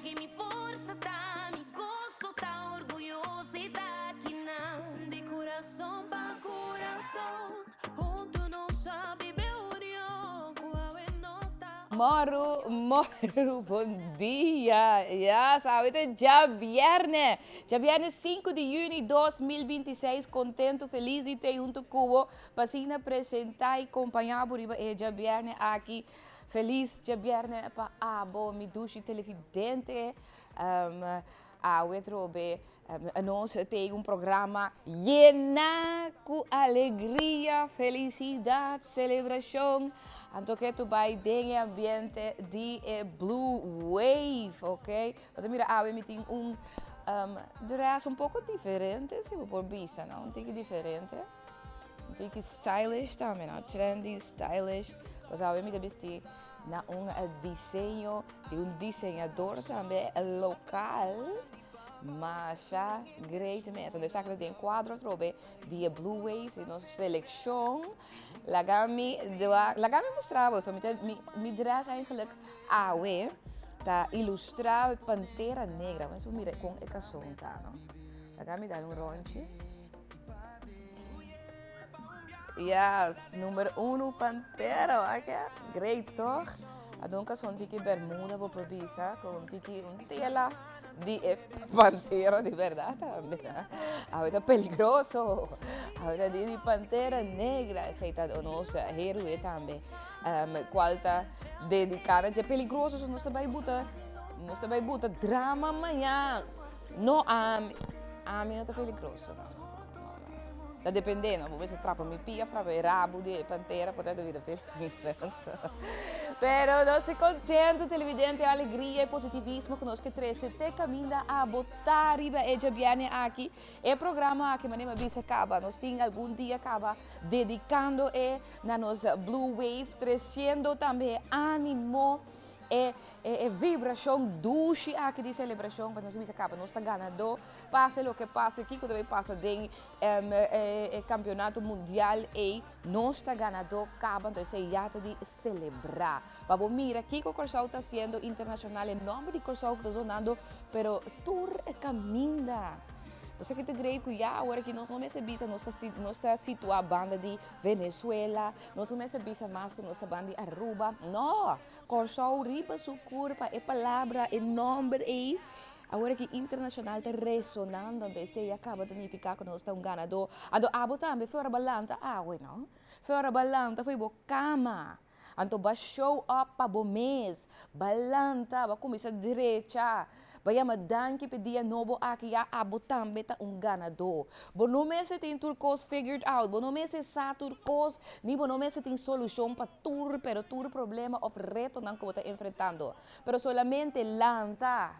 Esaki mi forsa ta, mi goso ta, orguyoso i ta akinan. Di kurason pa kurason, huntu nos a biba e union ku awe nos ta. Mòru, mòru, bon dia! Ya sabe ta djabièrnè! Djabièrnè sinku di yüni 2026, kontentu, felis di tei huntu ku bo pa asina presentá i kompañá bo riba e djabièrnè aki. Felis djabièrnè pa abo, mi dushi televidente. Awe trobe nos tin un programa yena ku alegria, felisidat, selebrashon. Anto ke tu bai den e ambiente di e Blue Wave, ok? Bo ta mira awe mi tin un dress un poko diferente, si bo por bisa, no? Un tiki diferente. Un tiki stylish tambe, no? Trendy, stylish. Pues awe mi ta bisti na un diseño di un diseñador tambe local. Masha great mes. Anto esaki ta den cuadro atrobe di e Blue Waves, di nos seleccion. Laga mi laga mi mustra boso. Mi ta mi mi dress eigenlijk awe ta ilustra Pantera Negra. Bo mira con e cason ta, no? Laga mi dal un ronchi. Yes, number uno Pantera, wak e? Great, toch? Adonka son tiki bermuda bo por bisa, con un tiki un tela di e pantera di berdad tambe. Awe ta peligroso. Awe ta di di pantera negra, esei ta nos héroe tambe. Um, cual ta dedica na dje peligroso, so nos ta bai buta, nos ta bai buta drama mañan. No, ami, ami no ta peligroso, no. No, no. Ta depende, no. Bo mester trapa mi pia of trapa e rabu di e pantera por ta bira peligroso. Pero nos ta contento, televidente, alegria y positivismo cu nos ke trece te caminda abo ta riba e djabierne aki. E programa aki, manera mi a bisa caba, nos tin algun dia caba dedicando e na nos Blue Wave, treciendo tambe e animo, E e vibrashon dushi aki di selebrashon pa nos bisa kaba nos ta ganadó, pase loke pase, kiko ta bay pasa den e kampionato mundial ey, nos ta ganadó kaba, entonces esey ya ta di selebrá. Pa bo mira kiko Kòrsou ta hasiendo internashonal, e nòmber di Kòrsou ku ta zonando pero tur e kaminda. Bo sa ki ta great ku ya awor aki nos no mester bisa nos ta nos ta situá banda di Venezuela, nos no mester bisa mas ku nos ta banda di Aruba, no! Kòrsou riba su kurpa e palabra, e nòmber ei, awor aki internashonal ta resonando, anto esei a kaba ta nifiká ku nos ta un ganadó. Anto abo tambe for ora bo a lanta awe, no? For ora bo a lanta fo'i bo kama, anto bo a show up pa bo mes, bo a lanta, bo a kuminsá drecha, Bo yama danki p'e dia nobo aki ya abo tambe ta un ganadó. Bo no mester tin tur kos figured out, bo no mester sa tur kos, ni bo no mester tin solushon pa tur pero tur problema òf retonan ku bo ta enfrentando. Pero solamente lanta,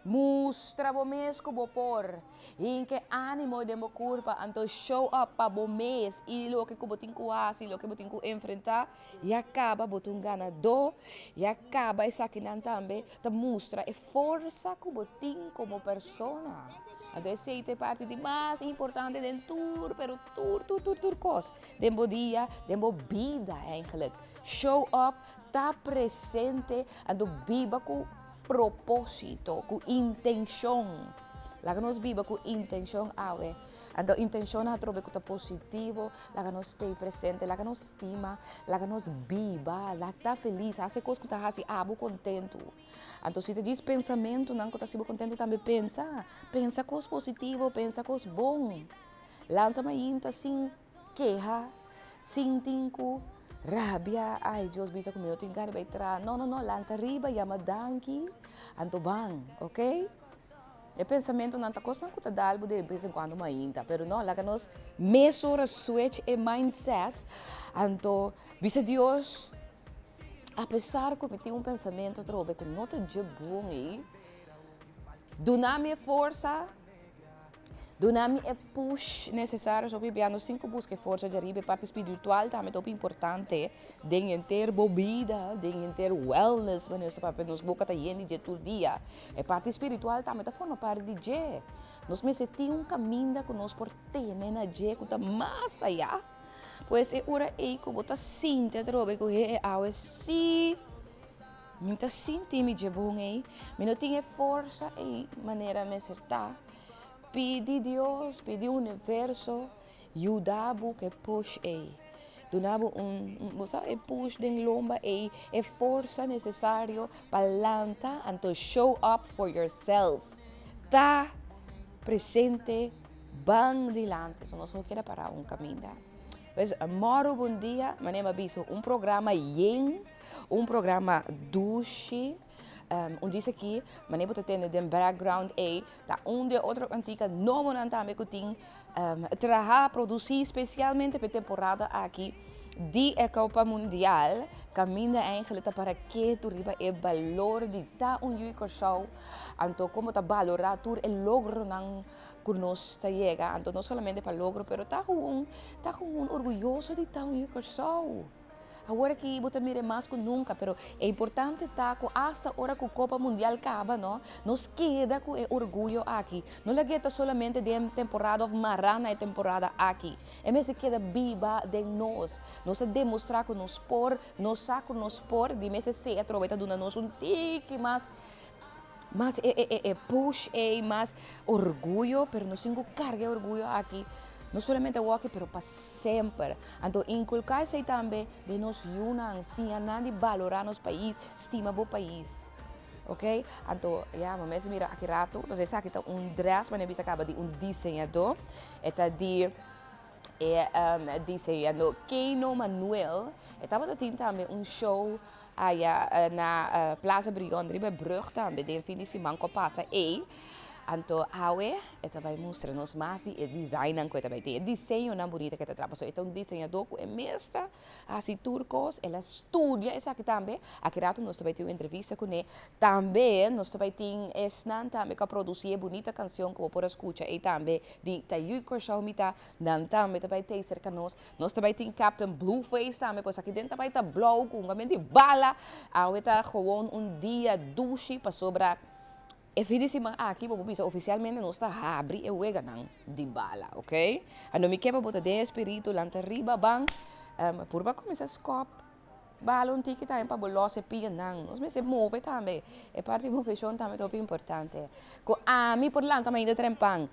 mustra bo mes ku bo por, hinka e ánimo den bo kurpa, anto show up pa bo mes i loke ku bo tin ku hasi, loke bo tin ku enfrentá. Ya caba bo ta un ganadó, ya caba esakinan tambe ta mustra e forsa cu bo tin como persona. Anto esey ta e parti di mas importante den tur, pero tur, tur, tur, tur cos den bo dia, den bo bida eigenlijk. Show up, ta presente, anto biba cu proposito, cu intencion. Laga nos biba cu intencion awe. Anto intencion atrobe cu ta positivo, laga nos stay presente, laga nos stima, laga nos biba, laga ta feliz, haci cos cu ta haci abo contento. Anto si ta djis pensamentonan cu ta haci bo contento tambe pensa, pensa cos positivo, pensa cos bon. Lanta mainta sin keha, sin tin cu rabia, ay Dios bisa cu mi no tin gana di bay traha, no no no, lanta riba, yama danki, anto ban, ok. E pensamentonan ta kosnan ku ta dal bo de bes en kuando mainta, pero no, laga nos mesora switch e mindset, anto bisa Dios, apesar ku mi tin un pensamento atrobe ku no ta dje bon ei, duna mi e forsa. Duna mi e push necesario so bia nos tin cu busca e forsa djariba e parti spiritual tambe ta hopi importante den henter bo bida den henter wellness manera nos ta papia nos boca ta yen di dje tur dia e parti spiritual tambe ta forma parti di dje nos mester tin un caminda cu nos por tene na dje cu ta mas aya pues e ora ey cu bo ta sinti atrobe cu he e awe si. Mi ta sinti mi dje bon ei, mi no tin e forsa ei manera mester ta. Pidi Dios, pidi universo yuda bo ku e push ei. Duna bo un, bo sa e push den lomba ei, e forsa nesesario pa lanta anto show up for yourself. Ta presente ban dilanti, so nos no keda para un kaminda. Pues mòru bon dia, manera mi a bisa un programa yen. Un programa dushi. Un djis aki, manera bo ta tende den background ei, ta un di e otro kantika nobonan tambe ku tin traha, produsí spesialmente pa e temporada aki di e Kopa Mundial, kaminda eigenlijk ta para ketu riba e balor di ta un yu di Kòrsou, anto kon bo ta balorá tur e logronan ku nos ta yega, anto no solamente pa logro pero ta gewoon, ta gewoon orguyoso di ta un yu di Kòrsou. Awor aki bo ta mira e mas ku nunka, pero e importante ta ku asta ora ku Kopa Mundial kaba no, nos keda ku e orguyo aki. No lag'é ta solamente den temporada òf mará na e temporada aki. E mester keda biba den nos. Nos a demostrá ku nos por, nos sa ku nos por, di mester sea atrobe ta duna nos un tiki mas mas e e e push ei, mas orguyo, pero nos tin ku karga e orguyo aki. No solamente awoki pero pa semper. Anto inculca esey tambe den nos yunan, siña nan di balora nos pais, stima bo pais. Ok, anto ya bo mes mira aki rato, nos esaki ta un dress manera bisa caba di un diseñador, e ta di e diseñador Keino Manuel, e tabata tin tambe un show aya na Plaza Brion riba e brug tambe den fin di siman cu a pasa ey. Anto awe e ta bai mustra nos mas di e designnan ku e ta bai tin, e diseñonan bunita ku e ta traha. Pasobra e ta un diseñadó ku e mes ta hasi tur kos, el a studia esaki tambe. Aki rato nos ta bai tin un entrevista kuné. Tambe nos ta bai tin esnan tambe ku a produsí e bunita kansion ku bo por a skucha ei tambe di Ta Yu Kòrsou Mi Ta. Nan tambe ta bai tei serka nos. Nos ta bai tin Captain Blueface tambe, pues aki den ta bai ta blou ku un di bala. Awe ta gewoon un dia dushi pasobra. E fin di siman aki bo por bisa ofisialmente nos ta habri e weganan di bala, ok? Anto mi ke pa bo ta den e spiritu, lanta riba ban, purba kuminsá skòp bala un tiki tambe pa bo lòs e pianan. Nos mester move tambe, e parti di moveshon tambe ta hopi importante. Ku ami por lanta mainta trempan,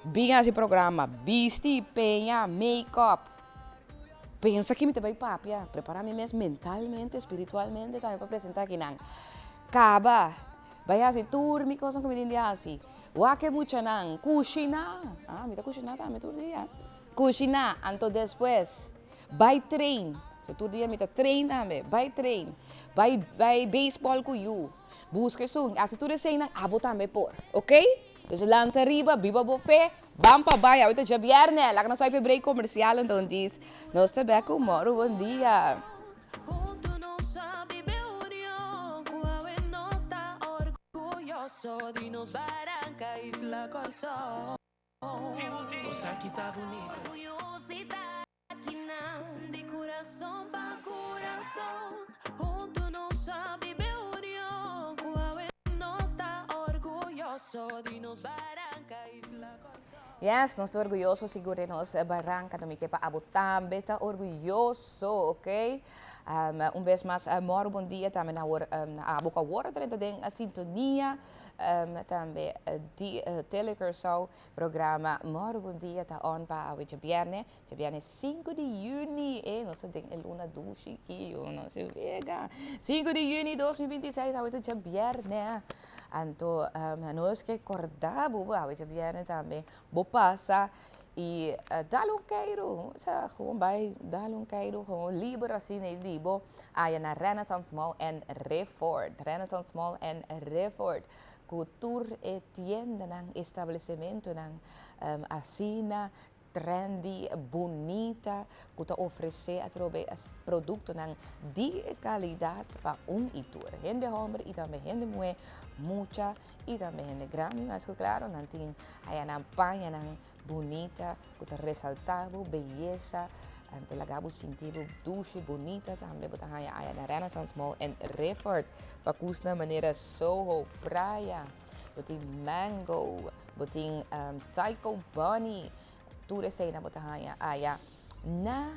bin hasi programa, bisti, peña, make-up, pensa ki mi ta bai papia, prepará mi mes mentalmente, spiritualmente tambe pa presentá akinan. Kaba, bai hasi tur mi kosnan ku mi tin di hasi. Wak e muchanan, kushiná, ah mi ta kushiná tambe tur dia, kushiná, anto despues bai train, so tur dia mi ta train tambe, bai train, bai bai beisbòl ku yu, buska esun, hasi tur eseinan, abo tambe por, ok? Dus lanta riba, biba bo fe, ban pa bai, awe ta djabièrnè, laga nos bai pa e break komersial anto djis nos ta bèk ku mòru, bon dia. Huntu nos a biba e union ku awe nos ta orguyoso di nos baranka isla Kòrsou. Osaki ta bunita. Orguyosidad akinan di kurason pa kurason. Huntu nos a biba e union ku awe nos ta orguyoso di nos baranka isla Kòrsou. Yes, nos ta orguyoso sigur di nos baranka, no mi ke pa abo tambe ta orguyoso, ok? Un bes mas mòru bon dia tambe na awor na abo ku awor a drenta den sintonia tambe di Tele Curaçao programa Mòru Bon Dia ta on pa awe djabièrnè, djabièrnè sinku di yüni, e nos ta den e luna dushi aki, nos wega, sinku di yüni 2026 awe ta djabièrnè. Anto nos ke korda bo bo awe djabièrnè tambe bo pasa i dal un keiru, osea gewoon bai dal un keiru gewoon liber asina i di bo aya na Renaissance Mall en Riffort, Renaissance Mall en Riffort ku tur e tiendanan, establesimentonan asina trendy, bunita ku ta ofresé atrobe produktonan di kalidat pa un i tur. Hende hòmber i tambe hende muhé, mucha i tambe hende grandi. Mas ku klaro nan tin aya nan pañanan bunita ku ta resaltá bo beyesa, ta laga bo sinti bo dushi, bunita tambe. Bo ta haña aya na Renaissance Mall en Riffort pa kusnan manera Soho, Praia. Bo tin Mango, bo tin Psycho Bunny, tur eseinan bo ta haña aya na.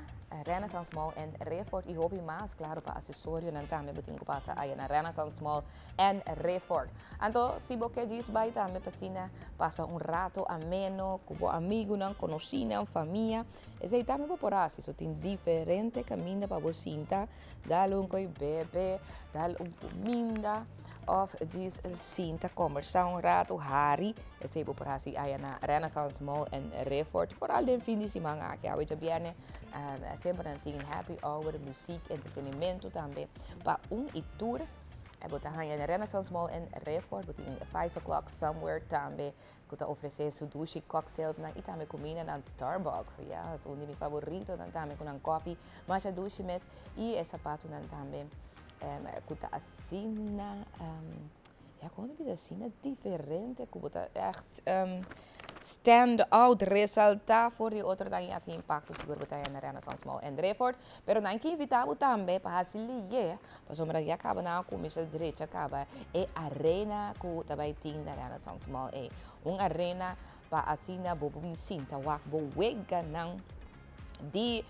Renaissance Mall en Refort y hopi mas, claro, pa accesorionan tambe bo tin cu pasa aya na Renaissance Mall en Refort. Anto, si bo ke djis bay tambe pa asina pasa un rato ameno cu bo amigunan, conocinan, famia, esey tambe bo por haci. So tin diferente caminda pa bo sinta, dal un coy bebe, dal un cuminda of djis sinta combersa un rato, hari, esey bo por haci aya na Renaissance Mall en Refort. Vooral den fin di siman aki, awe djabierne, semper nan tin happy hour, muziek, entretenimento tambe pa un y tur. Bo ta haña na Renaissance Mall en Refort, bo tin 5 O'Clock Somewhere tambe, ku ta ofresé su dushi cocktailsnan i tambe kuminda na Starbucks. Yes, un di mi favoritonan tambe ku nan koffie masha dushi mes i e sapatonan tambe ku ta asina, ya kon ta bisa, asina diferente ku bo ta ègt stand out, resaltá for di otronan i hasi impakto sigur bo ta haña na Renaissance Mall en Refort. Pero nan ke invitá bo tambe pa hasi liye, pasobra ya kaba nan a kuminsá drecha kaba e arena ku ta bai tin na Renaissance Mall ei. Un arena pa asina bo por bin sinta wak bo weganan di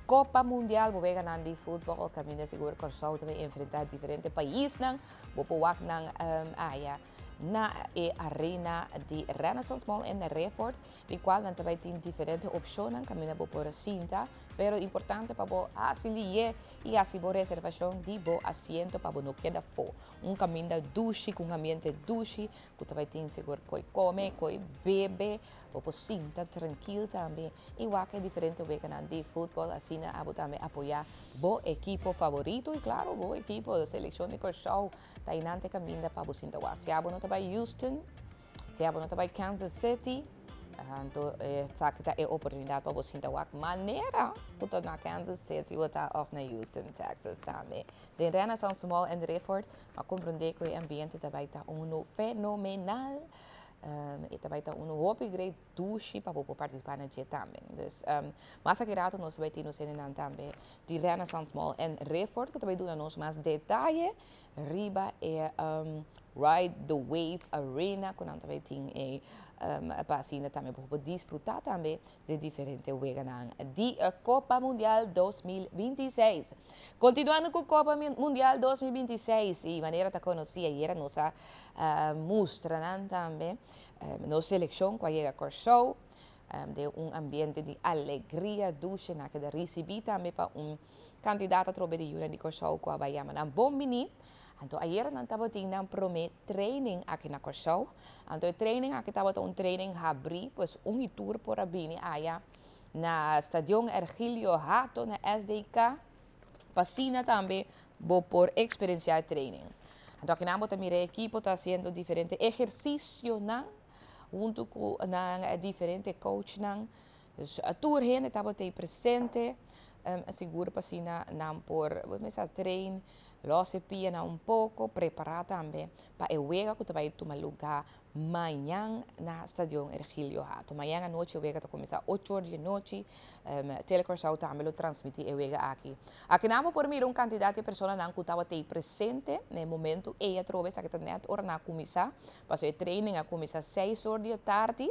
Kopa Mundial, bo weganan di futbòl kaminda sigur Kòrsou ta bai enfrentá diferente paisnan. Bo por wak nan aya na e arena di Renaissance Mall en Refort. Di cual nan ta bay tin diferente opcionnan caminda bo por sinta, pero importante pa bo haci liye y haci bo reservacion di bo asiento pa bo no keda fo. Un caminda dushi cu un ambiente dushi cu ta bay tin sigur coy come, coy bebe, bo por sinta trankil tambe y wak e diferente weganan di futbol, asina abo tambe apoya bo ekipo favorito y claro bo ekipo, seleccion di Corsou ta eynan te caminda pa bo sinta wak. Si abo no ta bay Houston, Si abo no ta bai Kansas City, anto esaki ta e oportunidat pa bo sinta wak manera ku ta na Kansas City bo ta òf na Houston, Texas tambe. Den Renaissance Mall en Rifford bo a komprondé ku e ambiente ta bai ta unu fenomenal. E ta bai ta unu hopi great dushi pa bo por partisipá na dje tambe. Dus mas aki rato nos ta bai tin nos hendenan tambe di Renaissance Mall en Rifford ku ta bai duna nos mas detaye riba e Ride the Wave Arena ku nan ta bai tin e pa asina tambe bo por disfrutá tambe di diferente weganan di Copa Mundial 2026. Kontinuando ku Copa Mundial 2026 i manera ta konosí ayera nos a mustra nan tambe nos selekshon ku a yega Kòrsou den un ambiente di alegria dushi nan a keda risibí tambe pa un Kandidat atrobe di Yunan di Kòrsou ku a bai yama nan bon biní. Anto ayera nan tabatin nan promé training aki na Kòrsou. Anto e training aki tabata un training habrí, pues un i tur por a bini aya na Stadion Ergilio Hato na SDK pa asina tambe bo por eksperensiá e training. Anto akinan bo ta mira e ekipo ta hasiendo diferente ehersisionan huntu ku nan diferente coachnan. Dus tur hende tabata ei presente, sigur pa asina nan por mester train, los e pianan un poko, prepará tambe pa e wega ku ta bai tuma lugá mañan na Stadion Ergilio Hato. Mañan anochi e wega ta kuminsá ocho or di anochi, Tele Kòrsou tambe lo transmití e wega aki. Akinan bo por mira un kantidat di personanan ku tabata ei presente na e momentu ei atrobe, esaki ta nèt ora nan a kuminsá, pasobra e training a kuminsá seis or di e tardi.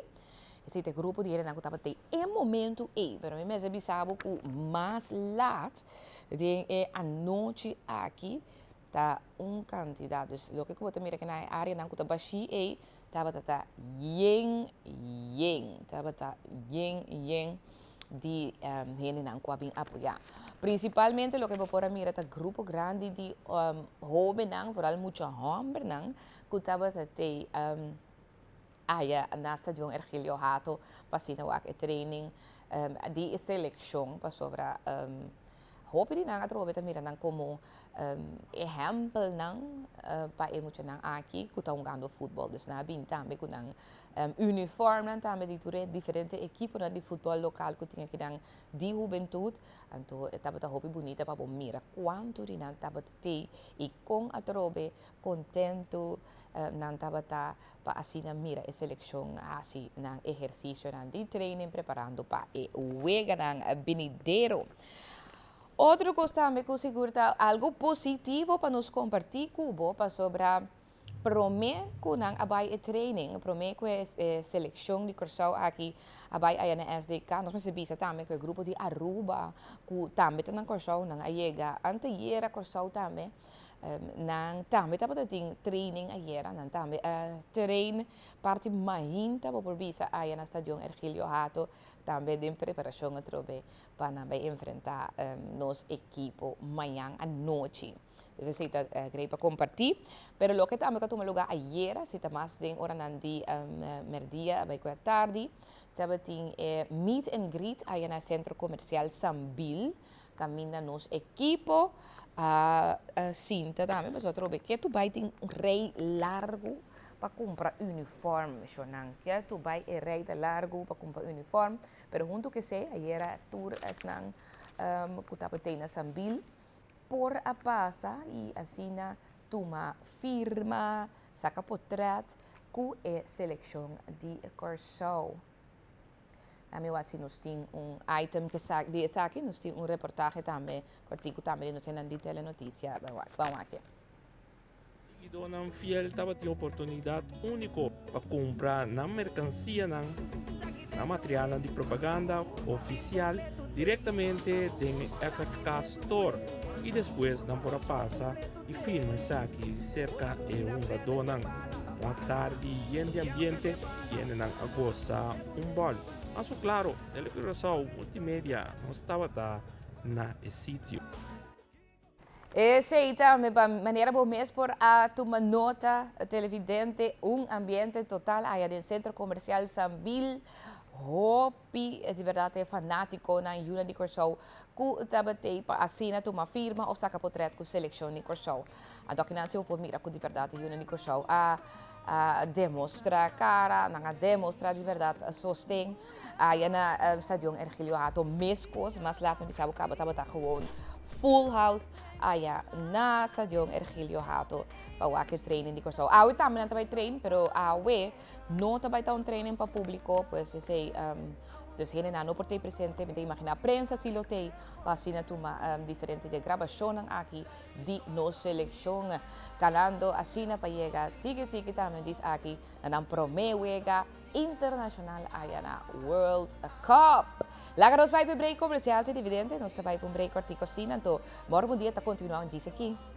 Esei ta e grupo di hendenan ku tabata den e momentu ei. Pero mi mester bisa bo ku mas lat den e anochi aki ta un kantidat. Dus loke ku bo ta mira na e areanan ku ta bashí ei tabata ta yen yen. Tabata yen yen di hendenan ku a bin apoyá. Prinsipalmente loke bo por a mira ta grupo grandi di hóbennan, foral mucha hòmbernan ku tabata tei. Aya na Stadion Ergilio Hato pa asina wak e training di e selekshon pasobra hopi di nan atrobe ta mira nan komo ehèmpelnan pa e muchanan aki ku ta hungando futbòl. Dus nan a bini tambe ku nan uniformnan tambe di tur e diferente ekiponan di futbòl lokal ku tin akinan di hubentut. Anto e tabata hopi bunita pa bo mira kuantu di nan tabata tei i kon atrobe kontentu Nan tabata pa asina mira e selekshon hasi nan ehersisionan di training preparando pa e weganan binidero. Otro kos tambe ku sigur ta algu positivo pa nos kompartí ku bo pasobra Promé ku nan a bai e training, promé ku e selekshon di Kòrsou aki a bai aya na SDK, nos mester bisa tambe ku e grupo di Aruba ku tambe ta na Kòrsou, nan a yega anteyera Kòrsou tambe, nan tambe tabata tin training ayera, nan tambe a train parti mainta bo por bisa aya na Stadion Ergilio Hato, tambe den preparashon atrobe pa nan bai enfrentá nos ekipo mañan anochi. Dus esei ta grei pa kompartí. Pero loke tambe ku a tuma lugá ayera, si ta mas den oranan di merdia a bai ku e atardi, tabatin e meet and greet aya na Sentro Komersial Sambil, kaminda nos ekipo a sinta tambe pasobra atrobe ke tu bai tin un rei largu pa kumpra unifòrm, shornan. Ke tu bai e rei ta largu pa kumpra unifòrm, pero huntu ku esei ayera tur esnan ku tabatin na Sambil por a pasa y asina tuma firma, saca potret cu e seleccion di Corsou. Ami wak si nos tin un item di esaki, nos tin un reportahe tambe cortico tambe di nos hendenan di Telenoticia. Ban wak e. Siguidónan fiel tabatin oportunidat úniko pa kumpra nan merkansianan, nan materialnan di propaganda ofisial direktamente den e FFK Store i despues nan por a pasa i firma esaki serka e hungadónan. Un atardi yen di ambiente i hendenan a gosa un bòl. Mas ku klaro, Tele Curaçao Multimedia nos tabata na e sitio. Esey tambe pa manera bo mes por a tuma nota, televidente, un ambiente total aya den Centro Comercial Sambil. Hopi di berdad e fanaticonan yuna di Corsou cu tabatey pa asina tuma firma of saca potret cu seleccion di Corsou. Anto akinan si bo por mira cu di berdad e yuna di Corsou a demostra cara, nan a demostra di berdad sosten Aya na Stadion Ergilio Hato mescos, mas laat mi bisa bo caba tabata gewoon full house aya na Stadion Ergilio Hato pa wak e training di Corsou. Awe tambe nan ta bay train, pero awe no ta bay ta un training pa publico, pues esey dus hendenan no por tey presente, mi ta imagina prensa si lo tey pa asina tuma diferente di e grabacionnan aki di nos seleccion canando asina pa yega tiki tiki tambe dis aki na nan prome wega Internacional aya na World Cup. Laga nos bai pa e break comercial te dividente. Nos ta bai pa un break cortico asina, anto mor bon dia ta continua un djis aki.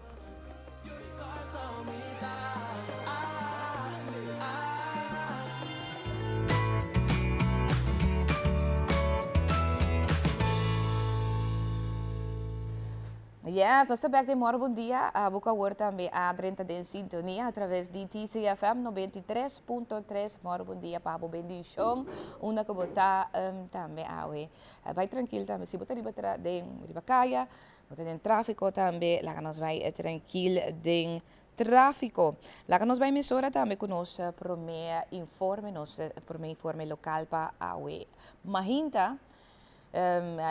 Yes, nos ta bek den Moro Bon Dia. Abo ku awor tambe a drenta den sintonia a traves di TCFM 93.3. Moro Bon Dia pa bo bendishon. Unda ku bo ta tambe awe. Bai trankil tambe. Si bo ta riba tra den riba kaya, bo ta den trafiko tambe, laga nos bai trankil den trafiko. Laga nos bai mesora tambe ku nos prome informe, nos prome informe lokal pa awe mahinta.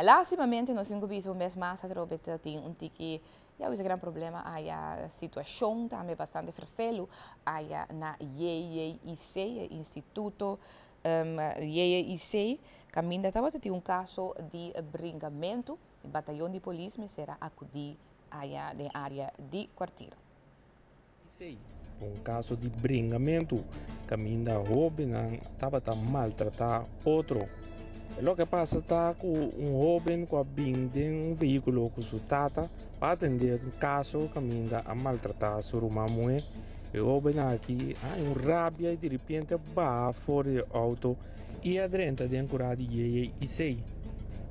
Lastimamente nos tin ku bisa un bes mas atrobe ta tin un tiki ya bisa gran problema aya situashon tambe bastante ferfelu aya na JJIC e instituto JJIC kaminda tabata tin un kaso di bringamentu e batayon di polis mester a akudi aya den area di kwartier. Esei ta un kaso di bringamentu kaminda hóbennan tabata maltratá otro. E loke a pasa ta ku un hóben ku a bin den un vehíkulo ku su tata pa atendé un kaso kaminda a maltratá su ruman muhé. E hóben aki a haña un rabia i diripiente a baha for di e outo i a drenta den kurá di yeye Isei.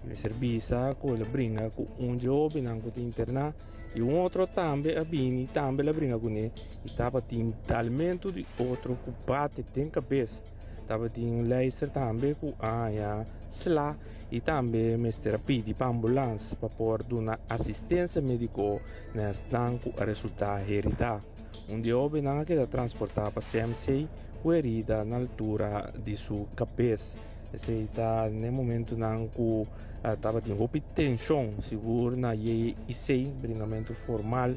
Mester bisa ku el a bringa ku un dje hóbennan ku ta interná. I un otro tambe a bini i tambe el a bringa kuné, i tabatin dalmentu di otro ku bate den kabes. Tabatin un leister tambe ku a haña sla i tambe mester a pidi pa ambulans pa por duna asistensia médiko na esnan ku a resultá heridá. Un di e hóbennan a keda transportá pa CMC ku herida na altura di su kabes. Esei ta n'e momentunan ku tabatin hopi tenshon, sigur na JIC, bringamentu formal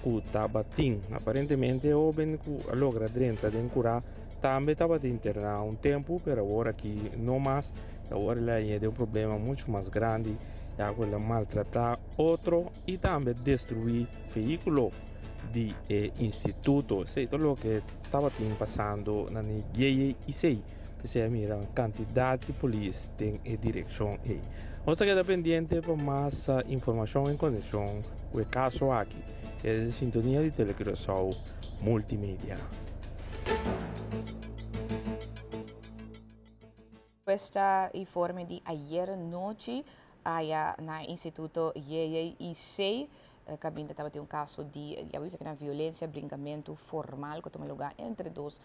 ku tabatin. Aparentemente e hóben ku a logra drenta den kurá tambe tabata interná un tempu, pero awor aki no mas. Awor el a haña den un problema muchu mas grandi, ya ku el a maltratá otro i tambe destruí vehíkulo. di e instituto. Esei ta loke tabatin pasando na ne JJIC. P'esei a mira un kantidat di polis den e direkshon ei. Nos ta keda pendiente pa mas informashon en konekshon ku e kaso aki. Keda den sintonia di Telecuraçao Multimedia. Pues ta informe di ayer nochi aya na instituto JJIC caminda tabatin un caso di ya bo bisa kinan violencia, bringamento formal cu tuma lugar entre dos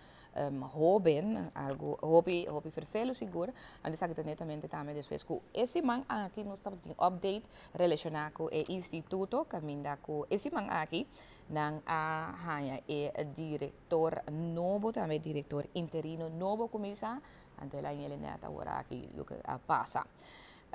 hoben, algo hopi hopi fervelo sigur. Anto esaki ta netamente tambe despues cu e siman aki nos tabatin update relaciona cu e instituto caminda cu e siman aki nan a haya e director nobo tambe director interino nobo cuminsa. Anto el a yele net awor aki loke a pasa.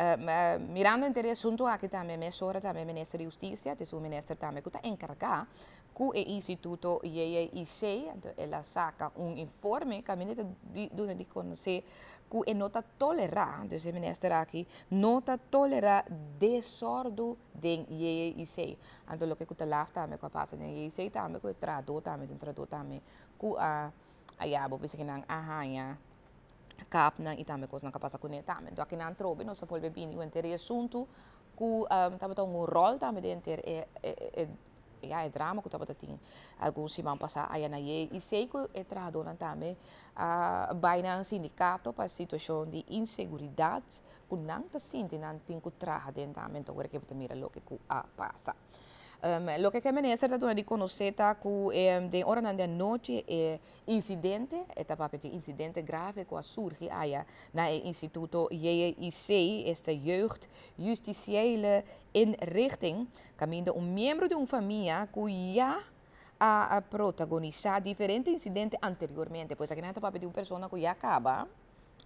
Mirando henter e asunto aki tambe mesora tambe Minister di Husticia ta esun minister tambe cu ta encarga cu e instituto JJIC, anto el a saca un informe caminda ta duna di conoce cu e no ta tolera, dus e minister aki no ta tolera desordo den JJIC. Anto loke cu ta laf tambe cu a pasa den JJIC tambe cu e trahador tambe ta un trahador tambe cu a Aya bo bisa kinan a haña kapnan i tambe kosnan ku a pasa kuné tambe. Enton akinan atrobe nos a bolbe bini ku henter e asuntu ku tabata un ròl tambe den henter e e ya e drama ku tabata tin algun siman pasá aya na yei i sei ku e trahadónan tambe a bai nan sindikato pa situashon di inseguridat ku nan ta sinti nan tin ku traha den tambe. Enton ora ke bo ta mira loke ku a pasa. Loke ke minister ta duna di konosé ta ku den oranan di anochi e insidente, e ta papia di insidente grave ku a surgi aya na e instituto JJIC, esta Jeugd Justitiële Inrichting, kaminda un miembro di un famia ku ya a protagonisá diferente insidente anteriormente. Pues akinan ta papia di un persona ku ya kaba.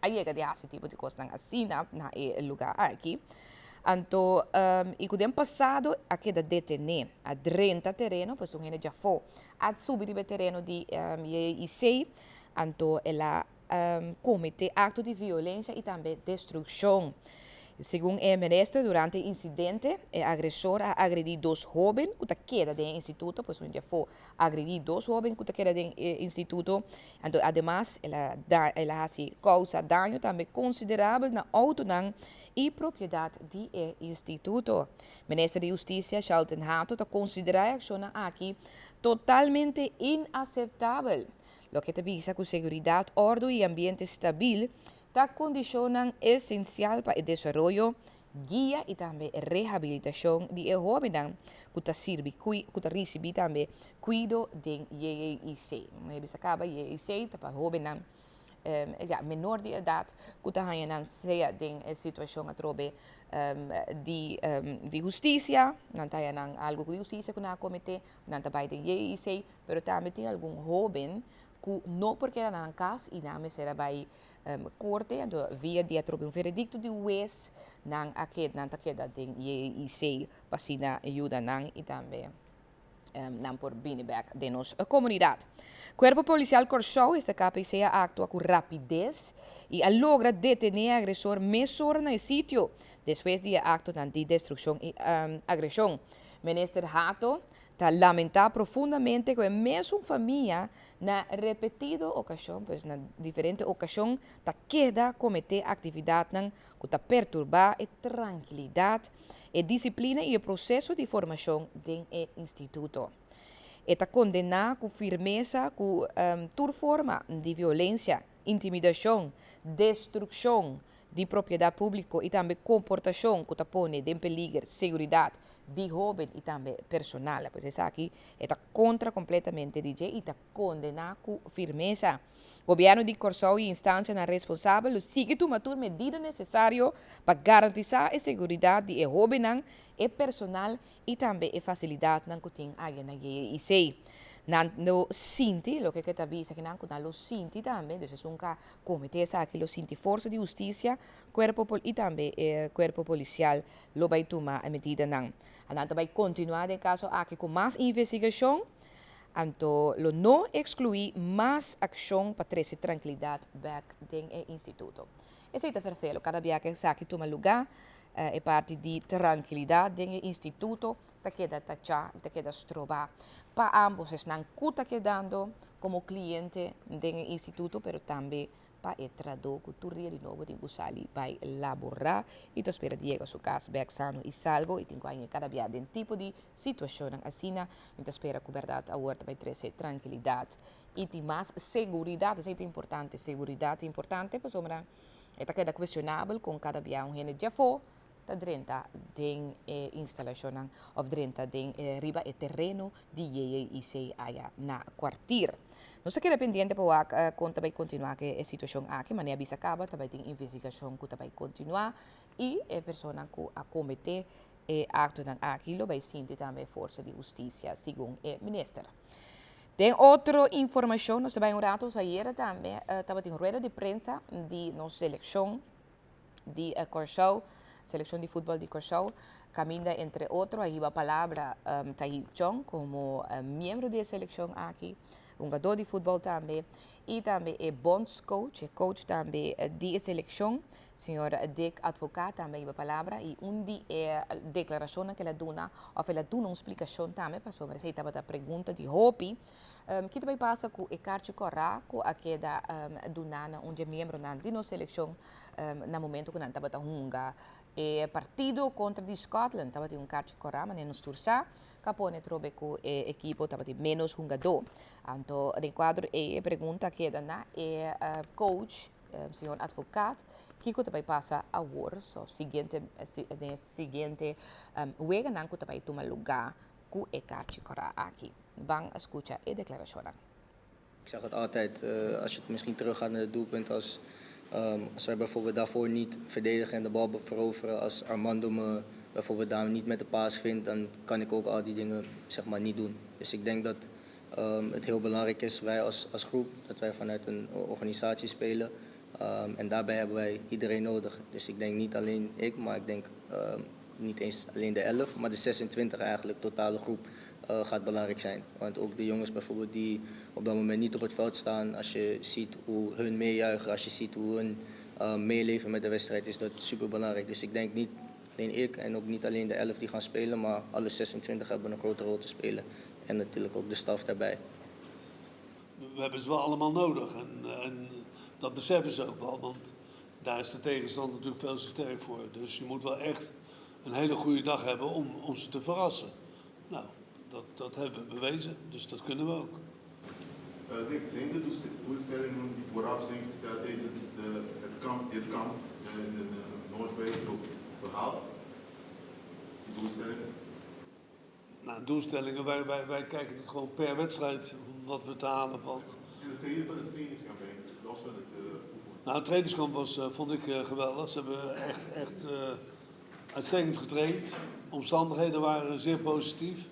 a yega di hasi tipo di kosnan asina na e lugá aki. Anto, i ku den pasado a keda detené, a drenta tereno, pues un hende djafó a subi riba e tereno di JIC, anto el a kometé akto di violensia i tambe destrukshon. Segun e minister, durante e insidente e agresor a agredí dos hóben ku ta keda den e instituto, pues un djafó agredí dos hóben ku ta keda den e instituto. Anto ademas el a da el a hasi kousa daño tambe konsiderabel na outonan i propiedat di e instituto. Minister di Hustisia Shelton Hato ta konsiderá e akshonnan aki totalmente inaseptabel. Loke ta bisa ku seguridat, òrdu i ambiente stabil ta kondishonnan esensial pa e desaroyo guia i tambe rehabilitashon di e hóbennan ku ta sirbi ku ta risibí tambe kuido den JJIC. Mi a bisa kaba JJIC ta pa hóbennan ya menor di edat ku ta haña nan sea den e situashon atrobe di di hustisia, nan ta haña nan algu ku di hustisia ku nan a kometé, nan ta bai den JJIC, pero tambe tin algun hóben ku no por keda na nan kas i nan mester a bai korte, anto via di a trobe un veredikto di hues nan a keda nan ta keda den JIC pa asina yuda nan i tambe nan por bini bek den nos komunidat. Kuerpo Polisial Kòrsou, esta KPC, a aktua ku rapides i a logra detené e agresor mesora na e sitio despues di e aktonan di destrukshon i agreshon. Minister Hato Ta lamentá profundamente ku e mesun famia na repetido okashon, pues na diferente okashon, ta keda kometé aktividatnan ku ta perturbá e trankilidat, e disiplina i e proseso di formashon den e instituto. E ta kondená ku firmesa ku tur forma di violensia, intimidashon, destrukshon di propiedat públiko i tambe komportashon ku ta pone den peliger seguridat di hóben i tambe personal. Pues esaki e ta kontra kompletamente di dje i ta kondená ku firmesa. Gobièrnu di Kòrsou i instansianan responsabel lo sigui tuma tur medida nesesario pa garantisá e seguridat di e hóbennan, e personal i tambe e fasilidatnan ku tin aya na JIC. Nan lo sinti loke ke ta bisa kinan ku nan lo sinti tambe, dus esun ka kometé esaki lo sinti forsa di hustisia, kuerpo pol i tambe e kuerpo polisial lo bai tuma e medidanan. Nan ta bai kontinuá den e kaso aki ku mas investigashon, anto lo no ekskluí mas akshon pa trese trankilidat bèk den e instituto. Esei ta ferfelo, kada bia ku esaki tuma lugá. E parti di trankilidat den e instituto ta keda tachá i ta keda strobá pa ámbos esnan ku ta kedando komo kliente den e instituto, pero tambe pa e tradó ku tur dia di nobo tin ku sali bai laborá i ta spera di yega su kas bèk sano i salvo i tin ku haña kada bia den tipo di situashonnan asina. Mi ta spera ku bèrdat awor ta bai trese trankilidat i tin mas seguridat. Esei ta importante, seguridat ta importante pasobra E ta keda kuestionabel kon kada bia un hende djafó ta drenta den e instalashonnan òf drenta den e riba e tereno di JJIC aya na Kwartier. Nos ta keda pendiente pa wak kon ta bai kontinuá ku e situashon aki. Manera bisa kaba ta bai tin investigashon ku ta bai kontinuá i e persona ku a kometé e aktonan aki lo bai sinti tambe e forsa di hustisia, segun e minister. Den otro informacion nos ta bay un rato ayera tambe tabatin rueda di prensa di nos seleccion di Corsou, seleccion di futbol di Corsou, caminda entre otro a hiba palabra Tahir Chong como miembro di e seleccion aki, hungador di futbol tambe y tambe e bondscoach, e coach tambe di e seleccion, señor Dick Advocaat tambe a hiba palabra y un di e declaracionnan cu el a duna of el a duna un splicacion tambe pasobra esey tabata pregunta di hopi, ki ta bay pasa cu e karchi cora cu a keda duna na un di e miembronan di nos seleccion na momento cu nan tabata hunga e partido contra di Scotland, tabatin un karchi cora manera nos tur sa, cu a pone trobe cu e ekipo tabatin menos hungadó. Anto den kuadro ei e pregunta keda na e coach, señor Advocaat, kiko ta bai pasa awor, so siguiente den e siguiente weganan ku ta bai tuma lugá ku e karchi kòrá aki. Ban skucha e deklarashonnan. Ik zeg het altijd, als je het misschien terug gaat naar het doelpunt als, als wij bijvoorbeeld daarvoor niet verdedigen en de bal veroveren, als Armando me bijvoorbeeld daar niet met de paas vindt, dan kan ik ook al die dingen zeg maar niet doen. Dus ik denk dat um, het heel belangrijk is, wij als, als groep, dat wij vanuit een organisatie spelen. Um, en daarbij hebben wij iedereen nodig. Dus ik denk niet alleen ik, maar ik denk um, niet eens alleen de 11, maar de 26 eigenlijk, totale groep, uh, gaat belangrijk zijn. Want ook de jongens bijvoorbeeld die op dat moment niet op het veld staan, als je ziet hoe hun meejuichen, als je ziet hoe hun uh, meeleven met de wedstrijd, is dat super belangrijk. Dus ik denk niet alleen ik en ook niet alleen de 11 die gaan spelen, maar alle 26 hebben een grote rol te spelen. En natuurlijk ook de staf daarbij. We hebben ze wel allemaal nodig en, en dat beseffen ze ook wel, want daar is de tegenstander natuurlijk veel te sterk voor. Dus je moet wel echt een hele goede dag hebben om, om ze te verrassen. Nou, dat, dat hebben we bewezen, dus dat kunnen we ook. Uh, Dick, zijn de doelstellingen die vooraf zijn gesteld tijdens de, het kamp, dit kamp in, in Noordwijk ook behaald? Die doelstellingen? Nou, doelstellingen, wij, wij, wij kijken het gewoon per wedstrijd wat we te halen valt. In het geheel van het trainingskamp, los van het uh, Nou, het trainingskamp was, uh, vond ik uh, geweldig. Ze hebben echt, echt uitstekend getraind. Omstandigheden waren zeer positief.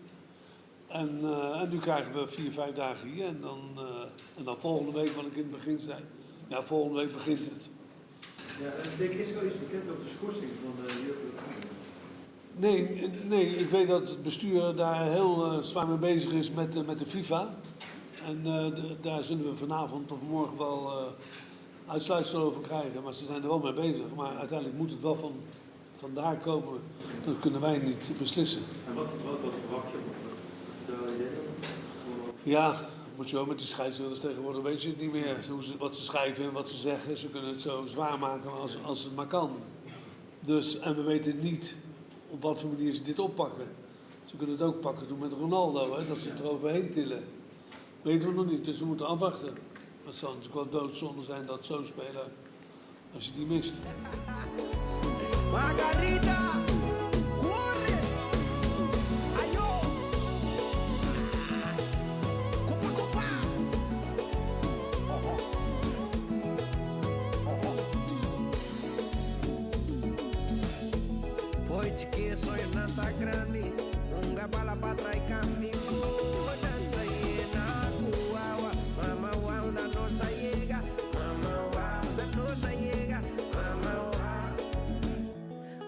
En, en nu krijgen we vier, vijf dagen hier. En dan, en dan volgende week, wat ik in het begin zei. Ja, volgende week begint het. Ja, Dick, is er al iets bekend over de schorsing van de jeugd? Nee, nee, ik weet dat het bestuur daar heel uh, zwaar mee bezig is met, uh, met de FIFA. En uh, de, daar zullen we vanavond of morgen wel uitsluitsel over krijgen. Maar ze zijn er wel mee bezig. Maar uiteindelijk moet het wel van, van daar komen. Dat kunnen wij niet beslissen. En wat, wat, wat verwacht je? Ja, moet je wel met die scheidsrechters tegenwoordig weet je het niet meer. Hoe ze, wat ze schrijven en wat ze zeggen. Ze kunnen het zo zwaar maken als, als het maar kan. Dus, en we weten niet op wat voor manier ze dit oppakken. Ze kunnen het ook pakken doen met Ronaldo, hè, dat ze het eroverheen tillen. Weten we nog niet, dus we moeten afwachten. Maar het zal natuurlijk wel doodzonde zijn dat zo'n speler, als je die mist. Margarita, corre! Ayo! Kopa, kopa! Oho. Oho. Foi de que sonho não tá grande, um bala pra trás caminho. Mama wanda nossa llega, mama wanda nossa llega, mama wa,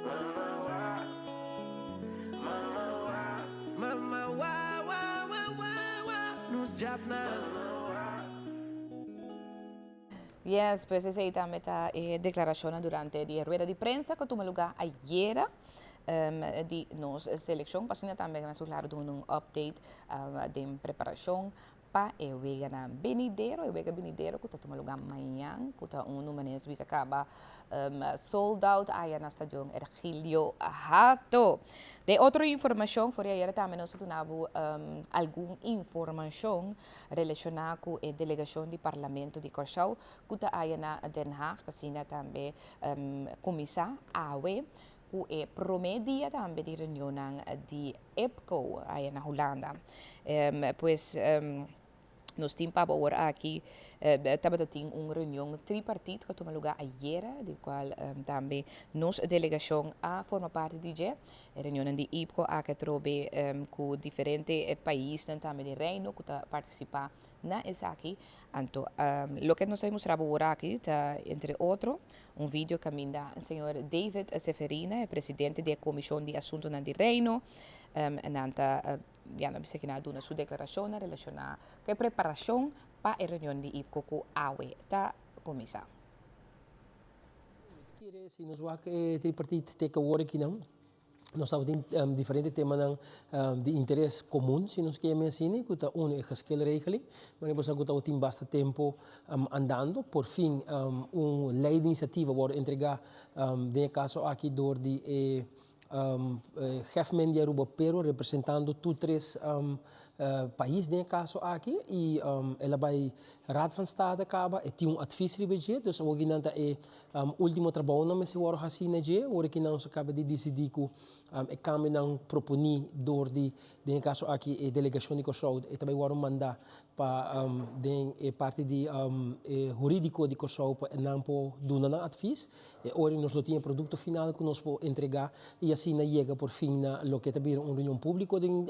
mama wa, mama wa, mama wa wa wa wa wa, nos japna. Yes, pues esei tambe ta e deklarashonnan durante di e rueda di prensa ku tuma lugá ayera di nos selekshon. Pa asina tambe nos klaro duna un update den preparashon pa e weganan benidero, e wega benidero ku ta tuma lugá mañan, ku ta unu manera si bisa kaba sold out aya na Stadion Ergilio Hato. Den otro informashon, for di ayera tambe nos a duna bo algun informashon relashoná ku e delegashon di Parlamento di Kòrsou ku ta aya na Den Haag, pa asina tambe kuminsá awe ku e promé dia tambe di reunionnan di IPCO aya na Hulanda. Pues nos tin pa awor aki tabata tin un reunion tripartit ku a tuma lugá ayera, di kual tambe nos delegashon a forma parti di dje. E reunionnan di IPCO aki atrobe ku diferente paisnan tambe di Reino ku ta partisipá na esaki. Anto loke nos ta mustra bo awor aki ta entre otro un video kaminda señor David Seferina, e presidente di e Komishon di Asuntunan di Reino, nan ta ya nan bisa kina a duna su deklarashonnan relashoná ku e preparashon pa e reunion di IPCO ku awe ta kuminsá. Kere si nos wak e tripartit te awor akinan, nos tabatin diferente temanan di interes komun, si nos ke yama asina, ku ta unu e geschilregeling, manera bo sa ku tabatin basta tempu andando, por fin un lei di inisiativa a wòrdu entregá den e kaso aki dor di e Hefmen di Aruba pero representando tur tres pais den e kaso aki y el a bai Raad van State kaba, e tin un advies riba dje, dus awor ki nan ta e ultimo trabounan mester wòrdu hasi na dje, ora ki nan kaba di disidí ku e kambionan proponí dor di den e kaso aki e delegashon di Kòrsou e ta bai wòrdu mandá pa den e parti di e hurídiko di Kòrsou pa nan por duna nan advies. E ora nos lo tin e produkto final ku nos por entregá i asina yega por fin na loke ta bira un reunion públiko den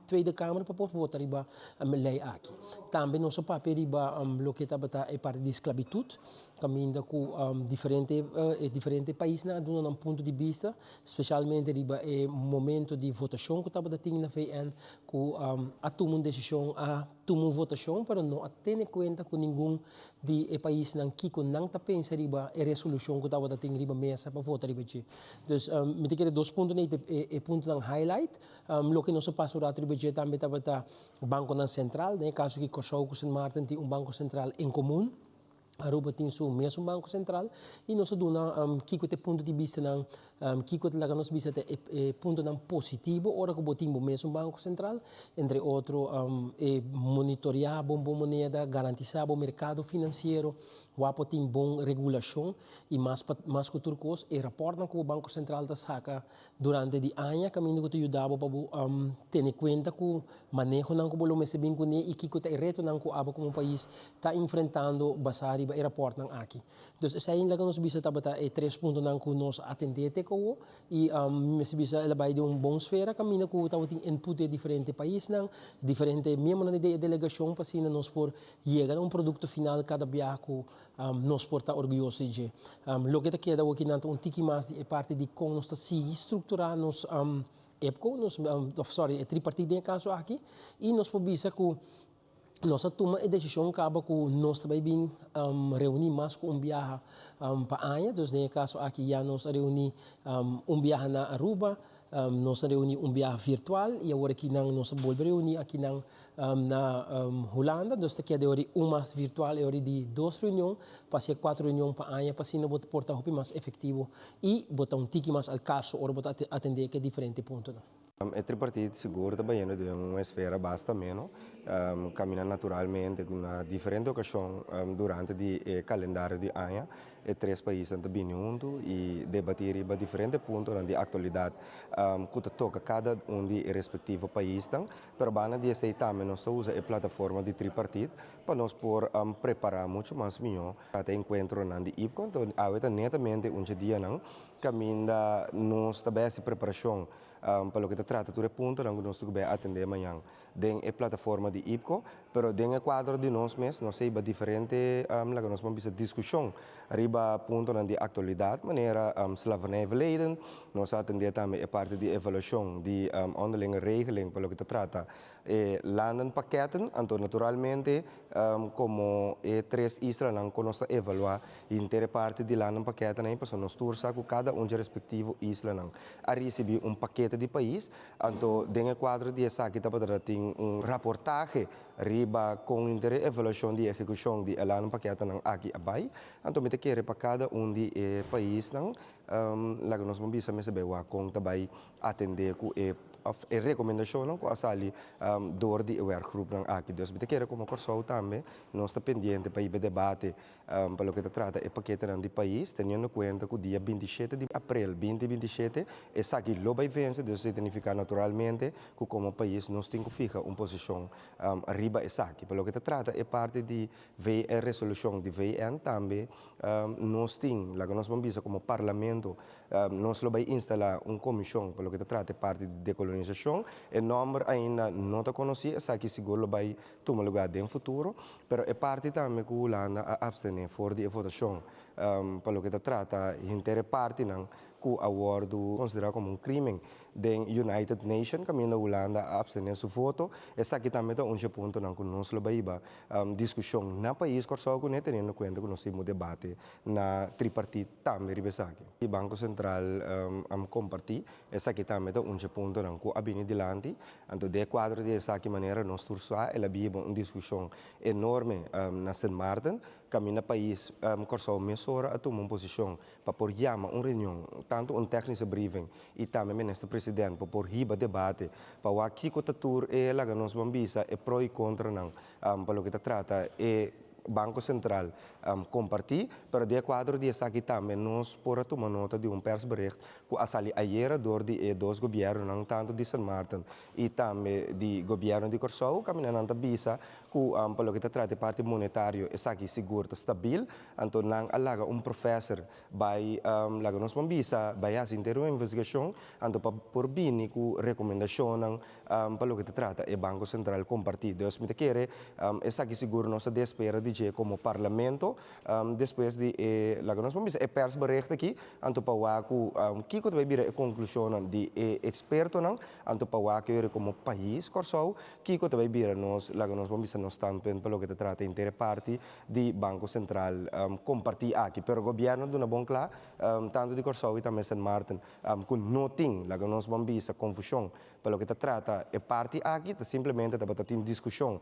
Tweede Kamer pa por vota riba lei aki. Tambe nos a papia riba loke tabata e parti di sklabitut, kaminda ku diferente e diferente paisnan a duna nan punto di bista, spesialmente riba e momento di votashon ku tabata tin na VN ku a tuma un desishon a tuma un votashon pero no a tene kuenta ku ningun di e paisnan kiko nan ta pensa riba e resolushon ku tabata tin riba mesa pa vota riba dje. Dus mi ta kere dos puntonan ei ta e puntonan highlight. Loke nos a pasa un rato riba dje tambe tabata bankonan sentral, den e kaso aki Kòrsou ku Sint Maarten tin un banko sentral en komun. Aruba tin su mesun banco central y nos a duna kico ta e punto di bistanan, kico ta laga nos bisa ta e puntonan positivo ora cu bo tin bo mesun banco central, entre otro e monitorea bo bo moneda, garantisa bo mercado financiero, wak por tin bon regulacion y mas pa mas cu tur cos e raportnan cu bo banco central ta saca Durante di aña kaminda ku ta yuda bo pa bo tene kuenta ku manehonan ku bo lo mester bin kuné i kiko ta e retonan ku abo komo pais ta enfrentando basá riba e rapòrtnan aki. Dus esei laga nos bisa tabata e tres puntonan ku nos a atendé te kowo i mi mester bisa el a bai den un bon sfera kaminda ku tabatin input di e diferente paisnan, diferente miembronan di e delegashon pa asina nos por yega na un produkto final kada biaha ku Nos por ta orguyoso di dje. Loke ta keda awoki nan ta un tiki mas di e parti di kon nos ta sigui strukturá nos EPCO, nos, of sorry, e tripartit den e kaso aki, i nos por bisa ku nos a tuma e desishon kaba ku nos ta bai bin reuní mas ku un biaha pa aña. Dus den e kaso aki ya nos a reuní un biaha na Aruba, Nos a reuní un biaha virtual i awor akinan nos a bolbe reuní akinan na Hulanda. Nos ta keda e ora di un mas virtual, e ora di dos reunion, pa hasi e kuater reunion pa aña pa asina bo ta por ta hopi mas efektivo i bo ta un tiki mas al kaso ora bo ta atendé ku e diferente puntonan. E tripartit sigur ta bayendo den un esfera basta ameno, camina naturalmente cu na diferente ocasion durante di e calendario di aña e tres paisnan ta bini hunto y debati riba diferente puntonan di actualidad cu ta toca cada un di e respectivo paisnan, pero banda di esey tambe nos ta usa e plataforma di tripartit pa nos por prepara mucho mas miho pa e encuentronan di IPCO, enton awe ta netamente un dje dianan caminda nos ta bay haci preparacion pa loke ta trata tur e puntonan cu nos ta cu bay atende mañan den e plataforma di IPCO, pero den e cuadro di nos mes nos a hiba diferente laga nos por bisa discusion riba puntonan di actualidad manera slavernijverleden, nos a atende tambe e parti di evaluacion di onderlinge regeling pa loke ta trata. E landenpakketten, anto naturalmente komo e tres islanan ku nos ta evaluá henter e parti di landenpakketten ei, pasobra nos tur sa ku kada un dje respektivo islanan a risibí un pakete di pais, anto den e kuadro di esaki tabata tin un raportahe riba kon henter e evaluashon di ehekushon di e landenpakkettennan aki a bai. Anto mi ta kere pa kada un di e paisnan laga nos bon bisa mester bai wak kon ta bai atendé ku e òf e rekomendashonnan ku a sali dor di e werkgroepnan aki. Dus mi ta kere komo Kòrsou tambe nos ta pendiente pa hiba debate pa loke ta trata e paketenan di pais, teniendo kuenta ku dia 27 di aprel 2027 esaki lo bai vense, dus esei ta nifiká naturalmente ku komo pais nos tin ku fiha un posishon riba esaki. Pa loke ta trata e parti di e resolushon di VN tambe nos tin, laga nos ban bisa komo parlamento, Nos lo bai instalá un komishon pa loke ta trata e parti di dekolonisashon. E nòmber ainda no ta konosí, esaki sigur lo bai tuma lugá den futuro. Pero e parti tambe ku Hulanda a apstené for di e votashon pa loke ta trata henter e partinan ku a wòrdu konsiderá komo un krímen den United Nation kaminda Hulanda a apstené su voto. Esaki tambe ta un dje puntonan ku nos lo bai hiba diskushon na pais Kòrsou kuné teniendo kuenta ku nos tin un debate na tripartit tambe riba esaki. E Banko Sentral a kompartí esaki tambe ta un dje puntonan ku a bini dilanti. Anto den e kuadro di esaki manera nos tur sa el a biba un diskushon enorme na Sint Maarten kaminda pais Kòrsou mesora a tuma un posishon pa por yama un reunion, tantu un technische briefing i tambe Minister President pa por hiba debate pa wak kiko ta tur e laga nos ban bisa e pro i kontranan pa loke ta trata e Banko Sentral kompartí, pero den e kuadro di esaki tambe nos por a tuma nota di un persbericht ku a sali ayera dor di e dos gobièrnunan, tantu di Sint Maarten i tambe di gobièrnu di Kòrsou, kaminda nan ta bisa ku pa loke ta trata e parti monetario esaki sigur ta stabil, anto nan a laga un profèser bai laga nos ban bisa bai hasi henter un investigashon anto pa por bini ku rekomendashonnan pa loke ta trata e Banko Sentral kompartí. Dus mi ta kere esaki sigur nos ta despera di dje komo Parlamento despues di e laga nos por bisa e persbericht aki anto pa wak ku kiko ta bai bira e konklushonnan di e ekspertonan anto pa wak yori komo pais Kòrsou kiko ta bai bira nos laga nos por bisa nos standpunt pa loke ta trata henter e parti di Banko Sentral kompartí aki. Pero gobièrnu a duna bon kla tantu di Kòrsou i tambe Sint Maarten ku no tin laga nos ban bisa konfushon Pa loke ta trata e parti aki ta simplemente tabata tin diskushon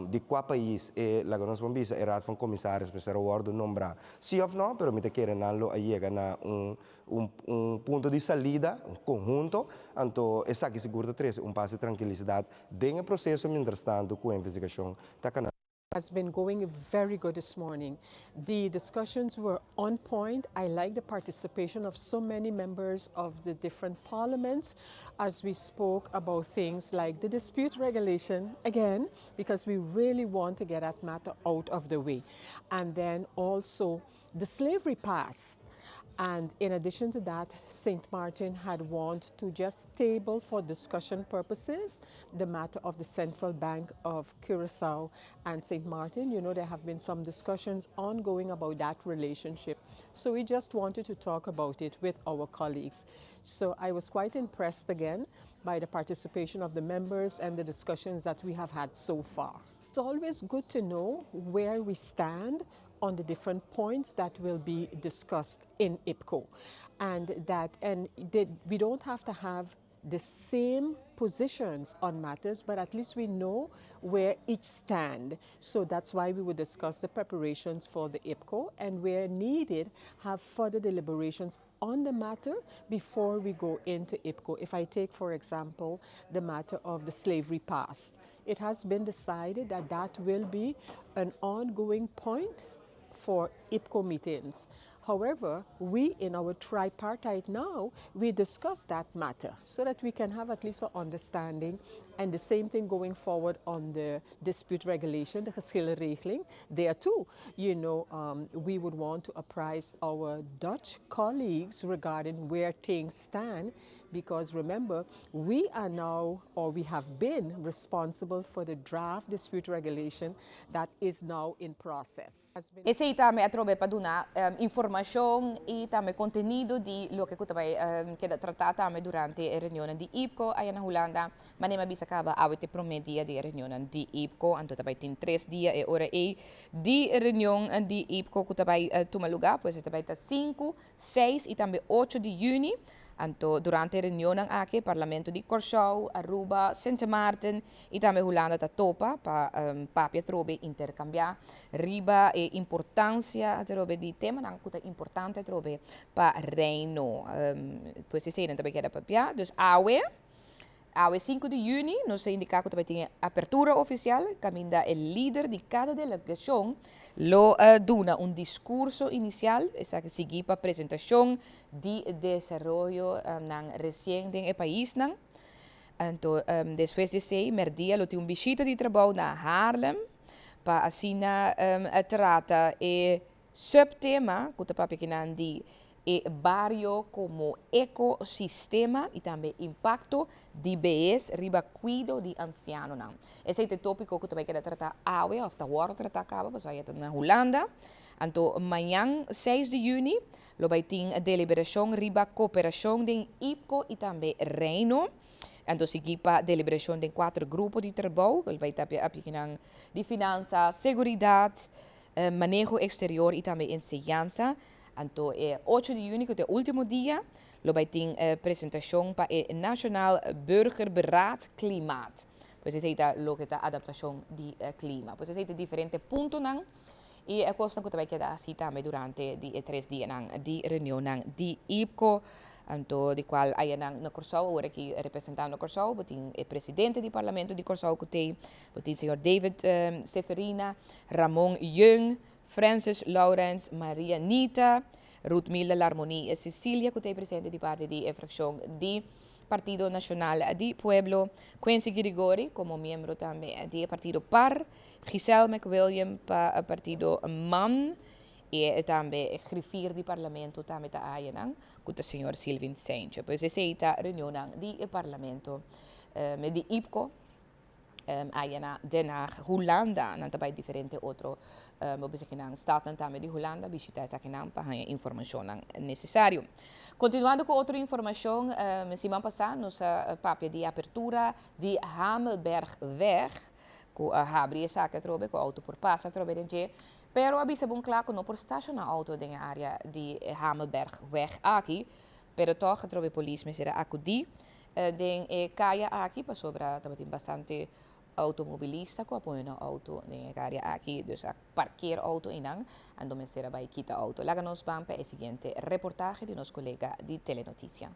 di kua pais e laga nos bon bisa e Raad van Commissaris mester a wòrdu nombrá si òf nò, pero mi ta kere nan lo a yega na un un punto di salida konhunto, anto esaki sigur ta trese un pas di trankilidat den e proseso mientrastantu ku e investigashon ta kana. Has been going very good this morning. The discussions were on point. I like the participation of so many members of the different parliaments as we spoke about things like the dispute regulation, again, because we really want to get that matter out of the way. And then also the slavery past. And in addition to that, St. Martin had want to just table for discussion purposes the matter of the Central Bank of Curacao and St. Martin. There have been some discussions ongoing about that relationship. So we just wanted to talk about it with our colleagues. So I was quite impressed again by the participation of the members and the discussions that we have had so far. It's always good to know where we stand on the different points that will be discussed in IPKO. And we don't have to have the same positions on matters, but at least we know where each stand. So that's why we would discuss the preparations for the IPKO and, where needed, have further deliberations on the matter before we go into IPKO. If I take, for example, the matter of the slavery past, it has been decided that that will be an ongoing point for IPKO meetings. However, we in our tripartite now, we discuss that matter so that we can have at least an understanding, and the same thing going forward on the dispute regulation, de geschillenregeling. There too, we would want to apprise our Dutch colleagues regarding where things stand. Because remember, we are now, or we have been, responsible for the draft dispute regulation that is now in process. Esei tambe atrobe pa duna informashon i tambe kontenido di loke ku ta bai keda tratá tambe durante e reunionnan di IPKO aya na Hulanda. Manera mi a bisa kaba awe ta e promé dia di e reunionnan di IPKO, anto ta bai tin tres dia e ora ei di reunion di IPKO ku ta bai tuma lugá, pues e ta bai ta sinku, seis i tambe ocho di yüni. Anto durante e reunionnan aki e Parlamento di Kòrsou, Aruba, Sint Maarten i tambe Hulanda ta topa pa papia atrobe interkambiá riba e importansia atrobe di temanan ku ta importante atrobe pa Reino. Pues eseinan ta bai keda papia. Dus awe. Awe sinku di yüni nos a indiká ku ta bai tin e apertura ofisial kaminda e lider di kada delegashon lo duna un diskurso inisial, esaki sigui pa presentashon di desaroyonan resien den e paisnan. Anto despues di esei mèrdia lo tin un bishita di trabou na Haarlem pa asina trata e Subtema ku ta papia kinan di e bario komo ekosistema i tambe impakto di behes riba kuido di ansianonan. Esei ta e topiko ku ta bai keda tratá awe òf ta wòrdu tratá kaba pasobra ya ta na Hulanda. Anto mañan seis di yüni lo bai tin deliberashon riba koperashon den IPKO i tambe Reino. Anto sigui pa deliberashon den kuater grupo di trabou ku lo bai ta papia kinan di finansa, seguridat, Maneho exterior y tambe enseñansa. Anto e ocho di juni cu ta e ultimo dia lo bay tin presentacion pa e Nationaal Burgerberaad Klimaat. Pues esey ta loke ta adaptacion di clima. Pues esey ta diferente puntonan y e cosnan cu ta bay keda haci tambe durante di e tres dianan di reunionnan di IPCO. Anto di cual ayanan na Corsou awor aki representando Corsou bo tin e presidente di Parlamento di Corsou cu t'ey, bo tin señor David Seferina, Ramon Yeung, Francis Lourens, Maria Nita, Ruthmilda Larmonie Cecilia cu ta e presidente di parti di e fraccion di Partido Nacional di Pueblo, Quincy Girigori como miembro tambe di e partido par, Giselle McWilliam pa partido man y tambe e griffier di Parlamento tambe ta ayanan cu ta señor Silvin Seintje. Pues esey ta reunionnan di e Parlamento di IPCO. Aya na Den Haag, Hulanda. Nan ta bai diferente otro bo bisa kinan stadnan tambe di Hulanda bishita esakinan pa haña informashonnan nesesario. Kontinuando ku otro informashon, siman pasá nos a papia di apertura di Hamelbergweg ku a habri esaki atrobe ku outo por pasa atrobe den dje, pero a bisa bon kla ku no por stashoná outo den e área di Hamelbergweg aki, pero tòg atrobe polis mester a akudí Den e kaya aki pasobra tabatin bastante outomobilista ku a pone nan outo den e kaya aki, dus a parkeer outo einan, anto mester a bai kita outo. Laga nos ban pa e siguiente reportahe di nos kolega di Telenoticia.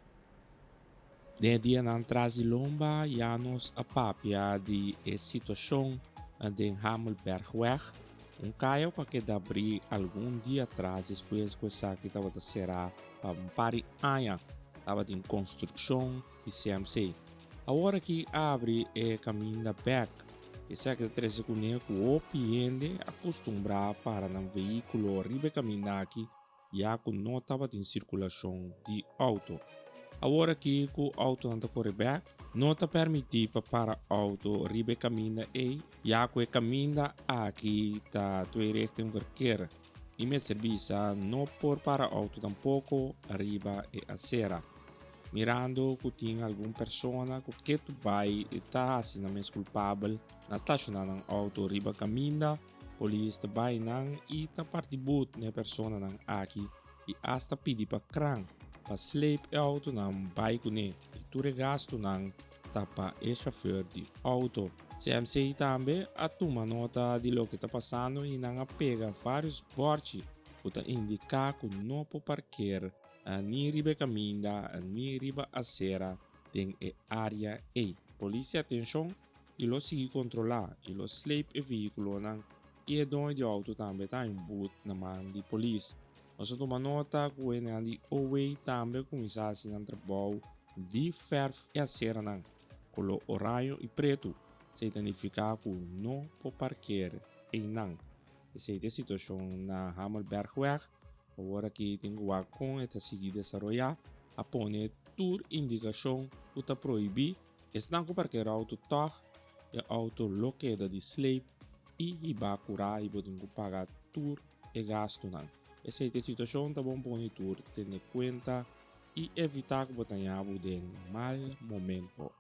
Den e dianan tras di lomba ya nos a papia di e situashon den Hamelbergweg, un kaya ku a keda abrí algun dia atras despues ku esaki tabata será pa un par di aña. Tabatin konstrukshon di CMC. Awor aki a abri e kaminda bek. Esaki ta trese kuné ku hopi hende a kustumbrá para nan vehíkulo riba e kaminda aki ya ku no tabatin sirkulashon di outo. Awor aki ku outonan ta kore bek, no ta permití pa para outo riba e kaminda ei ya ku e kaminda aki ta tweerichtingverkeer. I mester bisa no por para auto tampoco riba e acera. Mirando cu tin algun persona cu ketu bai ta haci nan mes culpabel na staciona nan auto riba caminda, polis ta bai nan y ta parti boet na e personanan aki y hasta pidi pa kran pa sleep e autonan bai cune y tur e gastonan ta pa e chauffeur di auto. CMC tambe a tuma nota di loke ta pasando y nan a pega varios borchi cu ta indica cu no por parkeer ni riba e caminda ni riba acera den e area ey. Polis di atencion y lo sigui controla y lo sleep e vehiculonan y e doño di auto tambe ta hay un boet na man di polis. Nos a tuma nota cu hendenan di OW tambe a cuminsa haci nan trabou di ferf e aceranan color oraño y pretu. Esey ta nifica cu no por parkeer eynan. Esey ta e situacion na Hamelbergweg. Awor aki tin cu wak con e ta sigui desaroya. A pone. tur indikashon ku ta prohibí, esnan ku parkera outo tòg e outo lo keda di sleip i hibá kurá i bo tin ku paga tur e gastunan. Esei ta e situashon, ta bon pone tur tene kuenta i evitá ku bo ta haña bo den mal momento.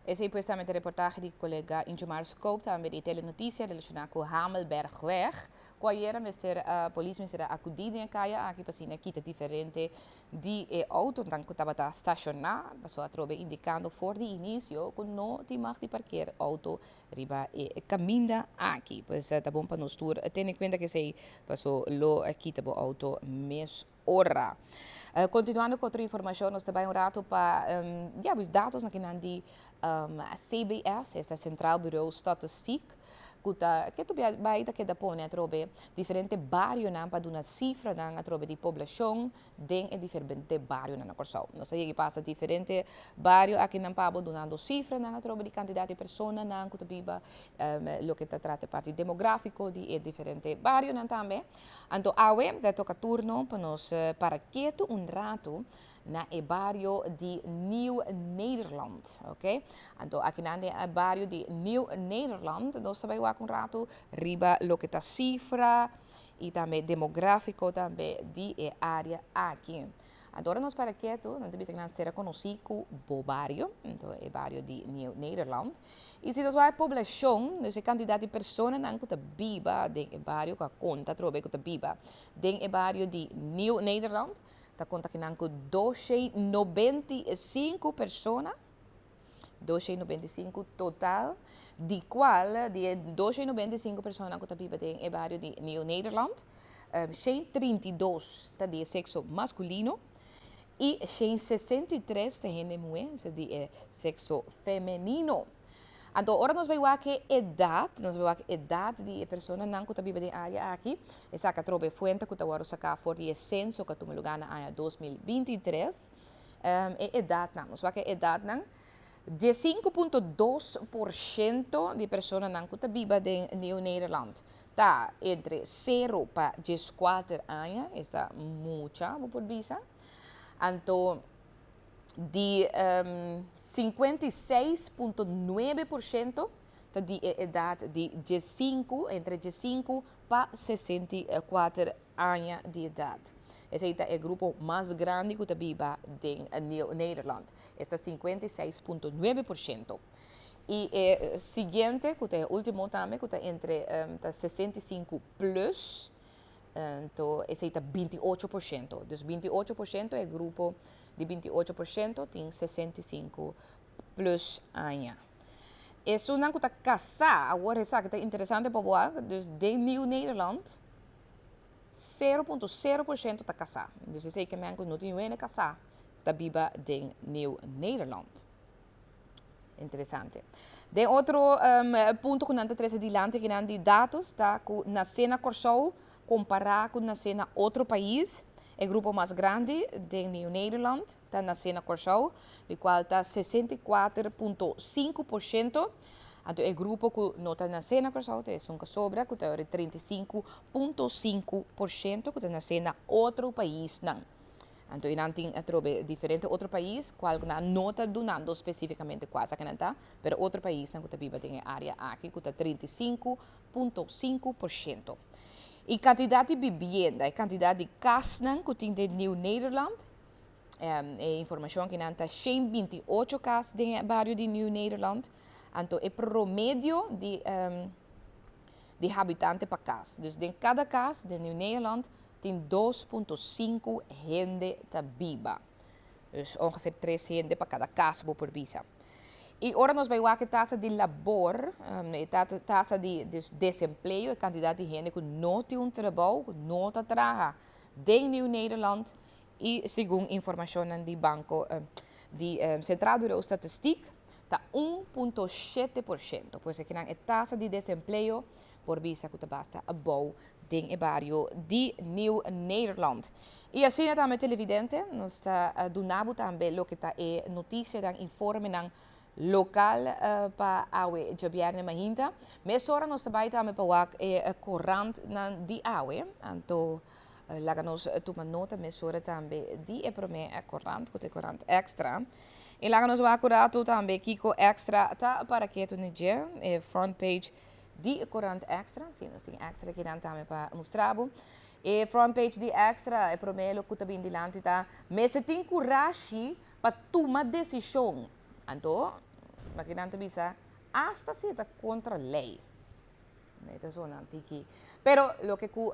Esei pues tambe ta reportahe di kolega Injomar Scope tambe di Telenoticia relaciona cu Hamelbergweg cu ayera mester polis mester a acudi den e caya aki pa asina kita diferente di e autonan cu tabata staciona pasobra atrobe indicando for di inicio cu no tin mag di parkeer auto riba e caminda aki. Pues ta bon pa nos tur tene cuenta cu esei paso lo kita bo auto mes ora. Continuando cu otro informacion, nos ta bay un rato pa ya pues datos na kinan di CBS, esta Centraal Bureau Statistiek, cu ta ke tobia bay ta keda pone atrobe diferente barionan pa duna cifranan atrobe di poblacion den e diferente barionan na Corsou. Nos a yega y pasa diferente bario akinan pa bo dunando cifranan atrobe di cantidad di personanan cu ta biba, loke ta trata e parti demografico di e diferente barionan tambe. Anto awe ta toca turno pa nos para ketu un ratu na e bario di Nieuw Nederland, ok. Anto akinan den e bario di Nieuw Nederland nos ta bai wak un ratu riba loke ta cifra y tambe demografico tambe di e area aki. Anto ora nos para ketu, nan ta bisa ku nan sera konosí ku bo bario, anto e bario di Nieuw Nederland. I si nos wak e poblashon, dus e kantidat di personanan ku ta biba den e bario, ku a konta atrobe ku ta biba den e bario di Nieuw Nederland, ta konta kinan ku 295 persona, 295 total, di kual di e 295 persona ku ta biba den e bario di Nieuw Nederland, 132 ta di e sekso maskulino i 163 ta hende muhé, esei di e sekso femenino. Anto ora nos bai wak e edat, nos bai wak edat di e personanan ku ta biba den área aki, esaki atrobe e fuente ku ta wòrdu saká for di e senso ku a tuma lugá na aña 2023. E edatnan, nos wak e edatnan, 15.2% di personanan ku ta biba den Nieuw Nederland ta entre sero pa 14 aña, esta mucha bo por bisa. Anto di 56.9% ta di e edat di 15, entre 15 pa 64 aña di edat. Esei ta e grupo mas grandi ku ta biba den Nieuw Nederland, esta 56.9%. I e siguiente, ku ta e último tambe, ku ta entre ta 65 plus, anto esei ta 28%. Dus 28%, e grupo di 28% tin 65 plus aña. Esunnan ku ta kasá, awor esaki ta interesante pa bo, dus den Nieuw Nederland, 0.0% ta kasá. Dus esei ke men ku no tin yuene kasá ta biba den Nieuw Nederland. Interesante. Den otro punto ku nan ta trese dilanti akinan di datos ta ku nasé na Kòrsou kompará ku nasé na otro pais, e grupo mas grandi den Nieuw Nederland ta nasé na Kòrsou, di kual ta 64.5%. Anto e grupo ku no ta nasé na Kòrsou ta esun ku sobra ku ta ora 35.5% ku ta nasé na otro paisnan. Anto nan tin atrobe diferente otro pais kual ku nan no ta dunando spesífikamente kua esaki nan ta, pero otro paisnan ku ta biba den e área aki ku ta 35.5%. E kantidat di bibienda, e kantidat di kasnan ku tin den Nieuw Nederland, E informacion akinan ta 128 cas den e bario di Nieuw Nederland. Anto e promedio di, di habitante pa cas. Dus den cada cas den Nieuw Nederland tin 2.5 hende ta biba. Dus ongeveer 3 hende pa cada cas bo por bisa. Y ora nos bay wak e tasa di labor, e tasa di dus desempleo, e cantidad di hende cu no tin un trabou, cu no ta traha den Nieuw Nederland, I segun informashonnan di Banko di Sentraal Bureau Statistiek ta 1.7%. Pues ekinan e tasa di desempleo por bisa ku ta basta abou den e bario di Nieuw Nederland. I asina tambe televidente nos ta duna bo tambe loke ta e notisianan, informenan lokal pa awe djabièrnè mainta. Mesora nos ta bai tambe pa wak e korantnan di awe. Anto. Laga nos tuma nota mesora tambe di e promé korant, ku ta e korant Extra. I laga nos wak un ratu tambe kiko Extra ta para ketu na dje, e front page di e korant Extra. Si, nos tin Extra akinan tambe pa mustra bo. E front page di Extra, e promé lo ku ta bin dilanti ta, Mester tin kurashi pa tuma desishon. Anto, akinan ta bisa, asta si e ta kontra lei. Nee, ta zona tiki. Pero loke ku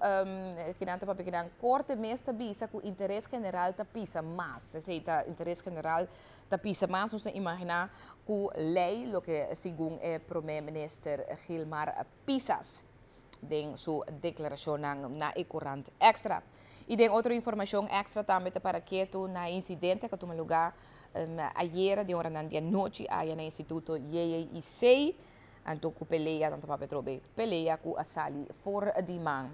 kinan ta papia kinan korte mes ta bisa ku interes general ta pisa mas. Esei ta interes general ta pisa mas. Nos ta imaginá ku lei loke segun e prome minister Gilmar Pisas den su deklarashonnan na e korant Extra. I den otro informashon Extra tambe ta para ketu na e insidente ku a tuma lugá ayera den oranan di anochi aya na instituto JJIC. Anto ku pelea nan ta papia atrobe, pelea ku a sali for di man.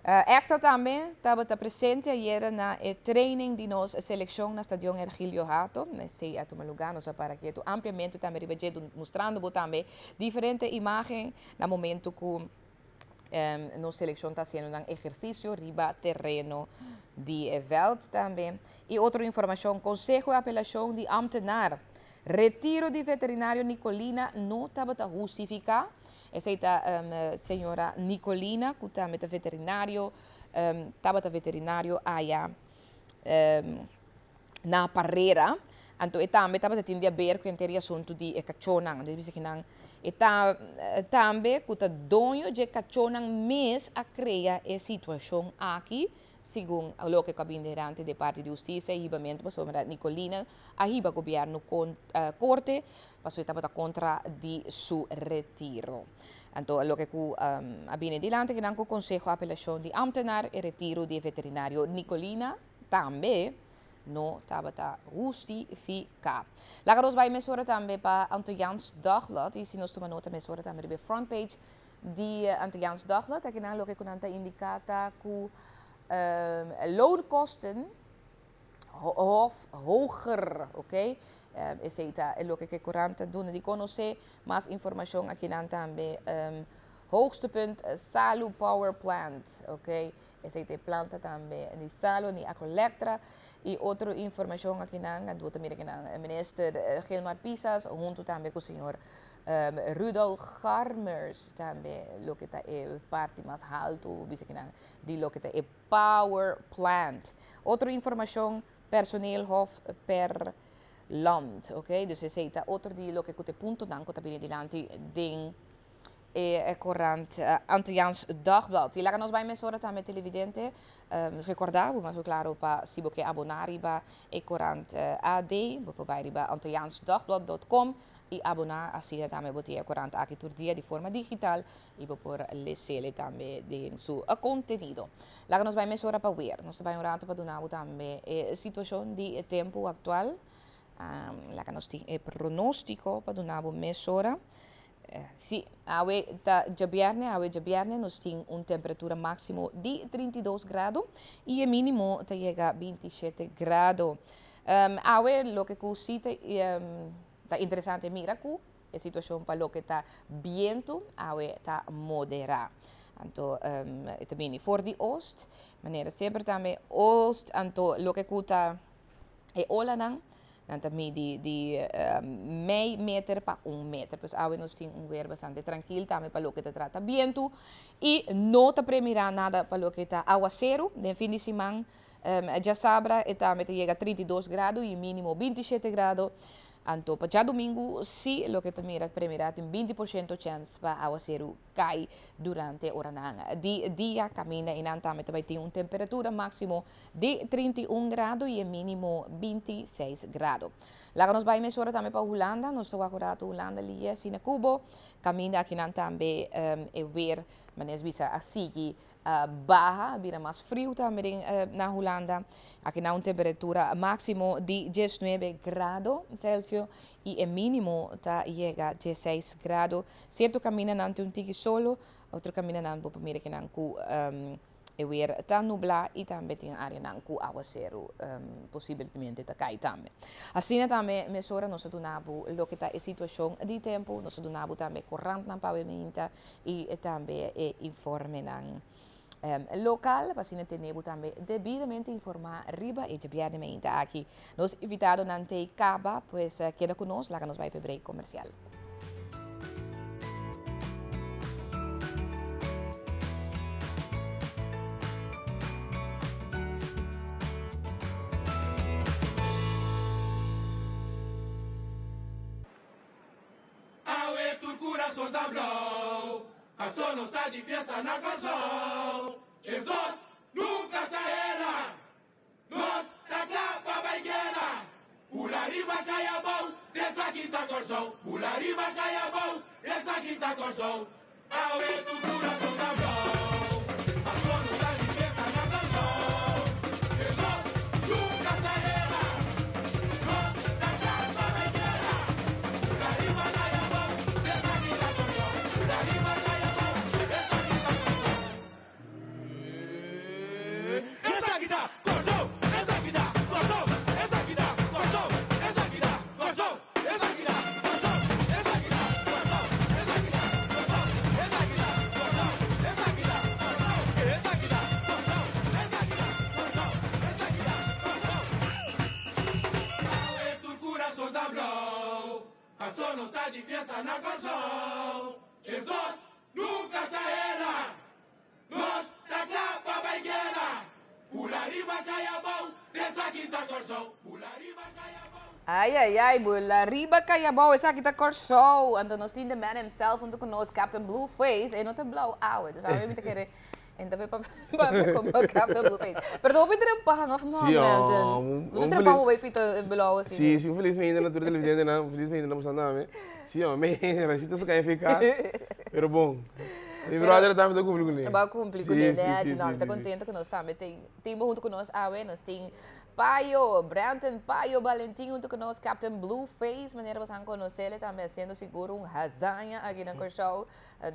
Extra tambe tabata presente ayera na e training di nos selekshon na Stadion Ergilio Hato. Esei a tuma lugá, nos a para ketu ampliamente tambe riba dje, mustrando bo tambe diferente imagen na momento ku nos selekshon ta hasiendo nan ehersisio riba tereno di e vèlt tambe. I otro informashon, Konseho e apelashon di ámtenar Retiro di veterinario Nicolina no tabata hustifica. Esey ta señora Nicolina cu tambe ta veterinario, tabata veterinario aya na Parera. Anto e tambe tabata tin di haber cu henter e asunto di e cachonan. Anto e bisa kinan e ta tambe cu ta doño dje cachonan mes a crea e situacion aki. Segun loke ku a bini derante di e parti di hustisia e hibamentu pasobra Nicolina a hiba gobièrnu korte pasobra e tabata kontra di su retiro. Anto loke ku a bini dilanti kinan ku Konseho Apelashon di Ámtenar e retiro di e veterinario Nicolina tambe no tabata hustifiká. Laga nos bai mesora tambe pa Antilliaans Dagblad i si nos tuma nota mesora tambe riba e front page Di Antilliaans Dagblad akinan loke ku nan ta indiká ta ku loonkosten hof hoger, ok. Esei ta e loke ku e korant ta duna di konosé. Mas informashon akinan tambe hoogste punt Salu Power Plant, ok. Esei ta e planta tambe di Salu, di Aqualectra. I otro informashon akinan, bo ta mira kinan minister Gilmar Pisas huntu tambe ku señor Rudolf Garmers tambe loke ta e parti mas haltu bisa kinan di loke ta e power plant. Otro informashon personeel hof per land, ok. Dus esei ta otro di loke ku ta e puntonan ku ta bini dilanti den e korant Antilliaans Dagblad. I laga nos bai mesora tambe televidente, nos rekorda bo mas bo klaro pa si bo ke aboná riba e korant AD, bo por bai riba antilliaansdagblad dot com i aboná asina tambe bo tin e korant aki tur dia di forma digital i bo por lesele tambe den su kontenido. Laga nos bai mesora pa weer. Nos ta bai un rato pa duna bo tambe e situashon di e tempu aktual. Laga nos tin e pronóstiko pa duna bo mesora. Sí, awe ta djabièrnè, awe djabièrnè nos tin un temperatura máksimo di 32 grado i e mínimo ta yega 27 grado. Awe loke ku sí ta ta interesante mira ku e situashon pa loke ta bientu awe ta moderá. Anto e ta bini for di oost, manera semper tambe oost, anto loke ku ta E olanan, nan ta midi di mei meter pa un meter. Pues awe nos tin un weer bastante trankil tambe pa loke ta trata bientu i no ta premirá nada pa loke ta awaseru. Den fin di siman djasabra e tambe ta yega 32 grado i mínimo 27 grado. Anto pa djadumingu si loke ta mira premirá tin 20% chèns pa awaseru kai durante oranan di dia. Kaminda einan tambe ta bai tin un temperatura máksimo di 31 grado i e mínimo 26 grado. Laga nos bai mesora tambe pa Hulanda. Nos ta wak un ratu Hulanda li asina kubo. Kaminda akinan tambe e weer, manera es bisa, a sigui baha, a bira mas friu tambe den na Hulanda. Akinan un temperatura máksimo di 19 grado Celsius i e mínimo ta yega 16 grado. Sierto kamindanan tin un tiki solo, otro kamindanan bo por mira kinan ku e weer ta nublá i tambe tin áreanan ku awaseru posiblemente ta kai tambe. Asina tambe mesora nos a duna bo loke ta e situashon di tempu, nos a duna bo tambe korantnan pa awe meinta i tambe e informenan. Local, pa asina tene bo tambe debidamente informa riba e djabièrnè mainta aki. Nos invitadonan t'ei caba, pues keda cu nos, laga nos bai p'e break comercial. Awe tur kurason ta blou, paso nos ta di fiesta na Kòrsou. Es nos nunka sa hera, nos ta kla pa bai guera. Bula riba kai abou, esaki ta Kòrsou. Bula riba kai abou, esaki ta Kòrsou. Awe tur kurason ta blou, paso nos ta di fiesta na Kòrsou. Es nos nunka sa hera, nos ta kla pa bai guera. Bula riba kai abou, esaki ta Kòrsou. Bula riba kai abou, esaki ta Kòrsou. Esaki ta Kòrsou, esaki ta Kòrsou, esaki ta Kòrsou, esaki ta Kòrsou, esaki ta Kòrsou, esaki ta Kòrsou, esaki ta Kòrsou, esaki ta Kòrsou, esaki ta Kòrsou, esaki ta Kòrsou, esaki ta Kòrsou, esaki ta Kòrsou. Awe tur kurason ta blou, paso nos ta di fiesta na Kòrsou. Es nos nunka sa hera. Nos ta kla pa bai guera. Bula riba kai abou, esaki ta Kòrsou. Bula riba kai abou. Ai ai ai, bula riba kai abou, esaki ta Kòrsou. Anto nos tin the man himself hunto ku nos, Captain Blue Face. E no ta blou awe, dus awe mi ta kere e ta papia komo Captain Blue Face. Pero ta hopi trempan of no, Sí, Brandon? un No ta trempan bo bai pita blou asina? Sí, sí, un felis mainta na tur televidentenan, un felis mainta na boso tambe. Sí, mi Rashid ta saca eficaz, pero bon. Mi brother tambe ta cumpli cune. Bo a cumpli cune, Nechi. No, mi ta contento cu nos tambe tin tin bo hunto cu nos awe. Nos tin Payo, Brandon Payo Valentin hunto cu nos, Captain Blue Face, manera boso han conocele tambe haciendo sigur un hazaña aki na Corsou,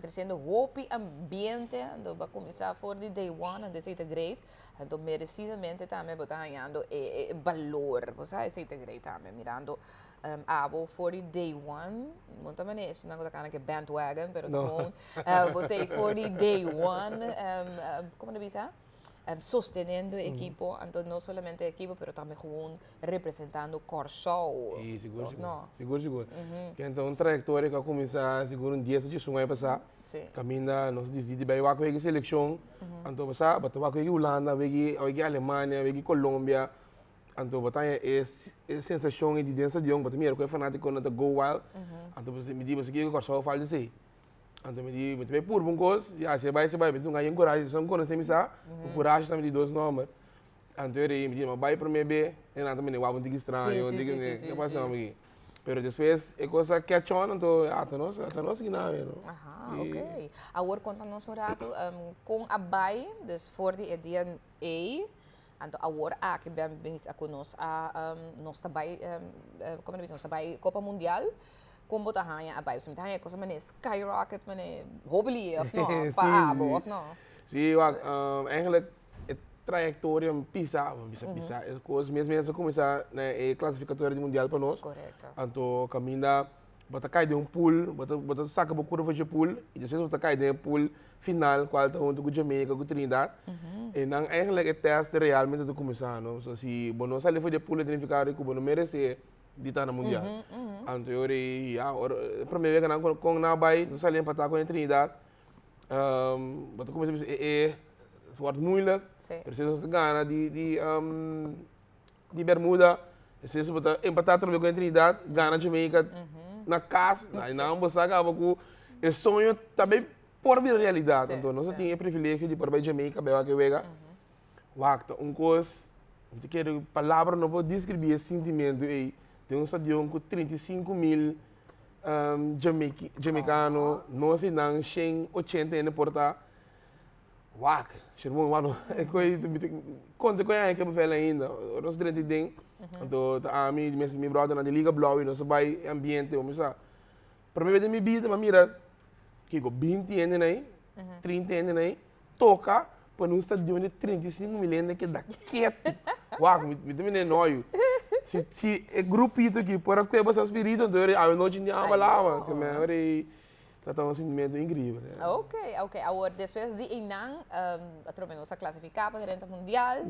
treciendo hopi ambiente. Anto bo a cuminsa for di day one, anto esey ta great. Anto merecidamente tambe bo ta hañando e balor, bo sa esey ta great tambe, mirando Abo for di day one, no ta manera esunnan ku ta kana ke bandwagon, pero ta gewoon bo ta for di day one, komo ta bisa, sosteniendo e ekipo, anto no solamente e ekipo, pero tambe gewoon representando Kòrsou. Sí, sigur, sigur. Sigur, sigur. Ken ta un trayektoria ku a kuminsá sigur un dies o diesun aña pasá, kaminda nos disidi di bai wak wega e selekshon, anto pasá bo ta wak wega Hulanda, wega Alemania, wega Colombia, Anto bo ta haña e e sensashon ei di den stadion, bo ta mira ku e fanátikonan ta go wild. Anto bo mi di, bo sa kiko Kòrsou falta esei. Anto mi di, mi ta bai purba un kos, ya si e bai si e bai, mi tin un haña kurashi, esun konosé mi sa, ku kurashi ta mi di dos nòmber. Anto e rei, mi di, mi a bai promé be, e nan ta mende wak un tiki straño, un tiki, ke pasa aki? Pero despues e kos a catch on, anto ata nos, ata nos gina awe, no. Aha, ok. Awor konta nos un ratu, kon a bai, dus for di e dia ei, Anto awor aki ben bisa ku nos a nos ta bai komo ta bisa nos ta bai Kopa Mundial kon bo ta haña a bai? Pasobra mi ta haña e cosa manera skyrocket manera hopi lie of no pa abo of no? Si wak eigenlijk e trayektoria pisa bisa pisa e kos mes mes a kuminsá na e klasifikatoria di mundial pa nos. Anto kaminda bo ta kai den un pool bo ta bo ta saka bo kura for dje pool i despues bo ta kai den e pool final kual ta huntu ku Jamaica ku Trinidad e nan eigenlijk e test realmente ta kuminsá no so si bo no sali for di e pool e ta nifiká ku bo no meresé di ta na mundial anto e ora ei ya ora e promé wega nan kon nan a bai nan sali empatá ku Trinidad bo ta kuminsá bisa e e wòrdu moeilijk pero si nos ta gana di di di Bermuda, esei bo ta empatá atrobe ku Trinidad, gana Jamaica na kas, i nan bo sa kaba ku e soño ta bai por bira realidat. Anto nos a tin e privilegio di por bai Jamaica bai wak e wega. Wak ta un kos, mi ta kere palabra no por deskribí e sintimentu ei den un stadion ku 35.000 jamaicano, nos einan 180 hende por ta. Wak, Shermon, wak no, e koe, mi ta konta koe aña ke bevel ainda, ora nos drenta ei den, anto ta ami, mes mi bròdernan di Liga Blou i nos a bai e ambiente, bo mester sa, prome bes den mi bida mi a mira kiko binti hende ei, trinta hende ei, toka pa un stadion di 35.000 hende keda ketu, wak, mi ta mira e noyo, si si e grupito aki por a kue basa spiritu, anto awe nochi ni a balaba, ke mi a ora ei. Ta ta un sentimiento increíble. Ok, ok. Awor, despues di einan, atrobe nos a clasifica pa drenta mundial,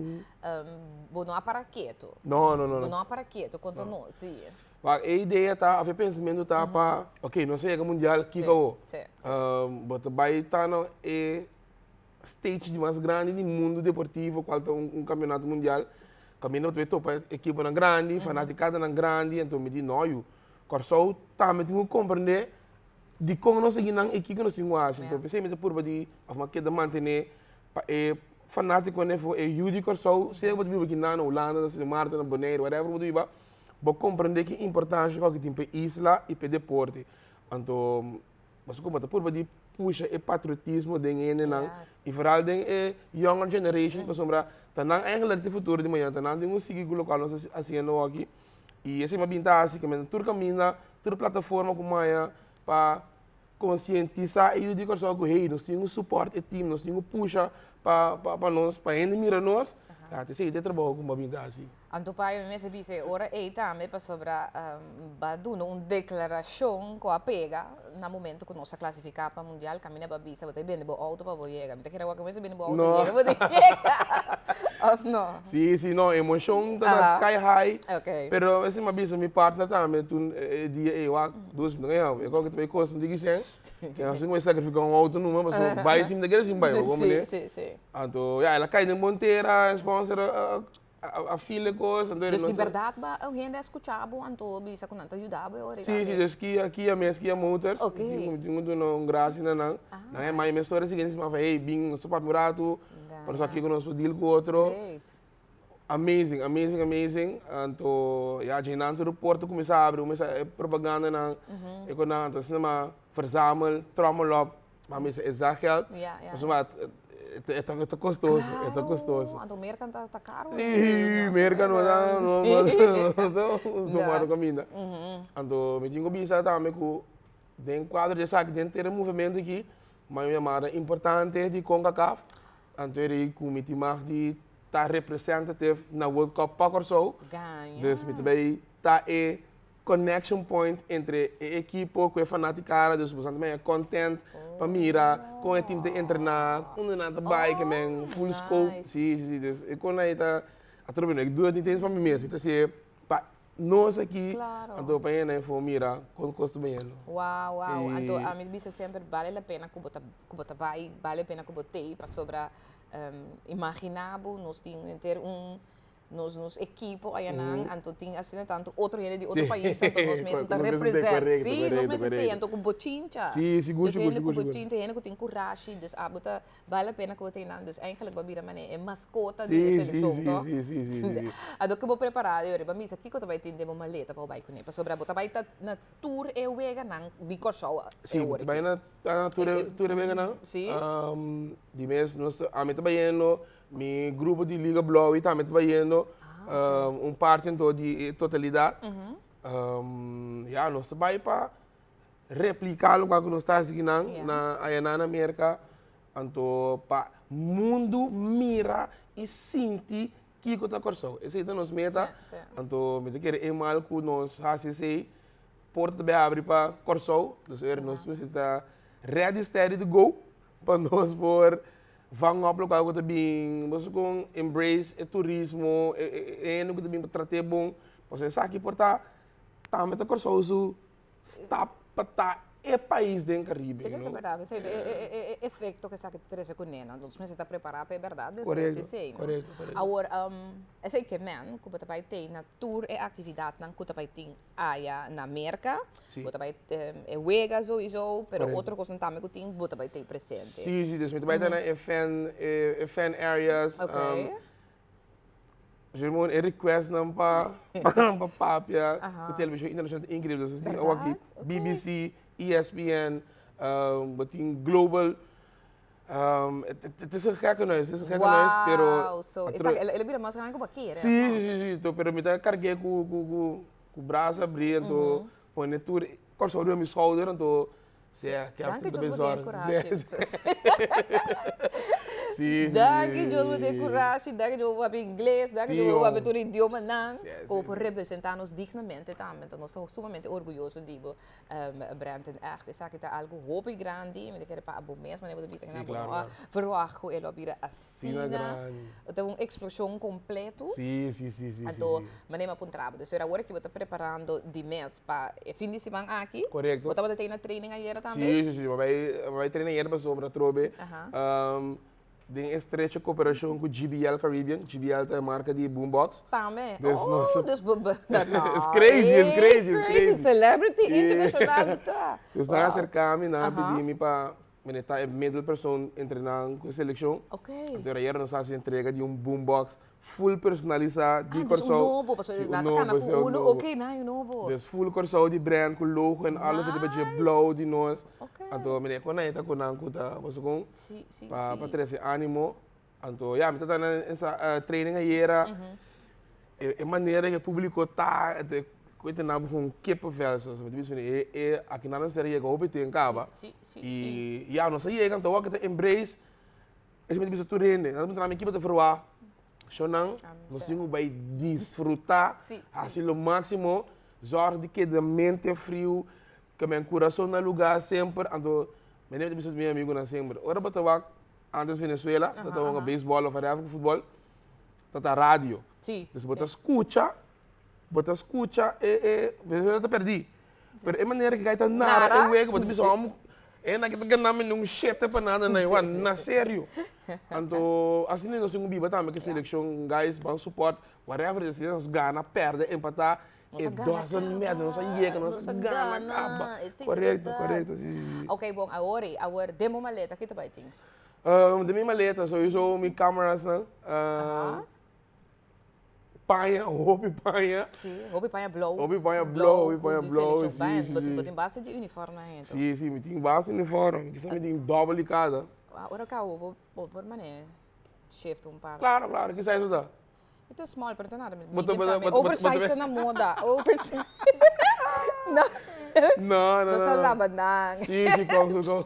bo no a para keto. No, no, no. Bo no a para keto, conta nos, si. Wak, e idea ta, of e pensamiento ta pa, ok, nos a yega mundial, kiko awor? Si, si. Bo ta bay ta na e stage di mas grandi di mundo deportivo, cual ta un campeonato mundial, caminda bo ta bay topa ekiponan grandi, fanaticadanan grandi, anto mi di, no yu, Kòrsou tambe tin ku komprendé dikon nos a nan i kiko nos tin ku hasi. Enton p'esei mi ta purba di òf mi a keda mantené pa e fanátikonan for e yu di Kòrsou, sea ku bo ta biba kinan na Hulanda, na Sint Maarten, na Boneiru, whatever bo ta biba, bo komprendé ki importansha ku tin pa e isla i pa e deporte. Anto pasobra ku bo ta purba di pusha e patriotismo den hendenan i foral den e younger generation pasobra ta nan eigenlijk ta e futuro di mañana, ta nan tin ku sigui ku lokual nos ta hasiendo aki. I esei mi a bin ta hasi kaminda tur kaminda, tur plataforma ku maya pa konsientisá e yu di Kòrsou ku hey nos tin ku supòrt e tim, nos tin ku pusha pa pa nos, pa hende mira nos. Ya, ta esei ta e trabou ku mi a bin ta hasi. Anto pai mi mester bisa e ora ei tambe pasobra ba duna un deklarashon ku a pega na momento ku nos a klasifiká pa mundial kaminda bo a bisa bo ta bende bo outo pa bo yega. Mi ta kere wak mi mester bende bo outo yega bo ta yega òf no? Sí, sí, no, emocion ta ta sky high. Okay. Pero ese mi a bisa mi partner tambe toen e dia ey wak, dus mi ta gaña, e kos ke ta bay kosta un tiki shen, ke nos tin ku bay sacrifica un auto numa pasobra bay si mi ta kere sin bay, bo comprende? Sí, sí, sí. Anto ya, el a kai den bon tera, e sponsor a feel e kos, anto Dus di berdad ba un hende a skucha bo anto bisa ku nan ta yuda bo e ora Sí, sí, dus Kia, Kia mes, Kia Motors, Okay. mi tin ku duna un gracia na nan. Nan e mai mes ora siguiente siman fa hey bin nos ta papia un ratu, Pa nos aki ku nos por deal ku otro. Great. Amazing, amazing, amazing. Anto, ya, dje nan tur porta kuminsá abri, kuminsá e propagandanan, e konan. Anto asina ma verzamel, trommel op, ma mester e zakgeld. Ja, ja. Pasobra e ta e ta kostoso, e ta kostoso. Klaro, anto Merka ta karo. Sí, Merka no ta, no ta zomaar no kaminda. Anto mi tin ku bisa tambe ku den kuadro di esaki, den tur e movementu aki, Ma un yamada importante di Concacaf, anto e rei ku mi tin mag di ta representative na World Cup pa Kòrsou. Gaña. Dus mi ta bai ta e connection point entre e ekipo ku e fanatikada, dus boso ta maya content pa mira kon e team ta entrená, unda nan ta bai, ke men full scope. Si, si, si, dus e kon ei ta atrobe no, e duda tin pa mi mes, mi ta hasié pa Nos aki, Claro. anto pa hende for mira kon kos ta bayendo. Wow, wow. I- Anto ami bisa semper bale la pena ku bo ta ku bo ta bai, bale pena ku bo tei pasobra imagina bo nos tin henter un nos nos ekipo ayanan anto tin asina tanto otro hende di otro Sí. pais anto nos mes ta Nos mester tei, represent. korekto, Sí, nos korekto, mester tei korekto. anto ku bochincha. Sí, sigur, Dus sigur, hende ku sigur, sigur. bochincha, hende ku tin kurashi, dus abo ta Bale la pena ku bo tin nan. Dus eigenlijk bo a bira manera e maskota di e Sí, sí, selekshon, sí, toh? sí, sí, sí, sí. Anto ku bo prepará di riba misa, kiko ta bai tin den bo maleta pa bo bai kuné? Pasobra bo ta bai ta na tur e weganan di Kòrsou e Sí, ora ta bai aki. na na tur e tur e weganan. Sí. Di mes nos ami ta bayendo, mi grupo di Liga Blauw tambe ta bayendo, un parti anto di e totalidat. Ya, nos ta bai pa repliká lokual ku nos ta hasi kinan na ayanan na Merka, anto pa mundu mira i sinti kiko ta Kòrsou. Esei ta nos meta, anto mi ta kere eenmaal ku nos hasi esei, porta ta bai habri pa Kòrsou, dus ora nos mester ta ready, steady to go pa nos por vang op lokual ku ta bin, boso kon embrace e turismo, e hende ku ta bin pa trat'é bon, pasobra esaki por ta tambe ta Kòrsou su Stap pa ta e pais den Caribe, Esei you ta know. berdad, esei ta e efecto ku esaki ta trese kuné, no? Nos mester ta prepará pa e berdad, despues Korekto, esei, no? korekto, korekto. Awor, esei ke men ku bo ta bai tei na tur e aktividatnan ku ta bai tin aya na Merka, Si. bo ta bai e wega souiso, pero Korekto. otro kosnan tambe ku tin, bo ta bai tei presente. Si, si, dus mi ta bai ta na e fan, e fan areas, Oké. Jermon, e requestnan pa pa papia ku televishon internashonal ta inkreibel. Nos tin awor aki BBC, ESPN, bo tin Global. Het is een gekkenhuis, het is een gekkenhuis, pero. Wow, so el a bira mas grandi ku bo a kere. Sí, sí, sí, sí, pero mi ta karg'é ku ku ku ku brasa abrí, anto pone tur Kòrsou riba mi skouder, anto Sea, Danki Captain Dios bo tin e Bezorg. kurashi. Si, si. Danki Dios bo tin kurashi, danki Dios bo papia ingles, danki Dios bo papia tur idiomanan ku bo por representá nos dignamente tambe. Enton nos ta sumamente orguyoso di bo, Brenton. Ègt esaki ta algu hopi grandi, mi ta kere pa abo mes manera bo ta bisa ku bo no a verwagt ku e lo a bira asina. Ta un eksploshon kompleto. Anto manera mi a puntra bo, dus awor aki bo ta preparando di mes pa e fin di siman aki. Korekto. Bo tabata tei na training ayera tambe? Si, si, si. Bo bai, bo bai train ayera pasobra atrobe den estrecho koperashon ku GBL Caribbean. GBL ta e marka di boombox. Tambe? Dus nos. Oh, dus bo, bo, It's crazy, it's crazy, it's crazy. Celebrity internashonal bo ta. Dus nan a aserká mi, nan a pidi mi pa mi ta e middelpersoon entre nan ku e selekshon. Oké. Anto ayera nos a hasi entrega di un boombox Full personalisa di Ah, dus un Kòrsou. nobo, pasobra Sí, un nan ta kana nobo, ku sí, un unu, nobo. oké, nan un nobo. Dus full Kòrsou di brand ku logo en alles riba dje Nice. blou di nos. Oké. Anto mi kon nan e ta ku nan ku ta boso kon Sí, sí, pa pa sí. trese ánimo. Anto ya mi ta na esa training ayera e e manera ku e públiko ta e ku e tene bo kon kippenvel so mi ta bisa e e akinan nan ser yega hopi ten kaba. Sí, sí, sí. I ya nos a yega anto awor ku ta embrace Esei mi ta bisa tur hende, nan ta puntra mi kiba ta ferwagt. Shownan, nos tin ku bai disfrutá, hasi lo máksimo, zòrg di keda mente friu, ke men kurason na lugá semper. Anto, mi ta bisa mi amigunan semper, ora bo ta wak antes Venezuela, ta ta hunga beisbòl òf whatever ku futbòl, ta ta radio. Entonces bo ta skucha, bo ta skucha e e Venezuela ta pèrdí. Pero e manera ku ta nara e wega, bo ta bisa hòmber, e nan ke ta gana mi un shete pa nada nan igual, na serio. Anto asina nos tin ku biba tambe ku e selekshon, guys, ban support, whatever it is, nos gana, pèrdè, empatá, it doesn't matter, nos a yega, nos a gana kaba. Korekto, korekto, si, si, si. Ok, bon, awor ei, awor den bo maleta ki ta bai tin? Den mi maleta sowieso mi camerasnan. Paña, hopi paña. Sí, hopi paña blou. Hopi paña blou, hopi paña blou, sí, sí, sí. Bo tin basta di uniform na hento. Sí, sí, mi tin basta uniform. Kisa mi tin dobbel di kada. Ora kaba bo bo por mane shift un par. Claro, claro. Ki size bo ta? Mi ta small, pero no ta nada. Medium tambe. Oversize ta na moda. Oversize. No. No, no, no. Nos ta laba nan. Sí, sí, kon, kon.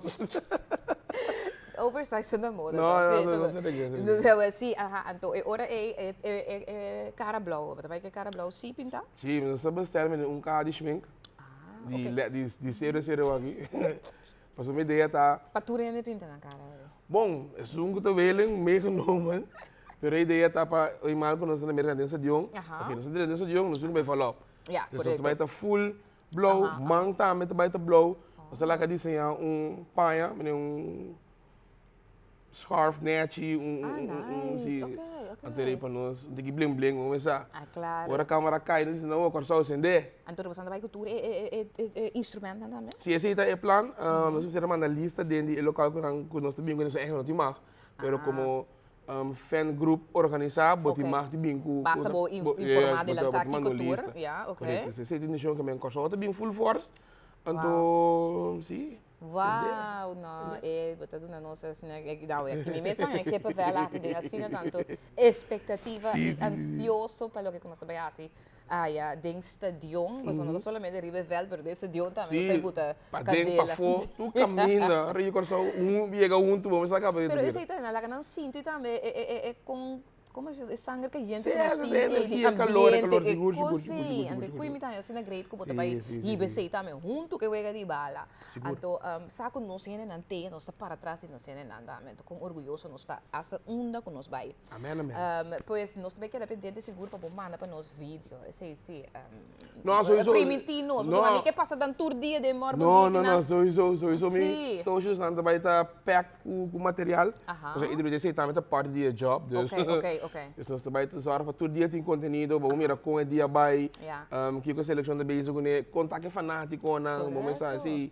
Oversize ta na moda No, toch? no, Sí, no, toch? no, no, no, Dus eh, sí, aha, anto e ora ei e e e e cara blauw, bo ta bai ku e cara blauw sí pinta? Sí, mi ta bestel mi un kaha di schmink. Ah, Di oké. le di di serio serio aki. Pasobra mi idea ta. Pa tur hende pinta nan cara ei. Bon, esun ku ta welen meegenomen, pero e idea ta pa oi mal ku nos ta na Merka den stadion. Aha. Oké, nos ta den stadion, nos tin ku bai follow up. Ja, Dus nos ta korekto. bai ta full Blou, man tambe ta bai ta blou. Nos a laga diseñá un paña, mene un scarf nechi, un Ah, un un nice. si. Ok, ok. Anto rei pa nos un tiki bling bling, bo mesa. Ah, claro. Ora camera kai nos disi no, Kòrsou sendé. Anto bo ta bai ku tur e e e e e instrumentnan tambe? Si, esei ta e plan. Nos mester a manda lista den di e lokal ku nan ku nos ta bin ku nos eigenlijk no tin mag. Pero komo fan group organisá, bo tin mag di bin ku. Basta bo informá adelantá kiko tur, ya, ok. Korekto, esei ta intenshon ke men Kòrsou ta bin full force, anto si. Wow, no, e bo ta duna nos asina, no, aki mi mes tambe ke papel aki den asina tantu espektativa i ansioso pa loke ku nos ta bai hasi aya den stadion, pasobra no ta solamente riba e vèlt, pero den stadion tambe nos ta bai buta Sí, paden, pafó, tur kaminda, Rio Kòrsou, un yega huntu bo mester a kaba di Pero esei ta, nan laga nan sinti tambe e e e kon, komo se e sanger kayente Sí, ku nos esa tin, e e di energia, e kalor, e ambiente, kalor, e sigur, sigur, kos sigur, ei. sigur, Anto sigur, kui sigur. mi ta haña asina great ku bo ta Sí, bai sí, sí, hiba sí. esei tambe huntu ku e wega di bala. Sigur. Anto sa ku nos hendenan te, nos ta para tras di nos hendenan tambe. Anto kon orguyoso nos ta asta unda ku nos bai. Amen, amen. Pues nos ta bay keda pendiente sigur pa bo manda pa nos video. Esey si. No, sowieso. Primintí nos. No. Pasobra mi ke pasa dan tur dia den morgen No, dia no, kinan. no, sowieso, sowieso mi Sí. socials nan ta bay ta packed cu cu material. Aha. Pasobra ieder esey tambe ta parti di e job, dus. Ok, ok, ok. Dus nos ta bay ta zorg pa tur dia tin contenido, pa bo mira con e dia bay, Ja. kico e seleccion ta bezig cune, contact e fanaticonan, bo mester Correcto. si.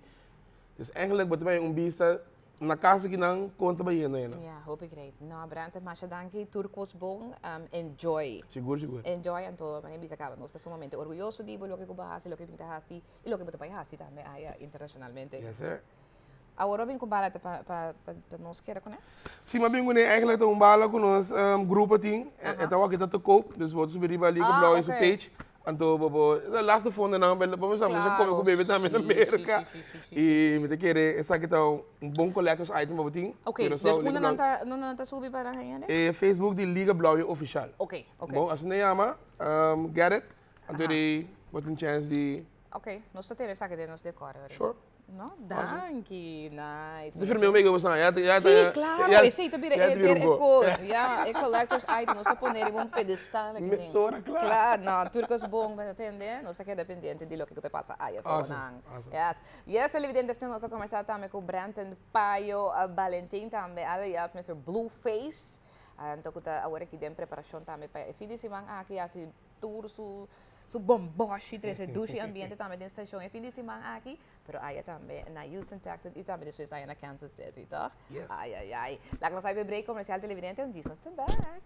Dus eigenlijk bo ta bay un bista Na casa ki nan kon ta bayendo ayina. Ya, hopi great. No, Brante, masha danki. Tur kos bon. Enjoy. Sigur, sigur. Enjoy anto manera bisa kaba nos ta sumamente orguyoso di bo, loke ku bo a hasi, loke bin ta hasi i loke bo ta bai hasi tambe aya internashonalmente. Yes sir. Awor bo bin ku bala ta pa pa pa nos keda kuné? Si, mi a bin kuné. Eigenlijk ta un bala ku nos grupo tin. E ta wak ta te koop. Dus bo ta subi riba Liga Blauw su page. Anto bo bo e laatste fondonan bo bo mester mester come cu bebe tambe na Merca. Y mi ta kere esaki ta un bon collectors item pa bo tin. Ok, dus unda nan ta unda nan ta subi pa nan haña den? E Facebook di Liga Blauwe Official. Ok, ok. Bon, asina yama, get it, anto di bo tin chance di. Ok, nos ta tene esaki den nos decor. Sure. No, danki, nice. Di firmeo mega bo sa, ya ya Sí, claro, esey ta bira e ter e cos, ya, e collector's item, nos ta pone riba un pedestal aki den. Mesora, claro. Claro, no, tur cos bon pa tende, nos ta keda pendiente di loke cu ta pasa aya afonan. Yes, yes, televidentes, nos a conversa tambe cu Brenton Payo Balentin tambe, alias Mister Blue Face, anto cu ta awor aki den preparacion tambe pa e fin di siman aki, haci tur su su bomboshi trese dushi ambiente tambe den stacion e fin di siman aki, pero aya tambe na Houston, Texas y tambe despues aya na Kansas City, toch? Yes. Ay, ay, ay. Laga nos bai p'e break comercial televidente en djis nos ta back.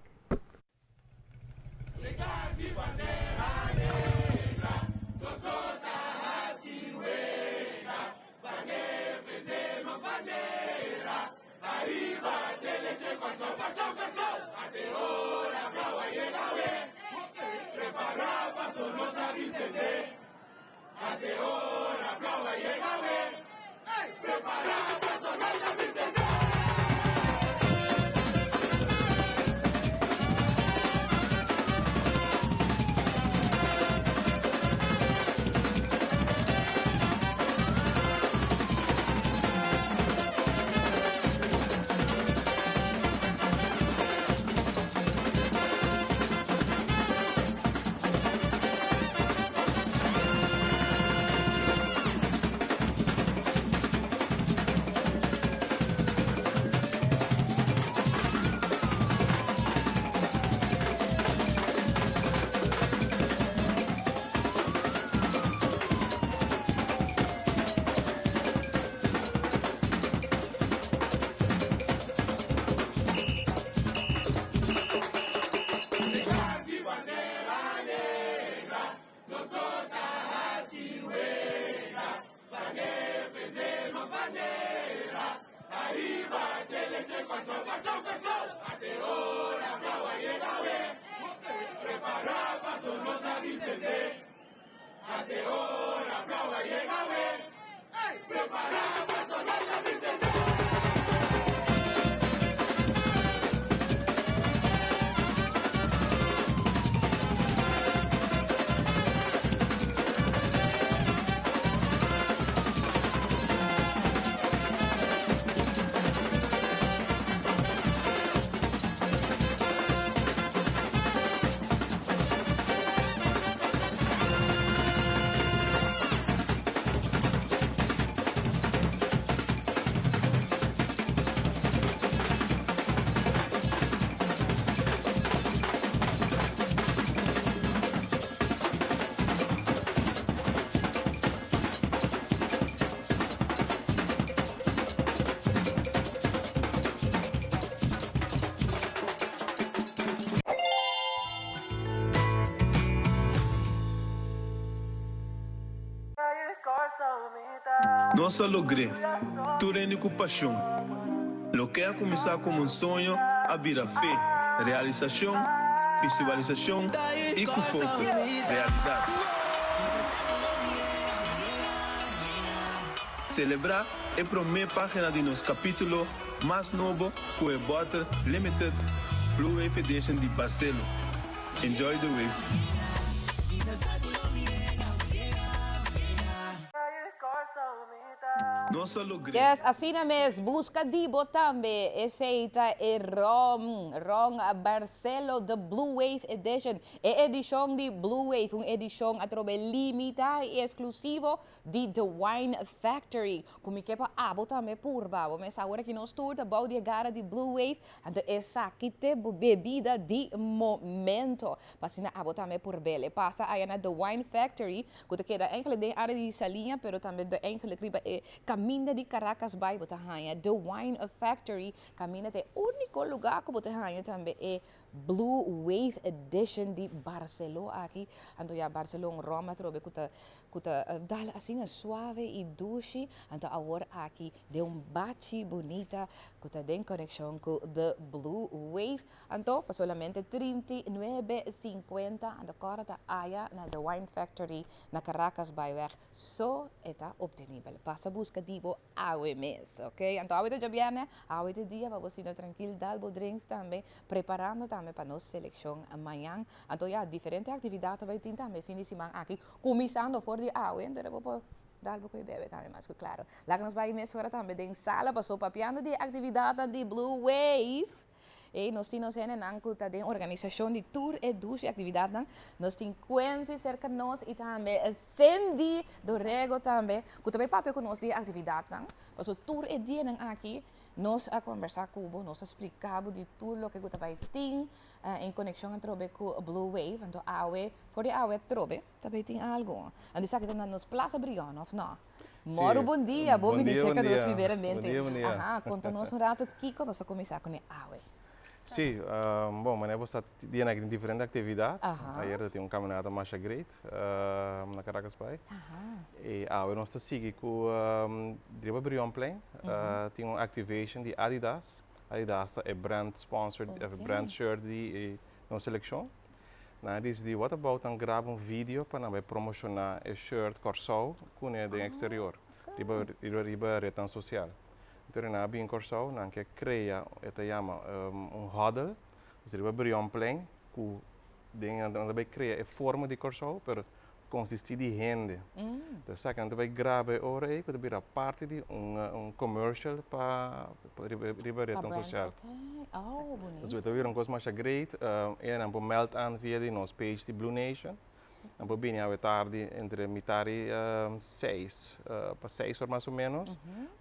Nos a logr'é, tur hende ku pashon. Loke a kuminsá komo un soño a bira fe, realisashon, visualisashon i ku focus, realidat. Selebrá e promé página di nos kapítulo mas nobo ku e bòter Limited Blue Wave Edition di Barcelo. Enjoy the wave! Nos a logr'é. Yes, asina mes, busca di bo tambe. Esey ta e rom, Ron Barcelo The Blue Wave Edition. E edicion di Blue Wave, un edicion atrobe limita y exclusivo di The Wine Factory. Cu mi ke pa abo tambe purba. Bo mes awor aki nos tur ta bou di e gara di Blue Wave, anto esaki t'e bo bebida di momento. Pa asina abo tambe por bele. Pasa aya na The Wine Factory, cu ta keda eigenlijk den area di Saliña, pero tambe eigenlijk riba e caminda. Kaminda di Caracasbaai bo ta haña The Wine Factory, kaminda ta e úniko lugá ku bo ta haña tambe e Blue Wave Edition di Barceló aki. Anto ya Barceló un ròm atrobe ku ta ku ta dal asina suave i dushi. Anto awor aki den un bachi bunita ku ta den konekshon ku The Blue Wave. Anto pa solamente 39,50 anto kòrda ta aya na The Wine Factory na Caracasbaaiweg so e ta obtenibel. Pasa buska di bo awe mes, ok. Anto awe ta djabièrnè, awe ta e dia pa bo sinta trankil, dal bo drinks tambe, preparando tambe pa nos selekshon mañan. Anto ya, diferente aktividat ta bai tin tambe e fin di siman aki, kuminsando for di awe, anto bo por dal bo koe bebe tambe mas ku klaro. Laga nos bai mesora tambe den sala paso papiando di e aktividatnan di Blue Wave. Ey, nos tin nos hendenan ku ta den organisashon di tur e dushi aktividatnan. Nos tin Quincy serka nos i tambe Cindy Dorego tambe ku ta bai papia ku nos di e aktividatnan. Pasobra tur e dianan aki nos a kombersá ku bo, nos a splika bo di tur loke ku ta bai tin en konekshon atrobe ku Blue Wave. Anto awe, for di awe atrobe ta bai tin algu. Anto esaki ta na nos Plaza Brion, òf no? Moro bon dia, bo bini cerca nos primeramente. Bon dia, bon dia. Aha, conta nos un rato kico nos ta cuminsa cune awe. Si, bon, manera bo sa dia nan aki tin diferente actividad. Ayer ta tin un caminata masha great na Caracas Bay. Y awe nos ta sigui cu riba Brionplein tin un activation di Adidas. Adidas ta e brand sponsor, e brand shirt di nos seleccion. Nan a disidí what about nan graba un video pa nan bai promoshoná e shirt Kòrsou kuné den eksterior riba riba riba retnan sosial. Enton nan a bin Kòrsou nan ke krea e ta yama un huddle dus riba Brionplein ku den nan ta bai krea e forma di Kòrsou pero konsistí di hende. Enton esaki nan ta bai graba e ora ei ku ta bira parti di un un commercial pa riba riba retnan sosial. Dus e ta bira un kos masha great. E nan por meld aan via di nos page di Blue Nation. Nan por bini awe tardi entre mitar di seis pa seis or mas o menos.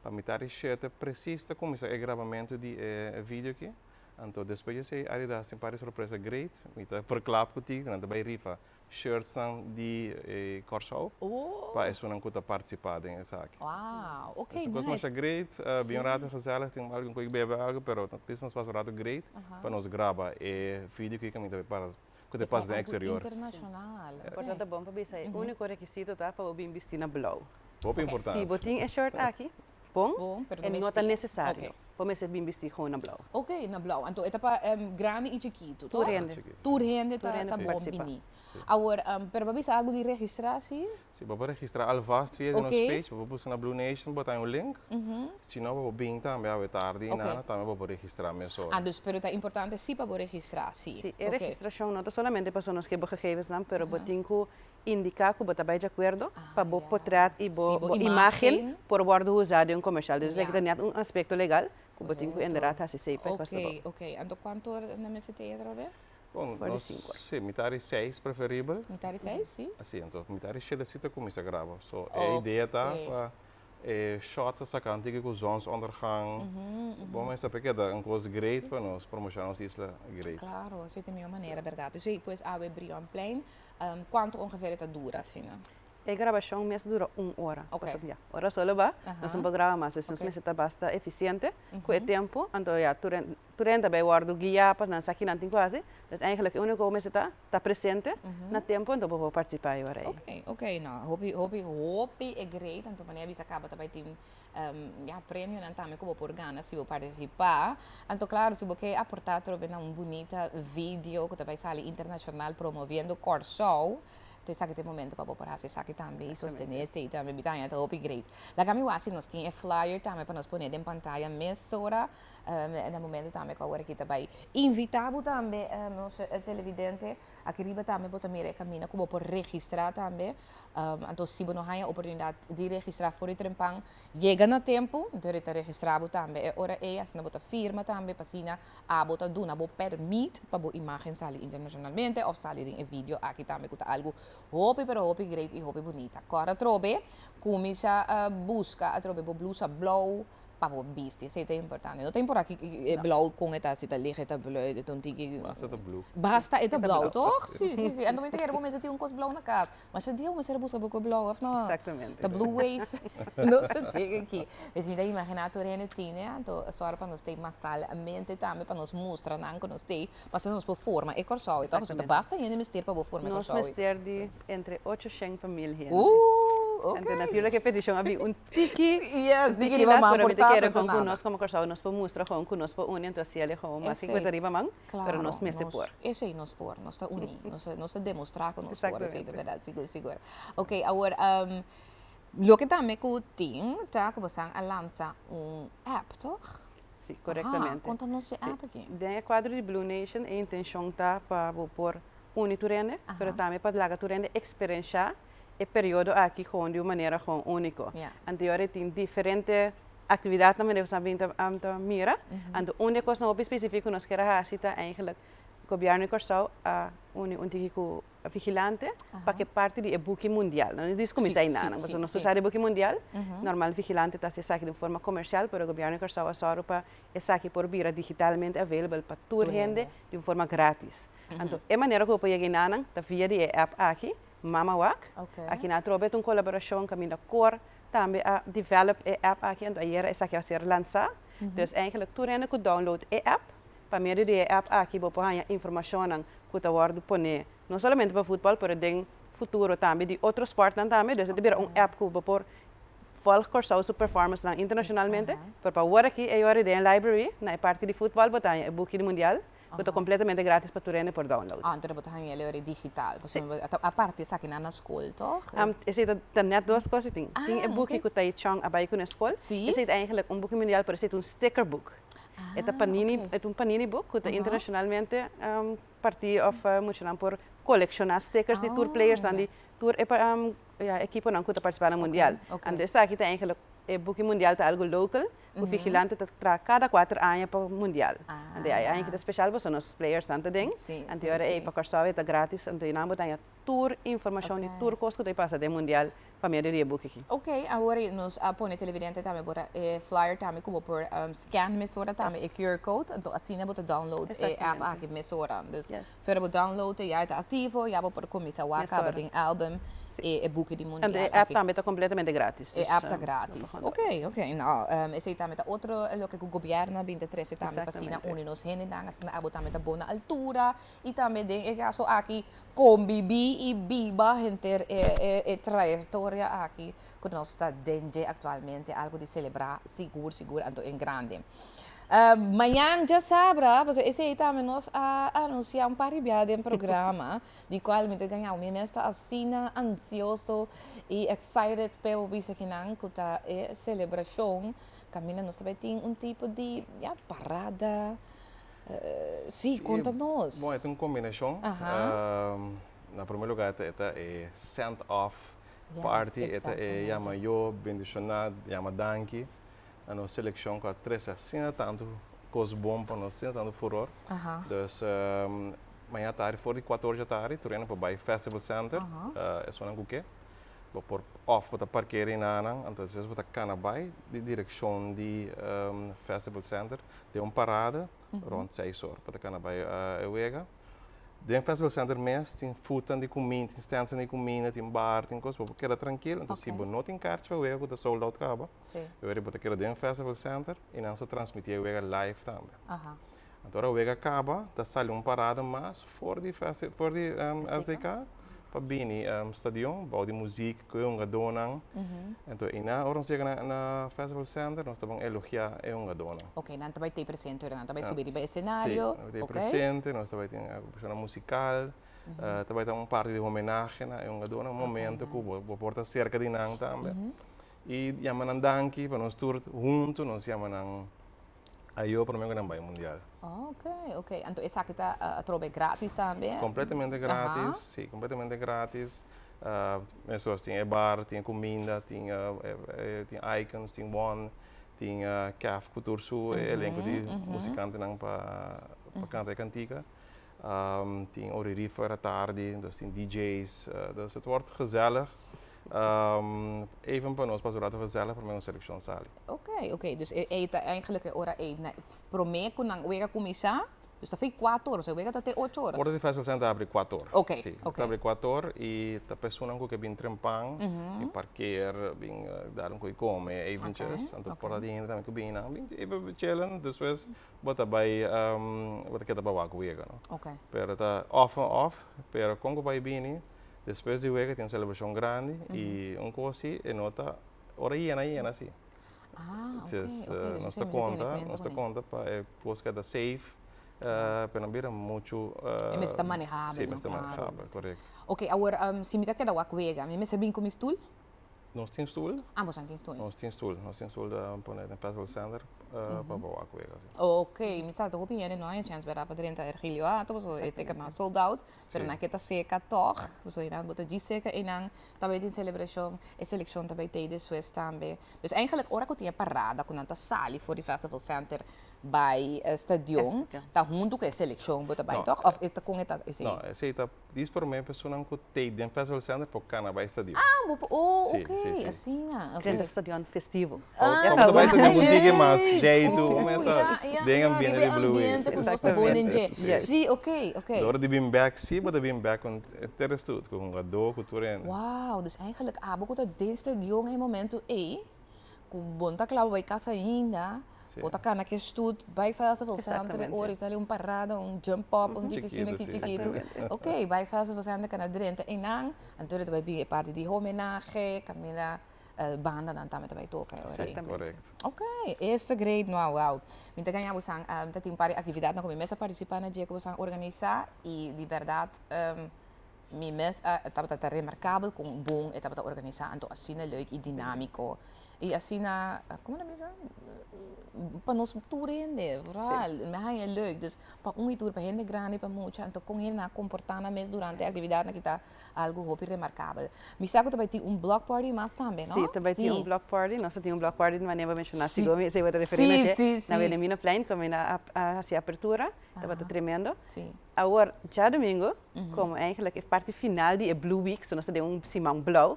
Pa mitar di shete presis ta kuminsá e grabamentu di e video aki. Anto despues di esei Adidas tin par di sorpresa great. Mi ta verklap ku ti ku nan ta bai rifa shirtsnan di e Kòrsou pa esunnan ku ta partisipá den esaki. Wow, ok, nice. Kos masha great, bin un rato gezellig, tin algun ku bebe algu, pero at least nos pasa un rato great pa nos graba e video ku kaminda para ku ta pasa den exterior. Internashonal. Por ta bon pa bisa e úniko rekisito ta pa bo bin bistí na blou. Hopi importante. Si bo tin e shirt aki, bon, e no ta nesesario. Bo mester bin bisti gewoon na blou. Ok, na blou. Anto e ta pa grandi i chikitu, toch? Tur hende. Tur hende ta bon bini. Awor, pero bo a bisa algu di registrá, si? Si, bo por registrá alvast via di nos page. Bo por buska na Blue Nation, bo ta haña un link. Si no, bo por bin tambe awe tardi i nana tambe bo por registrá mesora. Ah, dus pero ta importante si pa bo registrá, si. Si, e registrashon no ta solamente pasobra nos ke bo gegevensnan, pero bo tin ku indiká ku bo ta bai di akuerdo pa bo potret i bo imágen por wòrdu usá den un komershal. Dus esaki ta nèt un aspekto legal ku bo tin ku inderdat hasi esei pa e kosta bo. Oké, oké. Anto kuantu ora nan mester te atrobe? Bon, nos, si, mitar di seis preferibel. Mitar di seis, si. Asi, anto mitar di shete si ta kuminsá graba. So, e idea ta pa e shot ta saka un tiki ku zonsondergang. Bo mester por keda un kos great pa nos promoshoná nos isla great. Klaro, esei ta e mihó manera, bèrdat. Dus ei, pues awe Brionplein, Kuantu ongeveer e ta dura asina? E grabashon mes dura un ora. Pasobra ya, ora solo ba, nos no por graba mas. Dus nos mester ta basta efisiente ku e tempu. Anto ya, tur tur hende ta bai wòrdu guiá pa nan sa ki nan tin ku hasi. Dus eigenlijk e úniko ku mester ta, ta presente na tempu, anto bo por partisipá e ora ei. Oké, oké. No, hopi, hopi, hopi e great. Anto manera bisa kaba ta bai tin ya premionan tambe ku bo por gana si bo partisipá. Anto klaro si bo ke aportá atrobe na un bunita video ku ta bai sali internashonal promoviendo Kòrsou, ta esaki ta e momento pa bo por hasi esaki tambe i sostené esei tambe. Mi ta haña ta hopi great. Laga mi wak si nos tin e flyer tambe pa nos pone den pantaya mesora na momento tambe ku awor aki ta bai invitá bo tambe nos televidente. Aki riba tambe bo ta mira e kaminda ku bo por registrá tambe. Anto si bo no haña oportunidat di registrá for di trempan, yega na tempu, anto e ta registrá bo tambe e ora ei, asina bo ta firma tambe pa asina abo ta duna bo pèrmit pa bo imágen sali internashonalmente òf sali den e video aki tambe ku ta algu hopi pero hopi great i hopi bunita. Kòrda atrobe, kuminsá buska atrobe bo blusa blou. Pa bo bisti, esei ta importante. No ta importa ki e blauw kon e ta, si ta licht, e ta blui, e ta un tiki. Basta e ta blue. Basta e ta blauw, toch? Si, si, si. Anto mi ta kere bo mester tin un kos blauw na kas. Masha dia bo mester a buska bo ku blauw, of no? Exactamente. Ta blue wave nos ta tin aki. Dus mi ta imagina tur hende tin e, anto sòru pa nos tei masalmente tambe pa nos mustra nan ku nos tei, pasobra nos por forma e Kòrsou, toch? Pasobra ta basta hende mester pa bo forma e Nos Kòrsou. mester di entre ocho shen pa mil hende. Ooh, Anto okay. natuurlijk e petishon a bin un Tiki, Yes, tiki tiki riba lat, man pero por mi ta ta, kere pero ta gewoon ku nada. nos komo Kòrsou nos por mustra gewoon ku nos por uni anto hasiel e gewoon mas Esei, 50 riba man, pero klaro, nos mester nos, por. esei nos por, nos ta uní, nos ta, nos ta demostrá ku nos por, esei ta Exactamente. bèrdat, sigur, sigur. Ok, awor, loke tambe ku tin ta ku bosan a lansa un app, tòg? Sí, korektamente. Aha, konta nos e Sí. app aki. Den e kuadro di Blue Nation e intenshon ta pa bo por uni tur hende, pero tambe pa laga tur hende eksperenshá e periodo aki gewoon di un manera gewoon úniko. Anto e tin diferente aktividatnan manera ku bo sa bin ta mira. Anto un di e kosnan hopi spesífiko ku nos kier a hasi ta eigenlijk gobièrnu di Kòrsou a uni un tiki ku Vigilante pa ke parti di e buki mundial. No dis kuminsá einan, pasobra nos tur sa di e buki mundial, normal Vigilante ta hasi esaki di un forma komersial, pero gobièrnu di Kòrsou a sòru pa esaki por bira digitalmente available pa tur hende di un forma grátis. Anto e manera ku bo por yega einanan ta via di e app aki, Mama Wak. Aki nan atrobe ta un kolaborashon kaminda kor tambe a develop e app aki, anto ayera esaki a ser lansá. Dus eigenlijk tur hende ku download e app, pa medio di e app aki bo por haña informashonnan ku ta wòrdu poné no solamente pa futbòl pero den futuro tambe di otro spòrtnan tambe. Dus e ta bira un app ku bo por volg Kòrsou su performancenan internashonalmente, pero pa awor aki e yora den e library na e parti di futbòl bo ta haña e buki di mundial ku ta kompletamente gratis pa tur hende por download. Ah, entonces bo ta haña el ora digital. Pasobra ta aparte esakinan na skol, tòg? Esei ta nèt dos kos tin. Tin e buki ku ta e chòn a bai ku na skol. Esei ta eigenlijk un buki mundial, pero esei ta un stickerboek. E ta panini, e ta un panini boek ku ta internashonalmente partí òf muchanan por kolekshoná stickers di tur playersnan di tur e ekiponan ku ta partisipá na mundial. Anto esaki ta eigenlijk e buki mundial ta algu local ku Vigilante ta traha kada kuater aña pa mundial. Anto e aña aki ta speshal pasobra nos playersnan ta den. Anto e ora ei pa Kòrsou e ta gratis anto einan bo ta haña tur informashon di tur kos ku ta pasa den mundial pa medio di e buki aki. Ok, awor nos a pone televidente tambe por e flyer tambe ku bo por scan mesora tambe e QR code, anto asina bo ta download e app aki mesora. Dus fuera bo download e ya e ta aktivo, ya bo por kuminsá wak kaba den album e e buki di mundial aki. Anto e app tambe ta kompletamente gratis. E app ta gratis. Ok, ok. No, esei tambe ta otro loke ku gobièrnu a bin ta trese tambe pa asina uni nos hendenan, asina abo tambe ta bo na altura i tambe den e kaso aki Kombibí i biba henter e trayektoria aki ku nos ta den dje aktualmente, algu di selebrá sigur sigur anto en grande. Mañan djasabra, pasobra esei tambe nos a anunsiá un par di biaha den programa, di kual mi ta gaña mi mes ta asina ansioso i excited p'e bo bisa kinan ku ta e selebrashon kaminda nos ta bai tin un tipo di, ya, parada. Sí, konta nos. Bon, e ta un kombinashon. Na promé lugá e ta e send off party, e ta e yama yo, bendishoná, yama danki na nos selekshon ku a trese asina tantu kos bon pa nos, asina tantu furor. Dus mañana tardi for di kuater or djatardi tur hende por bai Festival Center, esunnan ku ke. Bo por òf bo ta parkera enanan, anto despues bo ta kana bai di direkshon di Festival Center. Den un parada rond seis or pa ta cana bay e wega. Den Festival Center mes tin foodnan di cuminda, tin standsnan di cuminda, tin bar, tin cos, bo por keda trankil. Enton si bo no tin kaartje pa wega cu ta sold out caba, e wega bo ta keda den Festival Center y nan sa transmiti e wega live tambe. Anto ora wega caba ta sali un parada mas for di for di SDK pa bini stadion bou di muziek ku e hungadónan. Anto einan ora nos yega na na Festival Center nos ta bon elogiá e hungadónan. Oké, nan ta bai tei presente ora nan ta bai subi riba esenario. Sí, nan ta bai tei presente, nos ta bai tin agrupashonnan musikal, ta bai ta un parti di homenahe na e hungadónan, un momento ku bo bo por ta serka di nan tambe. I yama nan danki pa nos tur huntu nos yama nan Ayo prome ku nan bai mundial. Ok, ok. Anto esaki ta atrobe gratis tambe? Completamente gratis, si, completamente gratis. Mescos tin e bar, tin e cuminda, tin tin icons, tin one, tin Kef cu tur su elenco di musicantenan pa pa canta e cantica. Tin Oririfa atardi, dus tin DJ's, dus het wordt gezellig. Even pa nos pasa un rato gezellig prome un seleccion sali. Ok, ok. Dus e ei ta eigenlijk e ora ei na prome cu nan wega cuminsa, dus ta fin cuatro or, e wega ta te ocho or. Porta di Festival Center ta abri cuatro or. Ok, Si, ok. ta abri cuatro or y ta personan cu ke bin trempan, bin parkeer, bin dar un cu di come eventjes. Anto por ta tin hende tambe cu bin nan bin even chillen, despues bo ta bay bo ta keda pa wak wega no. Ok. Pero ta off en off, pero con cu bay bini Despues di wega tin un celebracion grandi y un cos si e no ta ora yena yena si. Ah, ok, Entonces, ok, dus nos ta esei mester tene conta, cuenta nos ta con e. conta pa e cos keda safe, pa no bira mucho, E mester ta manejabel, si, no? mester Claro. manejabel, correcto. Ok, awor si mi ta keda wak wega, mi mester bin cu mi stoel? Nos tin stoel. Ah, boso tin stoel. Nos tin stoel, nos tin stoel pone den Festival Center pa bo wak wega, si. Ok, mi sa ta hopi hende no a haña chance berdad pa drenta Ergilio Hato, pasobra e ticketnan sold out. Pero nan ke ta seka tòg, pasobra einan bo ta djis seka einan ta bai tin selebrashon, e selekshon ta bai tei despues tambe. Dus eigenlijk ora ku tin e parada ku nan ta sali for di Festival Center bai stadion, ta huntu ku e selekshon bo ta bai tòg? Òf e ta kon e ta esei? No, esei ta dis promé personan ku tei den Festival Center por kana bai stadion. Ah, bo por, oh, oké, asina. Drenta stadion festivo. Ah, Como ta bai stadion ku tiki mas jeitu, un mesa den ambiente di Blue Wave. Ambiente ku nos ta bon den dje. Si, oké, oké. Dor di bin bek, si bo ta bin bek ku tere stoet, ku hungadó, ku tur hende. Wow, dus eigenlijk abo ku ta den stadion e momento ei, ku bo no ta kla pa bai kas ainda, bo ta kana ku e stoet bai Festival Center e ora i sali un parada, un jump up, un tiki asina aki chikitu. Oké, bai Festival Center kana drenta einan, anto ta bai bin e parti di homenahe, kaminda bandanan tambe ta bai toka e ora ei. Correcto. Ok, esta great no, wow. Mi ta gaña bosan, mi ta tin un par di actividadnan cu mi mes a participa na dje cu bosan organisa y di berdad mi mes a tabata ta remarcabel con bon e tabata organisa anto asina leuk y dinamico y asina, como nan bisa, pa nos tur hende, vooral, mi a haña leuk, dus pa un y tur, pa hende grandi, pa mucha, anto con hende nan a comporta nan mes durante e actividadnan ki ta Algu hopi remarkabel. Mi sa ku ta bai tin un block party mas tambe, no? Sí, ta bai tin un block party. Nos ta tin un block party di manera bo menshoná sigur mi esei bo ta referí na dje. Na Wilhelminaplein kaminda a hasi apertura, tabata tremendo. Awor djadumingu, komo eigenlijk e parti final di e Blue Week, so nos ta den un siman blou,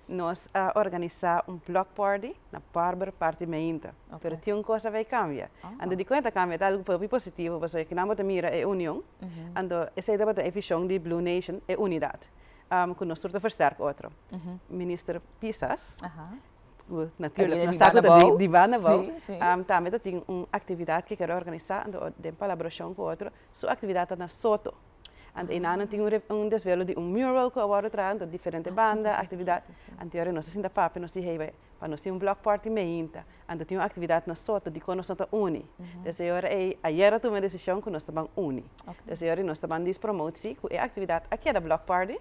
nos a organisá un block party na Barber parti meinta. Pero tin un kos a bai kambia. Anto dikon e ta kambia? Ta algu hopi positivo pasobra kinan bo ta mira e union. Anto esei tabata e vision di Blue Nation, e unidat, ku nos tur ta versterk otro. Minister Pisas, ku natuurlijk nos sa ku ta di banda abou, tambe ta tin un aktividat ku e kere organisá, anto den palabrashon ku otro, su aktividat ta na Soto. Anto einan nan tin un desvelo di un mural ku a wòrdu traha, anto diferente banda, aktividat. Anto yora nos a sinta papia, nos di hey, Pa nos tin un block party meinta, anto tin un actividad na Soto, dicon nos no ta uni? Des e ora ey, ayer a tuma e decision cu nos ta ban uni. Des e ora ey nos ta ban dispromote si cu e actividad a keda block party,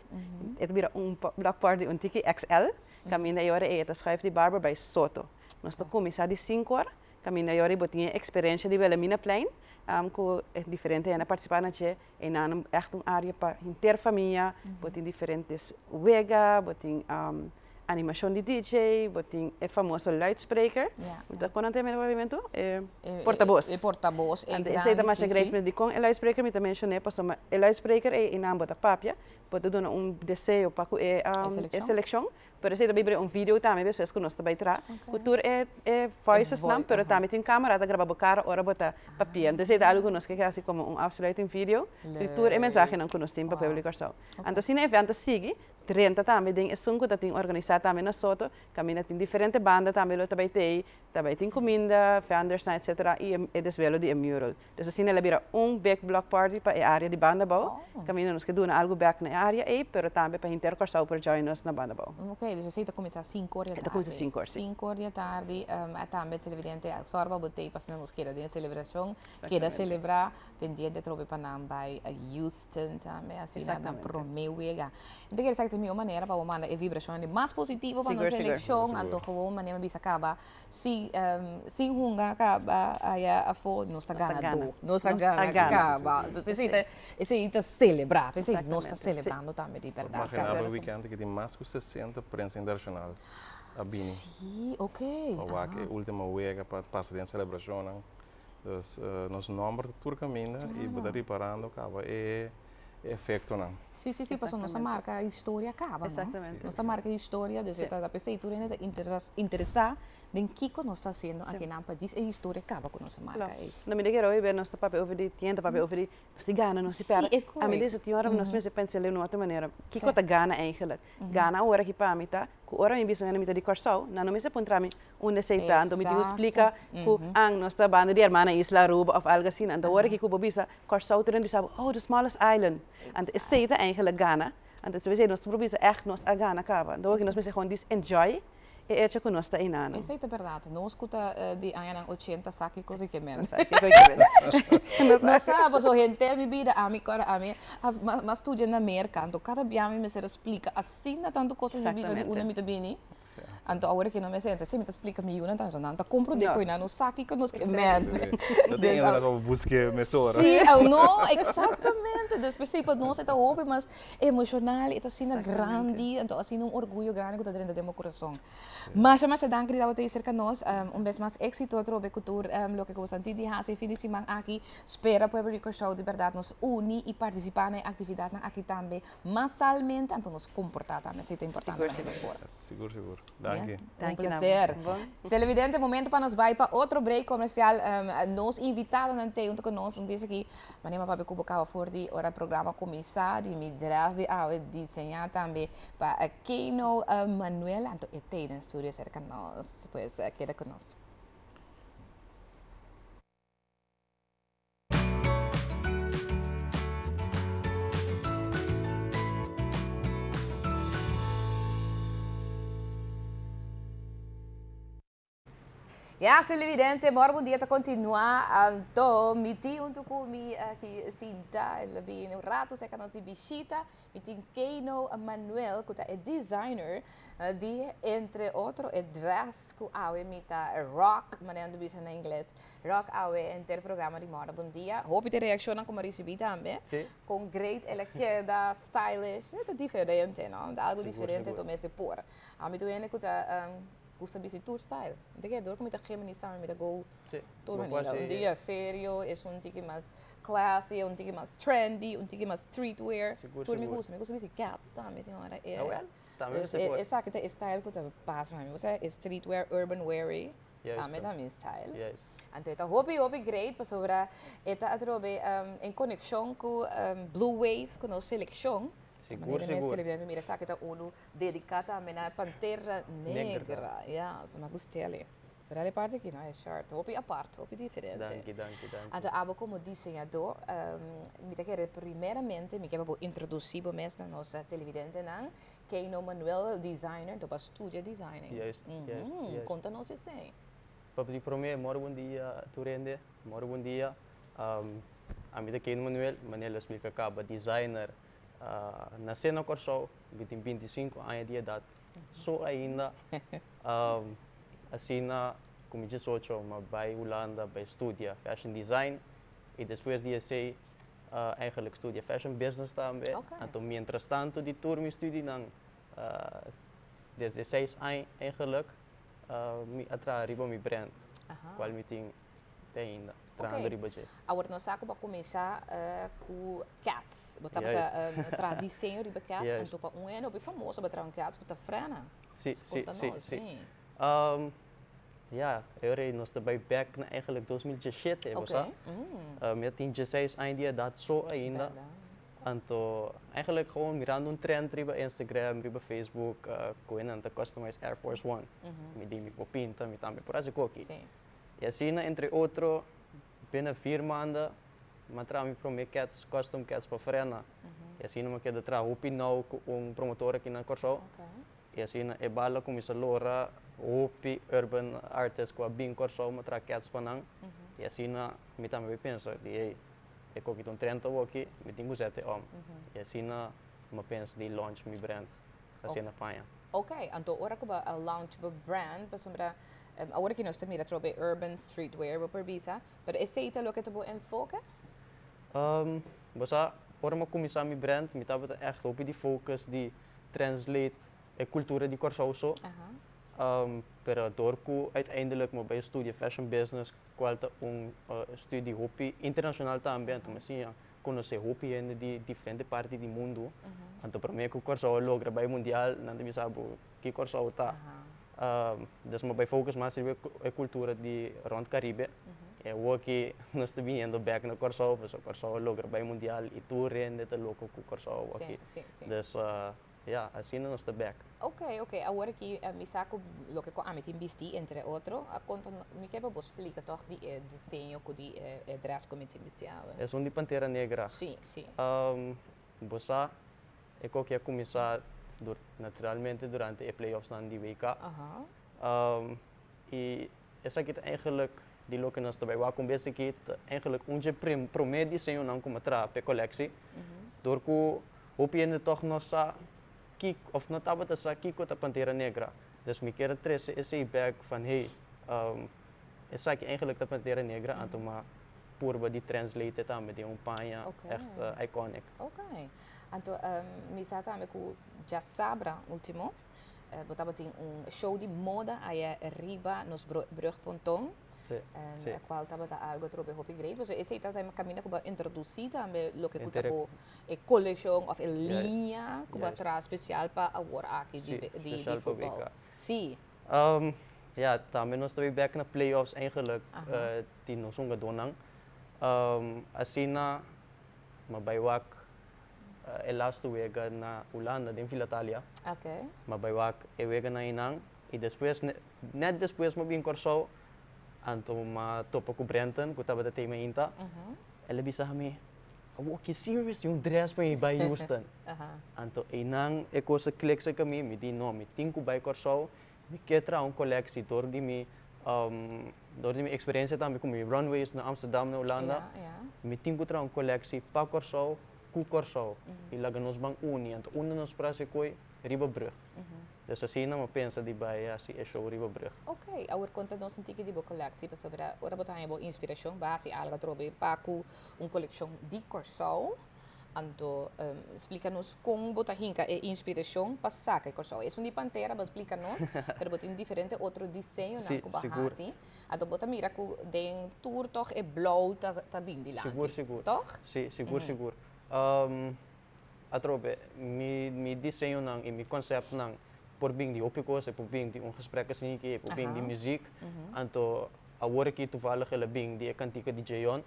e ta bira un block party un tiki XL, caminda e ora ey e ta schuif di Barber bay Soto. Nos ta cuminsa di cinco or, caminda e ora ey bo tin e experiencia di Wilhelminaplein, cu e diferente hende a participa na dje, Einan echt un area pa henter famia, bo tin diferentes wega, bo tin animashon di DJ, bo tin e famoso luidspreker. Bo ta kono te papiamentu? E portabos. E portabos, e grandi, si si. Esei ta masha great, pero dikon e luidspreker mi ta menshon'é? Pasobra e luidspreker ei einan bo ta papia, bo ta duna un deseo pa ku e selekshon, Pero esei ta bay bira un video tambe despues cu nos ta bay traha cu tur e e voicesnan, pero tambe tin un camera ta graba bo cara ora bo ta papia. Entonces esei ta algo cu nos ke haci como un afsluiting video di tur e mensahenan cu nos tin pa pueblo di Corsou. Anto asina e event ta sigui, drenta tambe den esun cu ta tin organisa tambe na Soto, caminda tin diferente banda tambe lo ta bay tei, ta bay tin cuminda, vendersnan etcetera y e desvelo di e mural. Dus asina el a bira un big block party pa e area di Banda Bou. Kaminda nos ke duna algu bek na e area ei, pero tambe pa henter Kòrsou por join nos na Banda Bou. Ok, dus esei ta kuminsá sinku or di E ta kuminsá sinku or, si. Sinku or di atardi. A tambe televidente a sòrba bo tei pa asina nos keda den e selebrashon, keda selebrá, pendiente atrobe pa nan bai Houston tambe, asina nan promé wega. Mi ta kere sa ku ta e mihó manera pa bo manda e vibrashonnan di mas positivo pa nos selekshon, anto gewoon manera mi bisa kaba Si sin hunga caba aya afo nos ta ganador. Nos a gana caba. Entonces esey ta esey ta celebra. P'esey nos ta celebrando tambe di berdad. Imagina bo e weekend aki tin mas cu 60 prensa internacional a bini. Si, ok. Pa wak e ultimo wega pa pasa den celebracionnan. Dus nos nomber ta tur caminda y bo ta riparando caba e. e efectonan. Sí, sí, sí, pasobra nos a marca historia caba, no? Exactamente. Nos a marca historia, dus e ta p'esei tur hende ta interesa den kico nos ta haciendo akinan pa djis e historia caba cu nos a marca ei. No, mi ta kere oibe nos ta papia over di tienda, papia over di nos tin gana, nos tin perde. Sí, e A mi correcto. di tin ora nos mester pensa den un otro manera. Kico ta gana eigenlijk? Gana awor aki pa mi ta cu ora mi bisa mi ta di Corsou, nan no mester puntra mi unda esey ta, anto mi tin cu splica cu an nos ta banda di hermana isla Aruba of algo asina. Anto ora ki cu bo bisa Corsou tur hende bisa bo, oh the smallest island. Anto esey ta eigenlijk gana. Anto esey nos por bisa echt nos a gana caba. Anto nos mester gewoon dis enjoy e hecho cu nos ta einan. Esey ta berdad. Nos cu ta di añanan ochenta sa kico si ke men. Sa kico ke men. Nos sa pasobra henter mi bida ami kòrda ami a studia na Merca anto kada bia mi mester a splika asina tantu kos pa mi bisa di unda mi ta bini. Anto awor ke no mester entra si mi ta splika mi yunan tambe so nan ta komprondé ku nan no sa kiko nos ke men. No tin hende pa busk'é mesora. Sí, no, eksaktamente. Dus p'esei pa nos e ta hopi mas emoshonal, e ta asina grandi, anto asina un orguyo grandi ku ta drenta den bo kurason. Masha masha danki di tabata ei serka nos. Un bes mas éksito atrobe ku tur loke ku bo san tin di hasi e fin di siman aki. Spera pueblo di Kòrsou di bèrdat nos uni i partisipá na e aktividatnan aki tambe. Masalmente, anto nos comporta tambe, esey ta importante pa nos por. Sigur, sigur. Danki. Un placer. Televidente, momento pa nos bay pa otro break comercial. Nos invitadonan t'ey hunto cu nos un dies aki. Manera mi a papia cu bo caba for di ora e programa cuminsa, di mi dress di awe diseña tambe pa Keino Manuel, anto e t'ey den studio cerca nos. Pues keda cu nos. Ya, televidente, mor bon dia ta continua. Anto, mi tin hunto cu mi aki sinta, el a bini un rato cerca nos di bishita. Mi tin Keino Manuel, cu ta e designer di, entre otro, e dress cu awe mi ta rock, manera nan ta bisa na ingles. Rock awe henter programa di Mora Bon Dia. Hopi te reaccionnan cu mi a ricibi tambe. Sí. Con great el a keda, stylish. E ta diferente, no? Ta algo Sigur, diferente sigur. to mester por. Ami tur hende cu ta gusta bisti tur style. Mi ta kere dor cu mi ta Géminis tambe mi ta go Sí. tur Bo por manera. Un haci. dia serio, es un tiki mas classy, un tiki mas trendy, un tiki mas streetwear. Sigur, Tur mi sigur. gusta. Mi gusta bisti cats tambe tin ora. E, Awel, tambe dus mester e, por. esaki ta e style cu ta pas pa mi. Mi gusta e streetwear, urban wear ei. Tambe ta mi style. Juist. Anto e ta hopi hopi great pasobra e ta atrobe en konekshon ku Blue Wave ku nos selekshon. Sigur, Manera mes sigur. televidente mira esaki ta unu dediká tambe na Pantera Negra. Ya, sa mi a gust'el. Pero e parti aki no e shirt hopi apart, hopi diferente. Danki, danki, danki. Anto abo komo diseñadó mi ta kere primeramente mi ke pa bo introdusí bo mes na nos televidentenan. Keino Manuel, designer, to pa studia designing. Juist, juist, juist. Konta nos esei. Pa di promé, mor bon dia tur hende, mor bon dia. Ami ta Keino Manuel, manera lo splika kaba, designer. Nasé na Kòrsou, mi tin bintisinku aña di edat, so ainda. Asina ku mi diesocho mi a bai Hulanda bai studia fashion design i despues di esei Eigenlijk studia fashion business tambe. Anto mientras tanto di tur mi studienan desde seis aña eigenlijk mi a traha riba mi brand cual mi tin te ainda trahando riba dje. Awor nos sa cu bo a cuminsa cu cats. Bo tabata traha diseño riba cats anto pa un hende hopi famoso bo a traha un cats cu ta frena. Si, si, si, si. Ya, e ora ei nos ta bai bek na eigenlijk 2017, bo sa. Mi a tin dieseis aña di edat so ainda. Anto, eigenlijk gewoon mirando un trend riba Instagram, riba Facebook, ku e nan ta customize Air Force One. Mi di mi por pinta, mi tambe por hasi koki. I asina, entre otro, binnen vier maanden mi a traha mi prome kets, custom kets pa frena. I asina mi a keda traha hopi nauw ku un promotor aki na Kòrsou. I asina e bal a kuminsá lora hopi urban artist ku a bin Kòrsou mi a traha kets pa nan. I asina mi tambe bai pensa di hey, e koki ta un trend awoki, mi tin ku zet e om. I asina mi a pensa di launch mi brand asina paña. Ok, anto ora ku bo a launch bo brand, pasobra awor aki nos ta mira atrobe urban streetwear bo por bisa, pero esei ta loke ta bo enfoke? Bo sa, ora mi a kuminsá mi brand mi tabata ègt hopi di focus di translate e cultura di Kòrsou so, pero dor ku uiteindelijk mi a bai studia fashion business kual ta un studi hopi internashonal tambe, anto mi a siña. konosé hopi hende di diferente parti di mundu. Anto promé ku Kòrsou a logra bai mundial nan ta bisa bo ki Kòrsou ta. Dus mi a bai focus mas riba e kultura di rònt Karibe. E awoki nos ta biniendo bèk na Kòrsou pasobra Kòrsou a logra bai mundial i tur hende ta loko ku Kòrsou awoki. Dus ya, asina nos ta bèk. Ok, ok. Awor aki mi sa ku loke ku ami tin bisti entre otro. A konta mi ke pa bo splika tòg di e diseño ku di e dress ku mi tin bisti awe. Esun di Pantera Negra. Sí, sí. Bo sa e koki a kuminsá naturalmente durante e playoffsnan di WK. I esaki ta eigenlijk di loke nos ta bai wak un bes aki ta eigenlijk un dje promé diseñonan ku mi a traha pa e koleksi. Dor ku hopi hende tòg no sa kiko òf no tabata sa kiko ta Pantera Negra. Dus mi kier a trese esei bèk van hey, esaki eigenlijk ta Pantera Negra anto mi a purba di translate tambe den un paña echt iconic. Ok. Anto mi sa tambe ku djasabra ultimo bo tabatin un show di moda aya riba nos brug ponton. Sí, sí. Cual tabata algo trobe hopi great. Pasobra esey ta caminda cu bo a introduci tambe loke cu ta bo e coleccion of e liña cu bo a traha special pa awor aki di futbol. Sí. Ya, tambe nos ta bay bek na playoffs eigenlijk di nos hungadónan. Asina mi a bay wak e lastu wega na Hulanda den Villa Thalia. Mi a bay wak e weganan einan i despues, nèt despues mi a bin Kòrsou, anto mi a topa ku Brenton ku tabata tei mainta. El a bisa mi, Awor ki si mi mester un dress pa mi bai Houston. Anto einan e kos a klik serka mi, mi di no, mi tin ku bai Kòrsou, mi ke traha un koleksie dor di mi dor di mi eksperensia tambe ku mi runways na Amsterdam na Hulanda, mi tin ku traha un koleksie pa Kòrsou, ku Kòrsou i laga nos ban uni. Anto unda nos por hasi koi? Riba brug. Dus asina mi a pensa di bai hasi e show riba brug. Ok, awor konta nos un tiki di bo koleksie pasobra ora bo ta haña bo inspirashon bo a hasi algu atrobe pa ku un kolekshon di Kòrsou. Anto splika nos kon bo ta hinka e inspirashon pa saka e Kòrsou. Esun di Pantera bo a splika nos, pero bo tin diferente otro diseñonan ku bo a hasi. Anto bo ta mira ku den tur tòg e blou ta ta bin dilanti. Sigur, sigur. Tòg? Sí, sigur, sigur. Atrobe, mi mi diseñonan i mi konsèptnan por bin di hopi kos, e por bin di un gesprek asina aki, e por bin di muzik. Anto awor aki toevallig el a bin di e kantika di Jeon.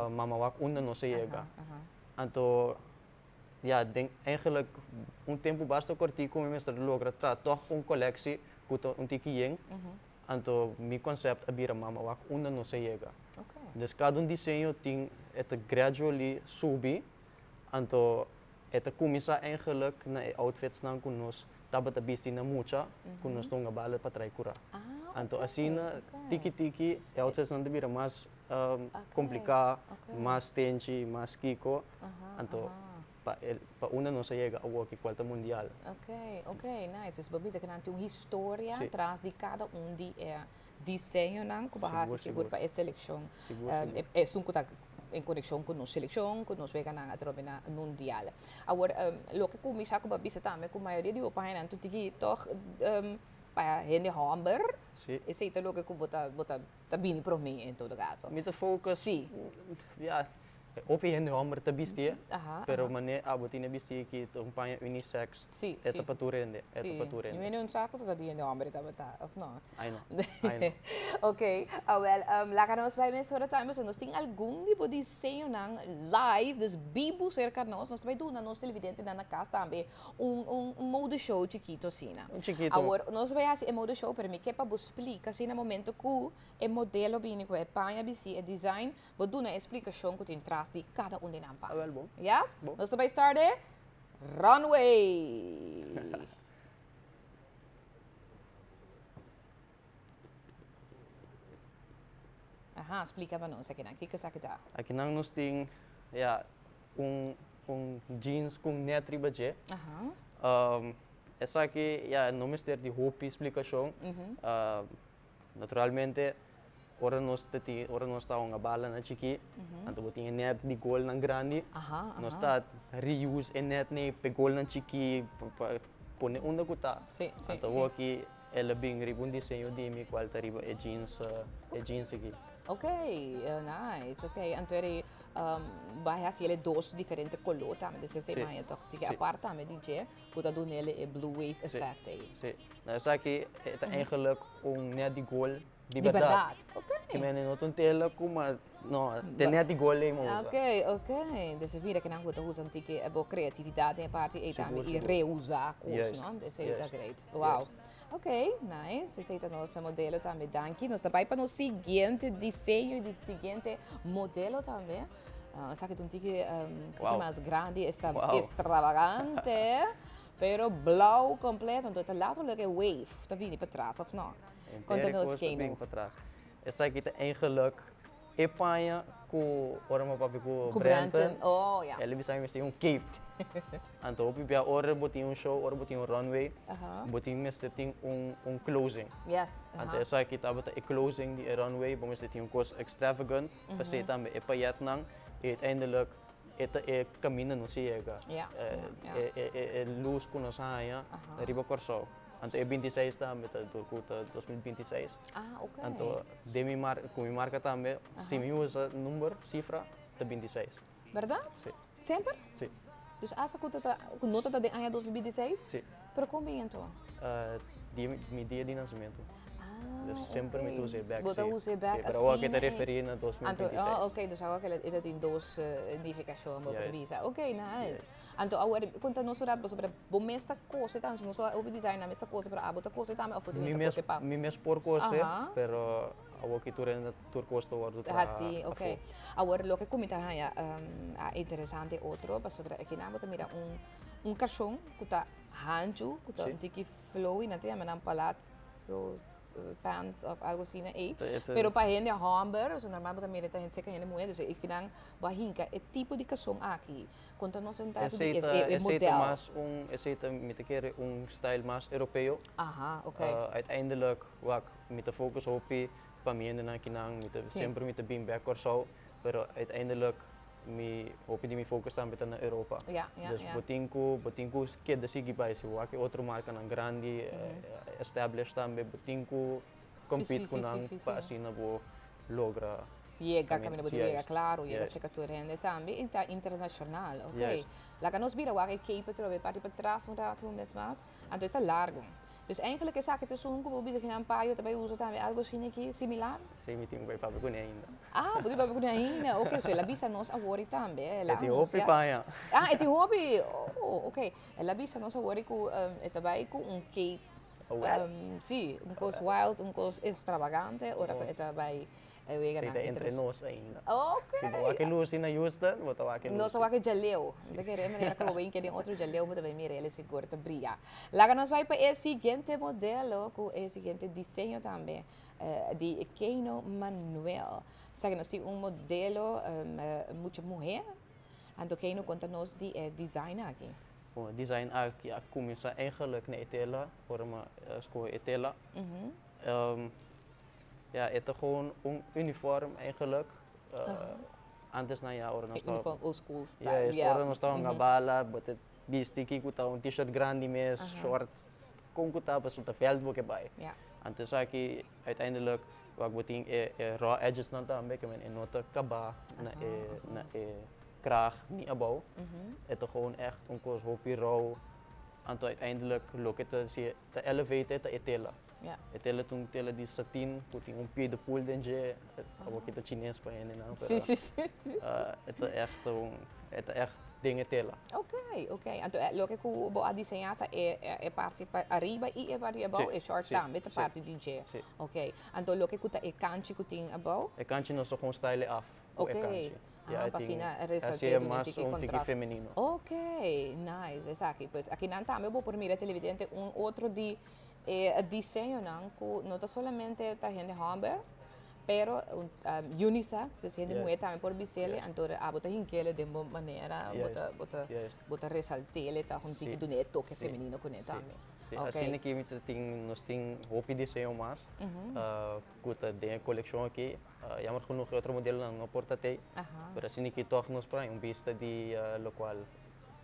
Mama wak unda nos a yega. Anto, ya, den eigenlijk un tempu basta kortiku mi mester logra traha tòg un koleksie ku ta un tiki yen. Anto mi konsèpt a bira Mama wak unda nos a yega. Dus kada un diseño tin e ta gradually subi, anto e ta kuminsá eigenlijk na e outfitsnan ku nos tabata bisti na mucha ku nos ta hunga bala pa trai kurá. Anto asina tiki tiki e outfitsnan ta bira mas kompliká, mas tenchi, mas kiko, anto pa e pa unda nos a yega awoki kual ta mundial. Ok, ok, nice. Dus bo bisa ku nan tin un historia tras di kada un di e diseñonan ku bo a hasi sigur pa e selekshon, esun ku ta en konekshon ku nos selekshon, ku nos weganan atrobe na mundial. Awor, loke ku mi sa ku bo a bisa tambe ku mayoria di bo pañanan tur tiki tòg pa hende hòmber, esei ta loke ku bo ta bo ta Ta bini promé en todo caso. Mi ta focus. Sí. Ya, hopi hende homber ta bisti e, pero manera abo tin e bisti aki ta un paña unisex. Sí, sí. E ta pa tur hende, e ta pa tur hende. Mi mene un saco ta di hende homber e tabata, of no? Ai no, ai no. Ok, awel, laga nos bai mesora tambe, pasobra nos tin algun di bo diseñonan live, dus bibu cerca nos, nos ta bai duna nos televidentenan na cas tambe un un mode show chikito asina. Un chikito. Awor, nos ta bai hasi e mode show, pero mi ke pa bo splika asina momento ku e modelo bini ku e paña bisi, e design, bo duna e splikashon ku tin tras di kada un di nan paña. Awel bon. Yes? Bon. Nos ta bai start e runway! Aha, splika pa nos akinan, kiko esaki ta? Akinan nos tin, ya, un un jeans ku un net riba dje. Esaki, ya, no mester di hopi splikashon. Naturalmente, ora nos ta tin, ora nos ta hunga bala na chikí, anto bo tin e net di golnan grandi, nos ta reuse e net nei pa e golnan chikí, pa pone unda ku ta. Anto awor aki el a bin riba un diseño di mi kual ta riba e jeans, e jeans aki. Ok, nice. Ok, anto eri bai hasi ele dos diferente color tambe, dus esei maña toch tiki apart tambe di dje, ku ta duna ele e blue wave effect ei. Si, nou esaki e ta eigenlijk un net di gol di berdad. Di berdad, ok. Ki mende no ta un tela ku mas, no, te net di gol ei mo usa. Ok, ok. Dus mira kinan ku bo ta usa un tiki bo creatividad den e parti ei tambe i reusa kos, no? Esei ta great. Wow. Ok, nice. Esei ta nos modelo tambe. Danki. Nos ta bai pa nos siguiente diseño y di siguiente modelo tambe. Uh, esaki ta un tiki, um, tiki Wow. mas grandi, esta Wow. extravagante, pero blauw completo. Entonces ta letterlijk e wave ta bini pa tras, of no? Konta Entero nos, kos ta Keino. bin pa tras. Esaki ta eigenlijk E paña ku ora mi papia ku Ku Brenton, Brenton, oh ya. el a bisa mi mester tin un cape. Anto hopi bia ora bo tin un show, ora bo tin un runway, bo tin mester tin un un closing. Yes, aha. Anto esaki tabata e closing di e runway, bo mester tin un kos extravagant, p'esei tambe e payetnan i uiteindelijk e ta e kaminda nos a yega, Ya, ya, ya. e e e lus ku nos a haña riba Kòrsou. Anto e bintiseis tambe ta dor ku ta 2026. Ah, ok. Anto den mi mar ku mi marka tambe si mi usa number, sifra, ta bintiseis. Berdad? Si. Semper? Si. Dus asta ku ta ta ku no ta ta den aña 2026? Si. Pero kon bin anto? Dia mi dia di nasimentu. Ah, Dus semper mi ta ok. usa e bek, Bo ta si. usa e bek Si, pero awor ke asina ta e. referí na dos mil Anto, bintiseis. oh, ok, dus awor ke e ta tin dos nifikashon bo por Juist. bisa. Ok, nice. Juist. Anto awor konta nos un rat pasobra bo mes ta kose tambe, so no so hopi designer mes ta kose pero abo ta kose tambe of bo Mi ta mes kose pa. mi mes por kose Aha. pero awor ki tur hende tur kos ta wordo traha Hasi, ok. afo. Awor loke ku mi ta haña a interesante otro pasobra akinan bo ta mira un un kashon ku ta hanchu ku ta Si. un tiki flowy nan ta yama nan palazzo pants of algo asina ei. Ta e ta Pero pa hende homber, so normal bo ta mira ta hende seka hende muher, dus akinan bo a hinka e tipo di kashon aki. Konta nos un tato di Esei es ta, e esei ta model. mas un, esei ta, mi ta kere un style mas europeo. Aha, ok. Uiteindelijk, wak, mi ta focus hopi pa mi hendenan akinan, mi ta, Sí. semper mi ta bin bek Kòrsou, pero uiteindelijk mi, hopi di mi focus tambe ta na Europa. Ja, ja, Dus ja. bo tin ku, bo tin ku keda sigui bai, si bo wak e otro markanan grandi, established tambe, bo tin ku compete Sí, sí, ku sí, nan sí, sí, pa sí. asina bo logra Yega kaminda bo ta yega, klaro, yega Juist. serka tur hende tambe i ta internashonal, ok. Juist. Laga nos bira wak e cape atrobe parti patras un ratu un bes mas, anto e ta largu. Dus eigenlijk esaki ta esun ku bo bisa kinan payo ta bai usa tambe algo asina aki similar? Si, mi tin ku bai papia kuné ainda. Ah, bo tin papia kuné ainda, ok, so el a bisa nos awor i tambe, el a E tin hopi anuncia. paña. Ah, e tin hopi, oh, ok. El a bisa nos awor i ku e ta bai ku un cape Wild? Sí, un kos wild, un kos extravagante, ora ku e ta bai e weganan. Sí, ta entre nos ainda. Ok. Si bo wak e lusi na Houston, bo ta wak e lusi. Nos ta wak e djaleu. Mi ta kere e manera ku bo bin kere otro djaleu, bo ta bai mira el e sigur ta bria. Laga nos bai pa e siguiente modelo ku e siguiente diseño tambe di Keino Manuel. Sa ku nos tin un modelo mucha muhé, anto Keino konta nos di e design aki. Bon, e design aki a kuminsá eigenlijk na e tela, ora mi a skohe e tela. Ja, e ta gewoon un uniform eigenlijk. Antes nan ya ora nos E uniform old school style, Juist, yes. ora nos ta hunga bala, bo ta bisti kiko ta un t-shirt grandi mes, short, kon ku ta pasobra ta veld bo ke bai. Anto esaki uiteindelijk wak bo tin e raw edges nan tambe, ke men e no ta kaba na e na e kraag ni abou. E ta gewoon echt un kos hopi rou. Anto uiteindelijk loke ta hasi ta elevate ta e tela. E tela ta un tela di satin ku tin un pie de poule den dje. Awor ki ta chines pa hendenan pero e ta echt un e ta echt den e tela. Ok, ok. Anto loke ku bo a diseñá ta e e parti pa ariba i e parti abou, e short tambe ta parti di dje. Ok. Anto loke ku ta e kanchi ku tin abou? E kanchi nos ta kon style e af. Ok. Ya Ah, e pa tin asina así resalté e duna mas tiki un tiki contrast. femenino. Ok, nice, esaki. Pues akinan tambe bo por mira televidente un otro di e diseñonan ku no ta solamente ta hende hòmber, pero un unisex, dus hende muhé tambe por bis'el, anto abo ta hink'el den bo manera, bo ta bo ta bo ta resalt'el, ta un tiki duna e toke femenino kuné tambe. Sí, asina ki mi ta tin, nos tin hopi diseño mas ku ta den e kolekshon aki. Jammer genoeg e otro modelonan no por ta tei, pero asina ki tòg nos por haña un bista di lokual.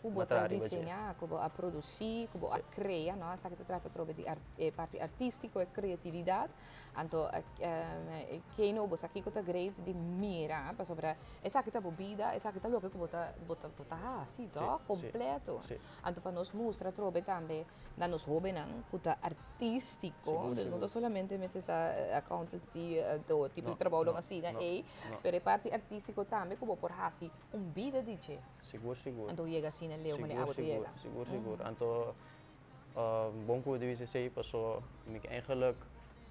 Ku bo ta diseñá, ku bo a produsí, ku bo a krea, no? Esaki ta trata atrobe di e parti artístiko, e kreatividat. Anto Keino bo sa kiko ta great di mira, pasobra esaki ta bo bida, esaki ta loke ku bo ta bo ta bo ta hasi, tòg? Kompleto. Anto pa nos mustra atrobe tambe na nos hóbennan ku ta artístiko, dus no ta solamente mester sa accountancy anto tipo di trabounan asina ei, pero e parti artístiko tambe ku bo por hasi un bida di dje. Sigur, sigur. Anto yega asina leu manera abo ta yega. Sigur, sigur. Anto bon ku bo ta bisa esei paso mi ke eigenlijk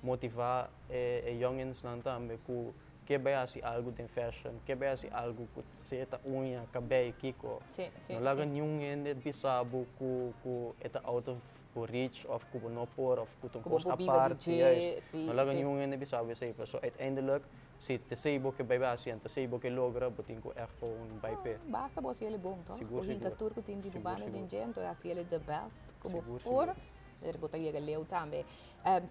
motivá e yòngensnan tambe ku ke bai hasi algu den fashion, ke bai hasi algu ku sea ta uña, kabei, kiko. No laga niun hende bisa bo ku ku e ta out of bo reach òf ku bo no por òf ku ta un kos apart. No laga niun hende bisa bo esei paso uiteindelijk Si t'esei bo ke bai hasi en t'esei bo ke logra, bo tin ku ègt gewoon bai p'e. Basta bo hasi el bon, tòg? Sigur, Bo hinka sigur. tur ku tin di bo Sigur, banda den sigur. dje, enton hasi el the best ku bo Sigur, por, sigur. pero bo ta yega leu tambe.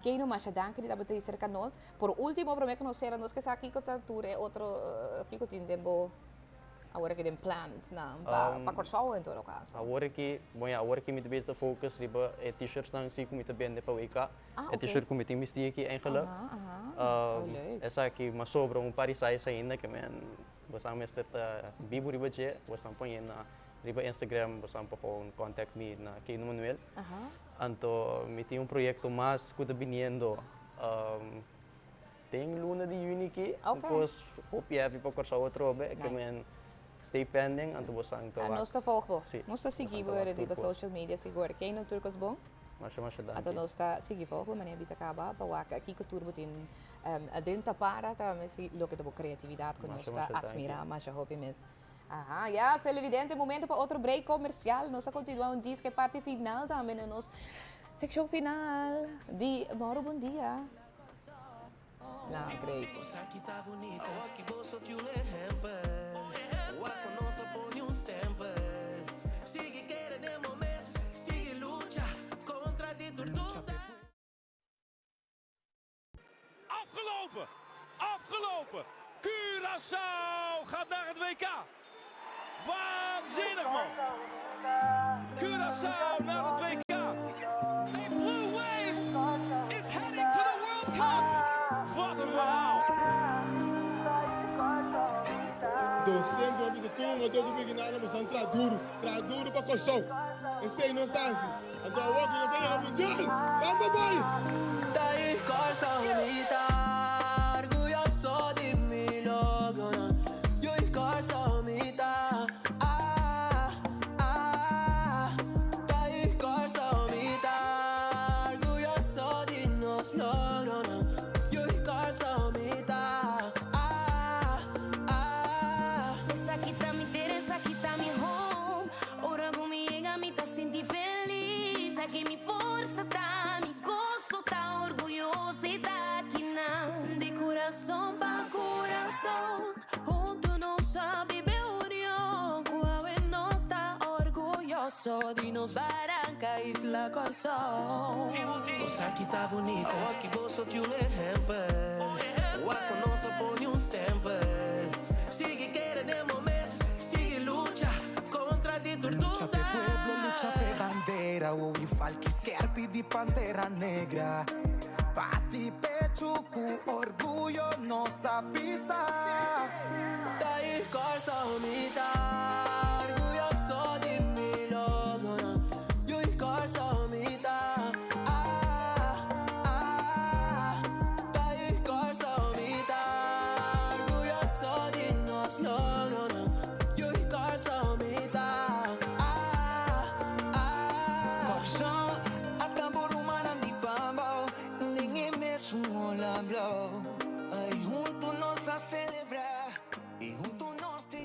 Keino, masha danki di tabata ei serka nos. Por ultimo, promé ku nos sera, nos ke sa kiko ta tur e otro, kiko tin den bo awor aki den plansnan pa pa Kòrsou en todo kaso? Awor aki, bon ya, awor aki mi ta bezig ta focus riba e t-shirtsnan si ku mi ta bende pa WK. Ah, E t-shirt ok. ku mi tin bisti aki eigenlijk. Aha, aha. Oh, leuk. Esaki mas sobra un par di size ainda ke men bosan mester ta bibu riba dje, bosan pon na riba Instagram, bosan por gewoon contact mi na Keino Manuel. Aha. Anto mi tin un proyecto mas ku ta biniendo den luna di juni aki. Ok. Un kos hopi heavy pa Kòrsou atrobe, ke Nice. men stay pending, anto bosan ta Ah, wak. nos ta volg bo. Si, Nos ta sigui bosan ta bo wak tur riba kos. social media sigur. Keino tur kos bon? Masha masha danki. Anto nos ta sigui volg bo manera bisa kaba pa wak kiko tur bo tin aden ta para ta mester loke ta bo creatividad ku nos ta admira masha hopi mes. Aha ya televidente momento pa otro break comercial nos ta continua un diske parti final tambe na nos seccion final di Moro Bon Dia. Na break. Afgelopen! Afgelopen! Curaçao gaat naar het WK! Waanzinnig man! Curaçao naar het WK! A blue wave is heading to the World Cup! Wat een verhaal! Do semper a bisa tur un ku bigina na boso traha duru, traha duru pa Kòrsou. Esei nos ta hasi. Anto awor ku nos ta yega mundial, ban pa bai! Esaki ta mi tera, esaki ta mi home. Ora ku mi yega mi ta sinti felis. Aki mi forsa ta, mi goso ta, orguyoso i ta akinan. Di kurason pa kurason, huntu nos a biba e union. Ku awe nos ta orguyoso di nos baranka isla Kòrsou. Esaki ta bunita, awor ki boso tin un ehèmpel. Wak ku nos a pone un stèmpel. Sigui kere den bo mes, sigui lucha kontra di tur Lucha duda. p'e pueblo, lucha p'e bandera, Wowi falki skerpi di pantera negra. Bati pechu ku orguyo nos ta bisa. Ta i Kòrsou mi ta orguyoso di mi logronan. Yu i Kòrsou mi ta. Ah, ah, ta i Kòrsou mi ta orguyoso di nos logronan. Yu i Kòrsou mi ta. Ah, ah. Kòrsou a tambor rumannan di Pambou, den e mesun ola blou. Ay, huntu nos a selebrá i huntu nos ta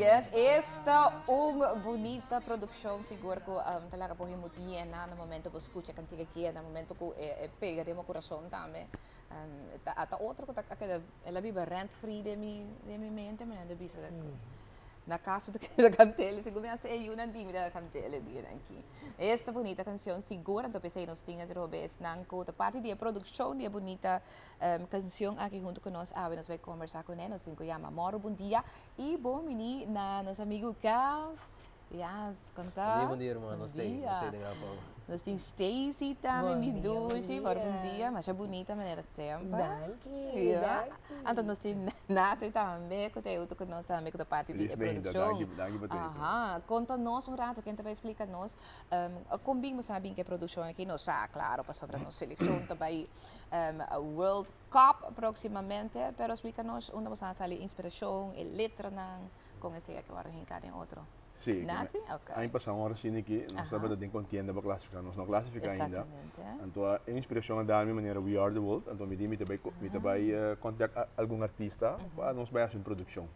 Yes, esta un bunita produccion sigur cu ta laga bo hemut yena na momento bo scucha cantica aki, na momento cu e pega den bo curason tambe. Ta ata otro cu ta a keda el a biba rent free den mi den mi mente, mi nan ta bisa na cas mi ta keda cant'el, segun mi haci e yunan di mi ta cant'el e dianan aki. Esta bunita cancion sigur, anto p'esey nos tin atrobe esnan cu ta parti di e produccion di e bunita Cancion aki hunto cu nos awe nos bay conversa cu ne, nos tin cu yama Moro bon dia y bon bini na nos amigo Kev. Yes, kon ta? Bon dia, bon dia ruman. Nos t'ei, nos t'ei den grabao. Nos tin Stacy tambe, mi dushi. Bon dia, masha bunita manera semper. Danki, danki. Anto nos tin Nati tambe ku ta euto ku nos tambe ku ta parti di e produkshon. Danki, danki pa tei. Aha, konta nos un rato ken ta bai splika nos kon bin bo sa bin ku e produkshon aki. Nos sa klaro pasobra nos selekshon ta bai World Cup próksimamente, pero splika nos unda bo sa sali inspirashon, e letranan. Con esey a worde hinca den otro. Sí, Nati? Ok. Aña pasá un ora asina aki, nos tabata den contienda pa clasifica, nos no clasifica ainda. Exactamente. Anto e inspiracion a dal mi manera We Are The World, anto mi di mi ta bay mi ta bay contact algun artista pa nos bay haci un produccion.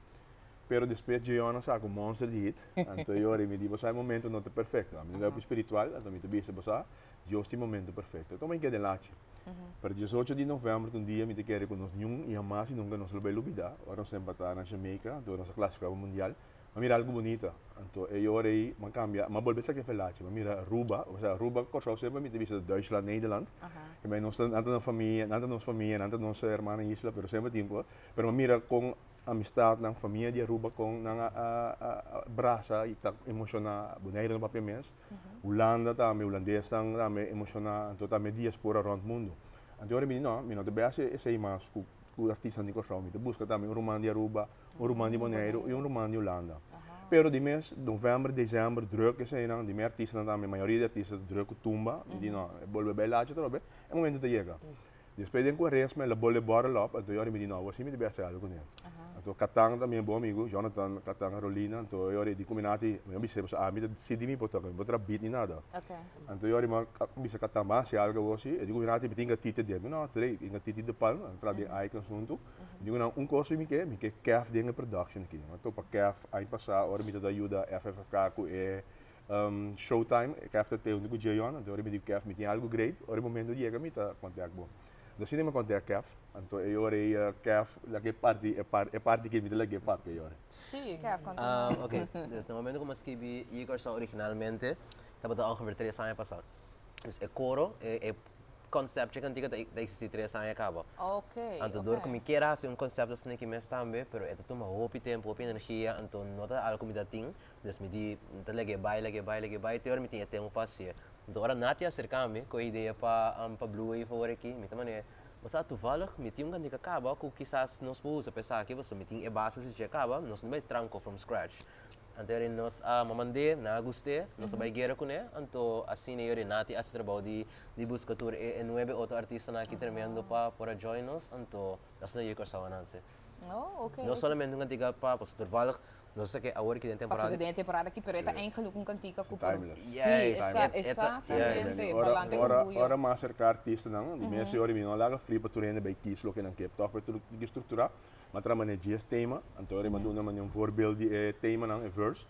Pero despues Jeon a saca un monster di hit, anto e ora mi di bo sa e momento no ta perfecto, ami ta hopi spiritual, anto mi ta bisa bo sa Dios tin momento perfecto. Anto mi keda den lachi. Pero diesocho di november ta un dia mi ta kere ku nos niun i hamas i nunka nos lo bai lubida. Ora nos a empatá na Jamaica, anto nos a klasifiká pa mundial. Mi a mira algu bunita. Anto e ora ei mi a kambia, mi a bolbe saki velachi. Mi a mira Aruba, osea Aruba, Kòrsou semper mi ta bisa Duitsland, Nederland. Ke mei nos ta, nan ta nos famia, nan ta nos famia, nan ta nos hermana isla, pero semper tin ku, pero mi a mira kon amistadnan, famia di Aruba kon nan a a brasa i ta emoshoná. Boneiru no papia mes. Hulanda tambe, hulandesnan tambe emoshoná, anto tambe diaspora rònt mundu. Anto ora mi di no, mi no ta bai hasi esei mas ku ku artistanan di Kòrsou, mi ta buska tambe un ruman di Aruba, un ruman di Boneiru i un ruman di Hulanda. Pero di mes novèmber, desèmber drùk eseinan, di mes artistanan tambe, mayoria di artista ta drùk ku tumba, mi di no, e bolbe bai lachi atrobe, e momento ta yega. Despues den kuaresma el a bolbe bòrel òp, anto yòri mi di no, awor si mi ta bai hasi algu kuné. Anto Katan ta mi bon amigu, Jonathan, Katan, Rolina, anto yòri e di ku mi nati, mi a bis'é pasobra ami ta sidi mi por toka, mi por traha beat ni nada. Anto yòri mi a bisa Katan, ban hasi algu awor si, e di ku mi nati mi tin gatite den, mi no, trei, tin gatite di palm, a traha den icons huntu. Mi di ku nan un kos mi ke, mi ke Kef den e production aki. Mi a topa Kef aña pasá ora mi ta yuda FFK ku e Showtime, Kef ta te huntu ku Jeyon, anto ora mi di ku Kef mi tin algu great, ora e momento yega mi ta kontak bo. Anto asina mi a kontak Kef, anto e ora ei Kef laga e parti e par e parti ke mi ta laga e papia e ora. Sí, Kef, konta nos. Oké, dus na momento ku mi a skibi Ye Kòrsou originalmente tabata ongeveer tres aña pasá. Dus e koro, e e konsèpt dje kantika ta ta eksistí tres aña kaba. Oké, Anto dor ku oké. mi kier a hasi un konsèpto asina aki mes tambe, pero e ta tuma hopi tempu, hopi energia, anto no ta algu ku mi ta tin. Dus mi di, mi ta lag'é bai, lag'é bai, lag'é bai, te ora mi tin e tempu pa hasié. Anto ora Nati a aserká mi ku e idea pa pa Blue Wave awor aki, mi ta manera, bo sa toevallig mi tin un kantika kaba ku kisas nos por usa pa esaki, pasobra mi tin e base si dje kaba, nos no bai tranko from scratch. Anto yori nos a mand'é, nan a gust'é, nos a bai guera kuné, anto asina yori Nati a hasi trabou di di buska tur e e nuebe otro artistanan aki tremendo pa por a join nos, anto asina Yu Kòrsou a nanse. Oh, ok. No solamente un kantika pa, pasobra toevallig Nos ta ke awor ki den temporada. Pasobra den e temporada aki, pero e ta eigenlijk un kantika ku por. Timeless. Sí, exactamente. Palante orguyo. Ora mas aserka artistanan, di mes ora mi no laga free pa tur hende bai kies loke nan ke. Tòg pa tur ke strukturá, mi a traha manera dies tema, anto ora mi a duna manera un voorbeeld di e temanan, e verse.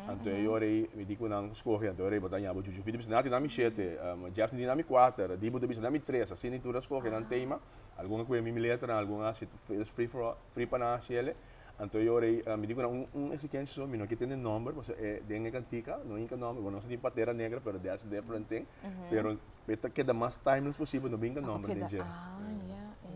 Anto e ora ei mi di ku nan skohe, anto e ora ei bo ta ña bo Juju Fiti bisa Nati na mi shete, Jeff ta di na mi kuater, Dibo ta bisa na mi tres, asina tur a skohe nan tema. Algun a kohe mi letranan, algun a hasi free for all, free pa nan hasi ele. Anto e ora ei mi di ku nan un un exigencia so, mi no ke tende nomber, pasobra e den e kantika no hinka nomber, bueno nos a tin Pantera Negra pero that's a different thing, pero e ta keda mas timeless posibel no binka nomber den dje.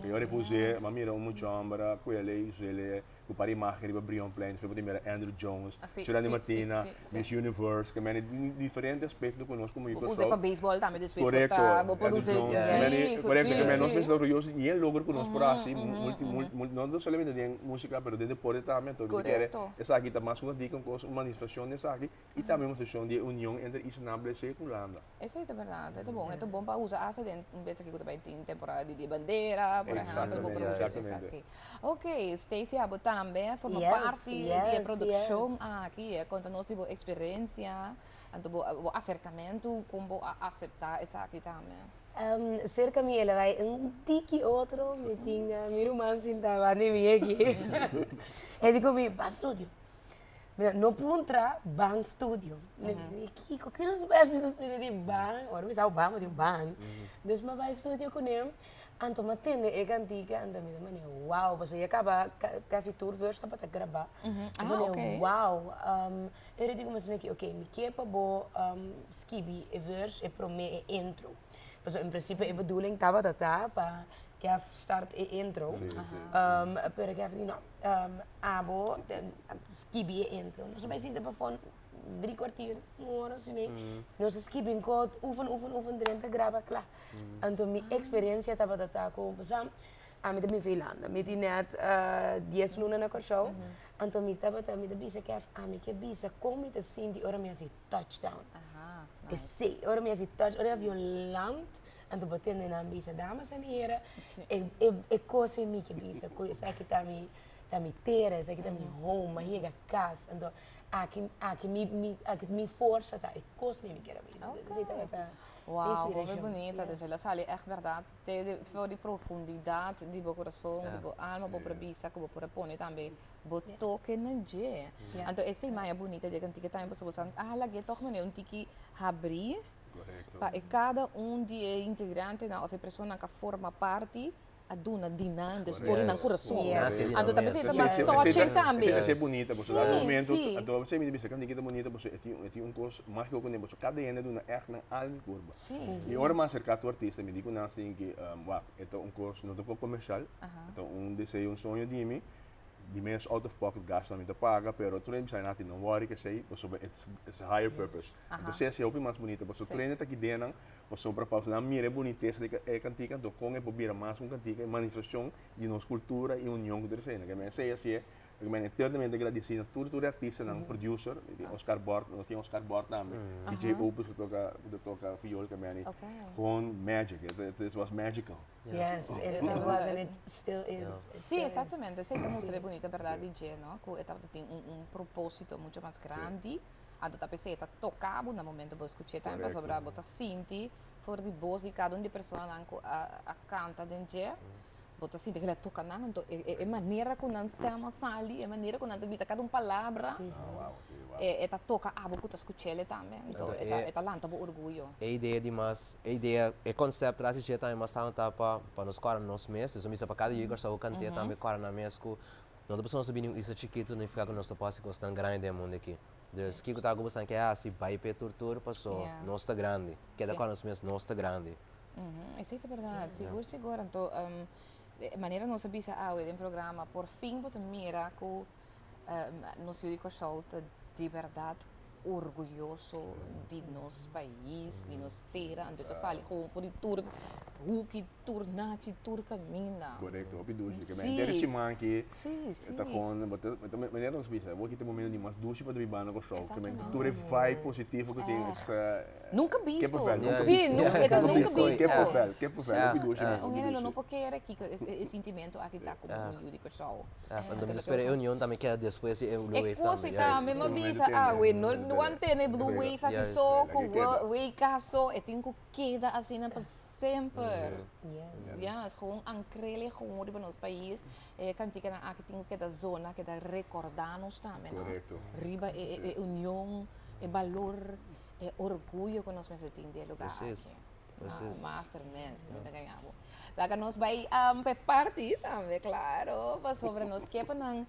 E ora ei puse, mi a mira un mucha homber a kuel ei, us'el ku par imagen riba Brionplein, despues bo tin mira Andrew Jones, Churandy Martina, Miss Universe, ke meni di diferente aspecto ku nos komo Bo por us'e pa beisbòl tambe despues por ta, bo por us'e, sí, korekto, ke meni nos mester ta orguyoso di e logro ku nos por hasi, multi, multi, no solamente den musika pero den deporte tambe, anto mi ta kere esaki ta mas ku un dika un kos, un manifestashon di esaki i tambe un manifestashon di e union entre Isla Blesé ku Hulanda. Esei ta berdad, e ta bon, e ta bon pa usa asta den un bes aki ku ta bai tin temporada di di bandera, por ehèmpel, bo por usa esaki. Ok, Stacy abo tambe a forma parti di e produkshon aki, e konta nos di bo eksperensia, anto bo bo aserkamentu, kon bo a aseptá esaki tambe. Serka mi el a bai un tiki otro, mi tin mi ruman sinta banda di mi aki, e di ku mi, ba studio. Mira, no puntra ban studio. Kiko, ki nos bai hasi na studio di ban? Ora mi sa ban, mi di ban. Dus mi a bai studio kuné, anto mi a tende e kantika, anto mi ta mane wow, pasobra ya kaba kasi tur verse tabata grabá. Mi mane wow. E ora di kuminsá mi ok, mi ke pa bo skibi e verse, e promé, e intro. Pasobra en prinsipio e bedoeling tabata ta pa. Kev start e intro. Pero Kev di no, abo skibi e intro. Nos a bai sinta pafó drie kwartier, un ora asina. Nos a skibi un kos, oefen, oefen, oefen, drenta graba kla. Anto mi eksperensia tabata ta ku, pasá ami ta bin Finlanda, mi tin nèt dies luna na Kòrsou, anto mi tabata, mi ta bisa Kev, ami ke bisa kon mi ta sinti ora mi hasi touchdown. Esei, ora mi hasi touch, ora e avion land, Anto bo tende nan bisa, damas en heren, e, e, e kos ei mi ke bisa ku esaki ta mi, ta mi tera, esaki ta mi home, mi a yega kas. Anto aki, aki mi, mi, aki mi forsa ta, e kos ei mi kier a bisa. Ok. Esei tabata Wow, hopi inspirashon. bunita. Dus Yes. el a sali ègt bèrdat te de for di profundidat di bo kurason, di bo alma, bo por a bisa ku bo por a pone tambe bo toke na dje. Anto esei maya bunita di e kantika tambe pasobra bo sa a lag'é tòg manera un tiki habrí. Pa e kada un di e integrantenan òf e personanan ku a forma parti a duna di nan, dus for di nan kurason. Anto ta mester ta mas touching tambe. Esei bunita, pasobra na momento, anto esei mi ta bisa kende ta bunita pasobra e tin un kos mágiko kuné, pasobra kada hende a duna ègt nan alma i kurpa. I ora mi a aserká tur artista mi di ku nan asin ki wak e ta un kos no ta un kos komersial, e ta un deseo, un soño di mi, di mes out of pocket gastunan mi ta paga, pero tur hende bisa Nati no worry k'esei pasobra it's a higher purpose. Entonces esei hopi mas bunita pasobra tur hende ta kidenan pasobra pa nan mira e bunitesa di e kantika anto kon e por bira mas ku un kantika e manifestashon di nos kultura i union ku tur esei. Esei hasié mi ta eternamente agradesi na tur tur e artistanan, producer, mi tin Oscar Bort, nos tin Oscar Bort tambe, DJ Opus ku ta toka viool tambe, gewoon magic, it was magical. Yes, it was and it still is. Sí, exactamente. Esei ta mustra e bunita berdad di dje, no? Cu e tabata tin un un proposito mucho mas grandi. Anto ta p'esei e ta toca bo na momento bo scuch'e tambe pasobra bo ta sinti for di bos di cada un di e personanan cu a a canta den dje, bo ta sinti kila toca nan. Anto e e manera cu nan stem a sali, e manera cu nan ta bisa cada un palabra, e ta toca abo cu ta scuch'el tambe. Anto e ta e ta lanta bo orguyo. E idea di mas, e idea, e concept tras di dje tambe mas tantu ta pa pa nos kòrda nos mes. Dus mi bisa pa kada yu di Kòrsou ku kant'é tambe kòrda nan mes ku no ta pasobra nos ta bini un isla chikitu signifiká ku nos ta por hasi kosnan grandi den e mundu aki. Dus kiko ta ku boso ke hasi, bai p'e tur tur paso nos ta grandi. Keda kòrda nos mes, nos ta grandi. Esei ta bèrdat, sigur sigur. Anto e manera nos a bisa awe den programa, por fin bo ta mira ku nos yu di Kòrsou ta di bèrdat orguyoso di nos pais, di nos tera, anto ta sali gewoon for di tur huki, tur nachi, tur kaminda. Korekto, hopi dushi. Ke men henter e siman aki ta gewoon, bo ta, manera nos bisa, awor ki ta e momento di mas dushi pa ta biba na Kòrsou. Ke men tur e vibe positivo ku tin, it's Nunka bisto. Kippenvel, nunka Sí, bisto. nunka, e ta nunka bisto. Kippenvel, kippenvel, hopi dushi men, Un hopi hende lo dushi. no por kere kiko e sintimento aki ta komo un yu di Kòrsou. Anto mi ta spera e union tambe keda despues di e Blue E Wave kos tambe. ei tambe mi a bisa awe, no no a tene Blue Wave aki so ku WK so, e tin ku keda asina pa semper. Yes, gewoon ankrele gewoon riba nos pais. E kantikanan aki tin ku keda zona, keda rekordá nos tambe, no? Riba e union, e balor, e orguyo ku nos mester tin di e lugar aki. Precies. Master mes, mi ta gaña bo. Laga nos bai pa e party tambe, claro, pasobra nos ke pa nan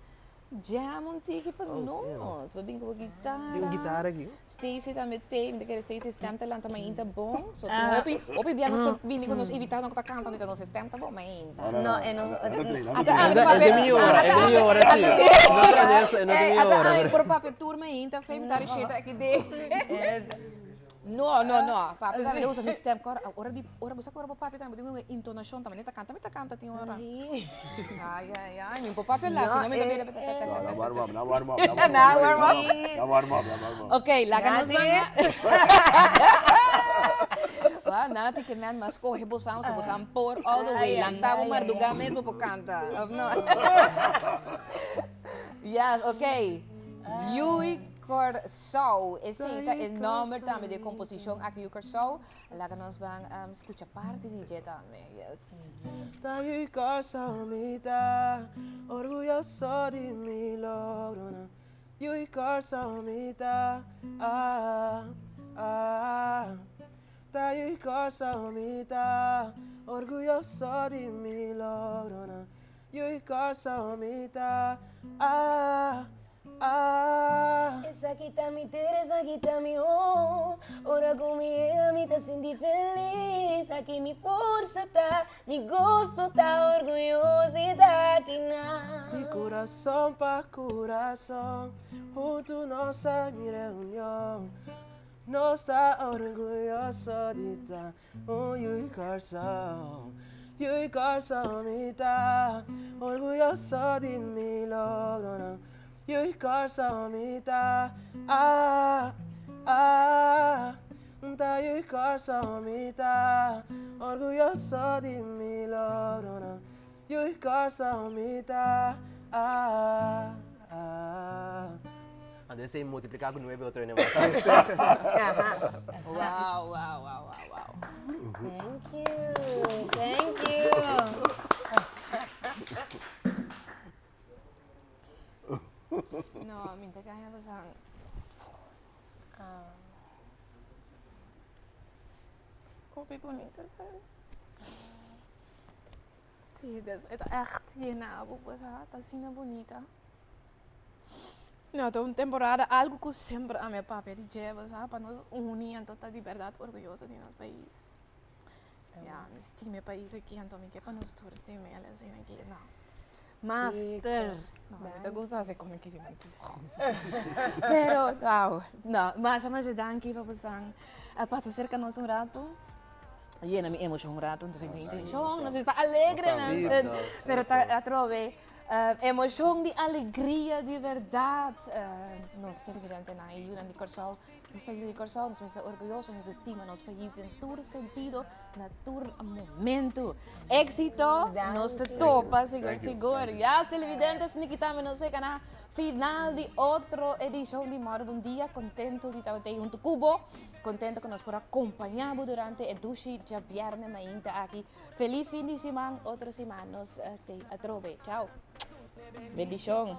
jam un tiki pa nos. Bo bin ku bo guitara. Tin un guitara aki. Stacy tambe t'ei, mi ta kere Stacy stem ta lanta mainta bon. So tin hopi, hopi bia nos ta bini ku nos invitadonan ku ta kanta, nos ta nos stem ta bon mainta. No, e no. Ata ami E papia. ta mi ora, e ta mi ora si. No ta honesto, e no ta mi ora. Ata ami por papia tur mainta, fe mi ta risheta aki den. No, no, no. Papi tambe ta usa mi stem kor. Ora di, ora bo sa ku ora bo papia tambe bo tin un intonashon tambe. Ta kanta mi ta kanta tin ora. Ai, ai, ai. Mi por papia la, si no mi ta bira. No, na warm up, na warm up. Na warm up. Na warm up, na warm up. Ok, laga nos ban. Wa, Nati ke men mas kohe bo san, so bo san por all the way. Lanta bo marduga mes bo por kanta. Of no? Yes, ok. Yui Kòrsou. Esei ta e nòmber tambe di e komposishon aki Yu Kòrsou. Laga nos ban skucha parti di dje tambe. Yes. Ta Yu Kòrsou mi ta orguyoso di mi logronan Yu Kòrsou mi ta ah ah Ta Yu Kòrsou mi ta orguyoso di mi logronan Yu Kòrsou mi ta ah Ah. Esaki. Esaki ta mi tera, esaki ta mi home. Ora ku mi yega mi ta sinti felis. Aki mi forsa ta, mi goso ta, orguyoso di ta aki nan. Di kurason pa kurason, huntu nos a mira e union. Nos ta orguyoso di ta un yu di Kòrsou. Yu di Kòrsou mi ta, orguyoso di mi logronan. Yu di Kòrsou mi ta, ah, ah. Ta yu di Kòrsou mi ta, orguyoso di mi logronan. Yu di Kòrsou mi ta, ah, ah. Anto esei multipliká ku nuebe otro hende mas. Wow, wow, wow, wow, wow. Thank you, thank you. No, mi ta kaña pasan. Hopi bonita sa. Sí, dus e ta echt yena bo, pues ta asina bonita. No, ta un temporada algo cu semper ami a papia di dje, bo sa, pa nos uni anto ta di berdad orguyoso di nos pais. Ya, mi stima e pais aki, anto mi ke pa nos tur stima el asina aki, no. Master! No, mi ta gusta hasi con aki si mentira. Pero, wow, no, masha masha danki pa bosan a pasa cerca nos un rato. Yena mi emocion un rato, entonces mi intencion, nos esta alegre, mensen. Pero ta atrobe. Emocion di alegria di berdad. Nos televidentenan y yunan di Corsou, nos ta yu di Corsou, nos mester orguyoso, nos estima nos pais den tur sentido, na tur momento. Exito, nos ta topa sigur sigur. Yas televidentes, Nikita mi nos yega na final di otro edicion di Mòru Bon Dia. Contento di tabata ei hunto cu bo, contento cu nos por a compaña bo durante e dushi djabierne mainta aki. Feliz fin di siman, otro siman nos te atrobe. Chao. Bendicion.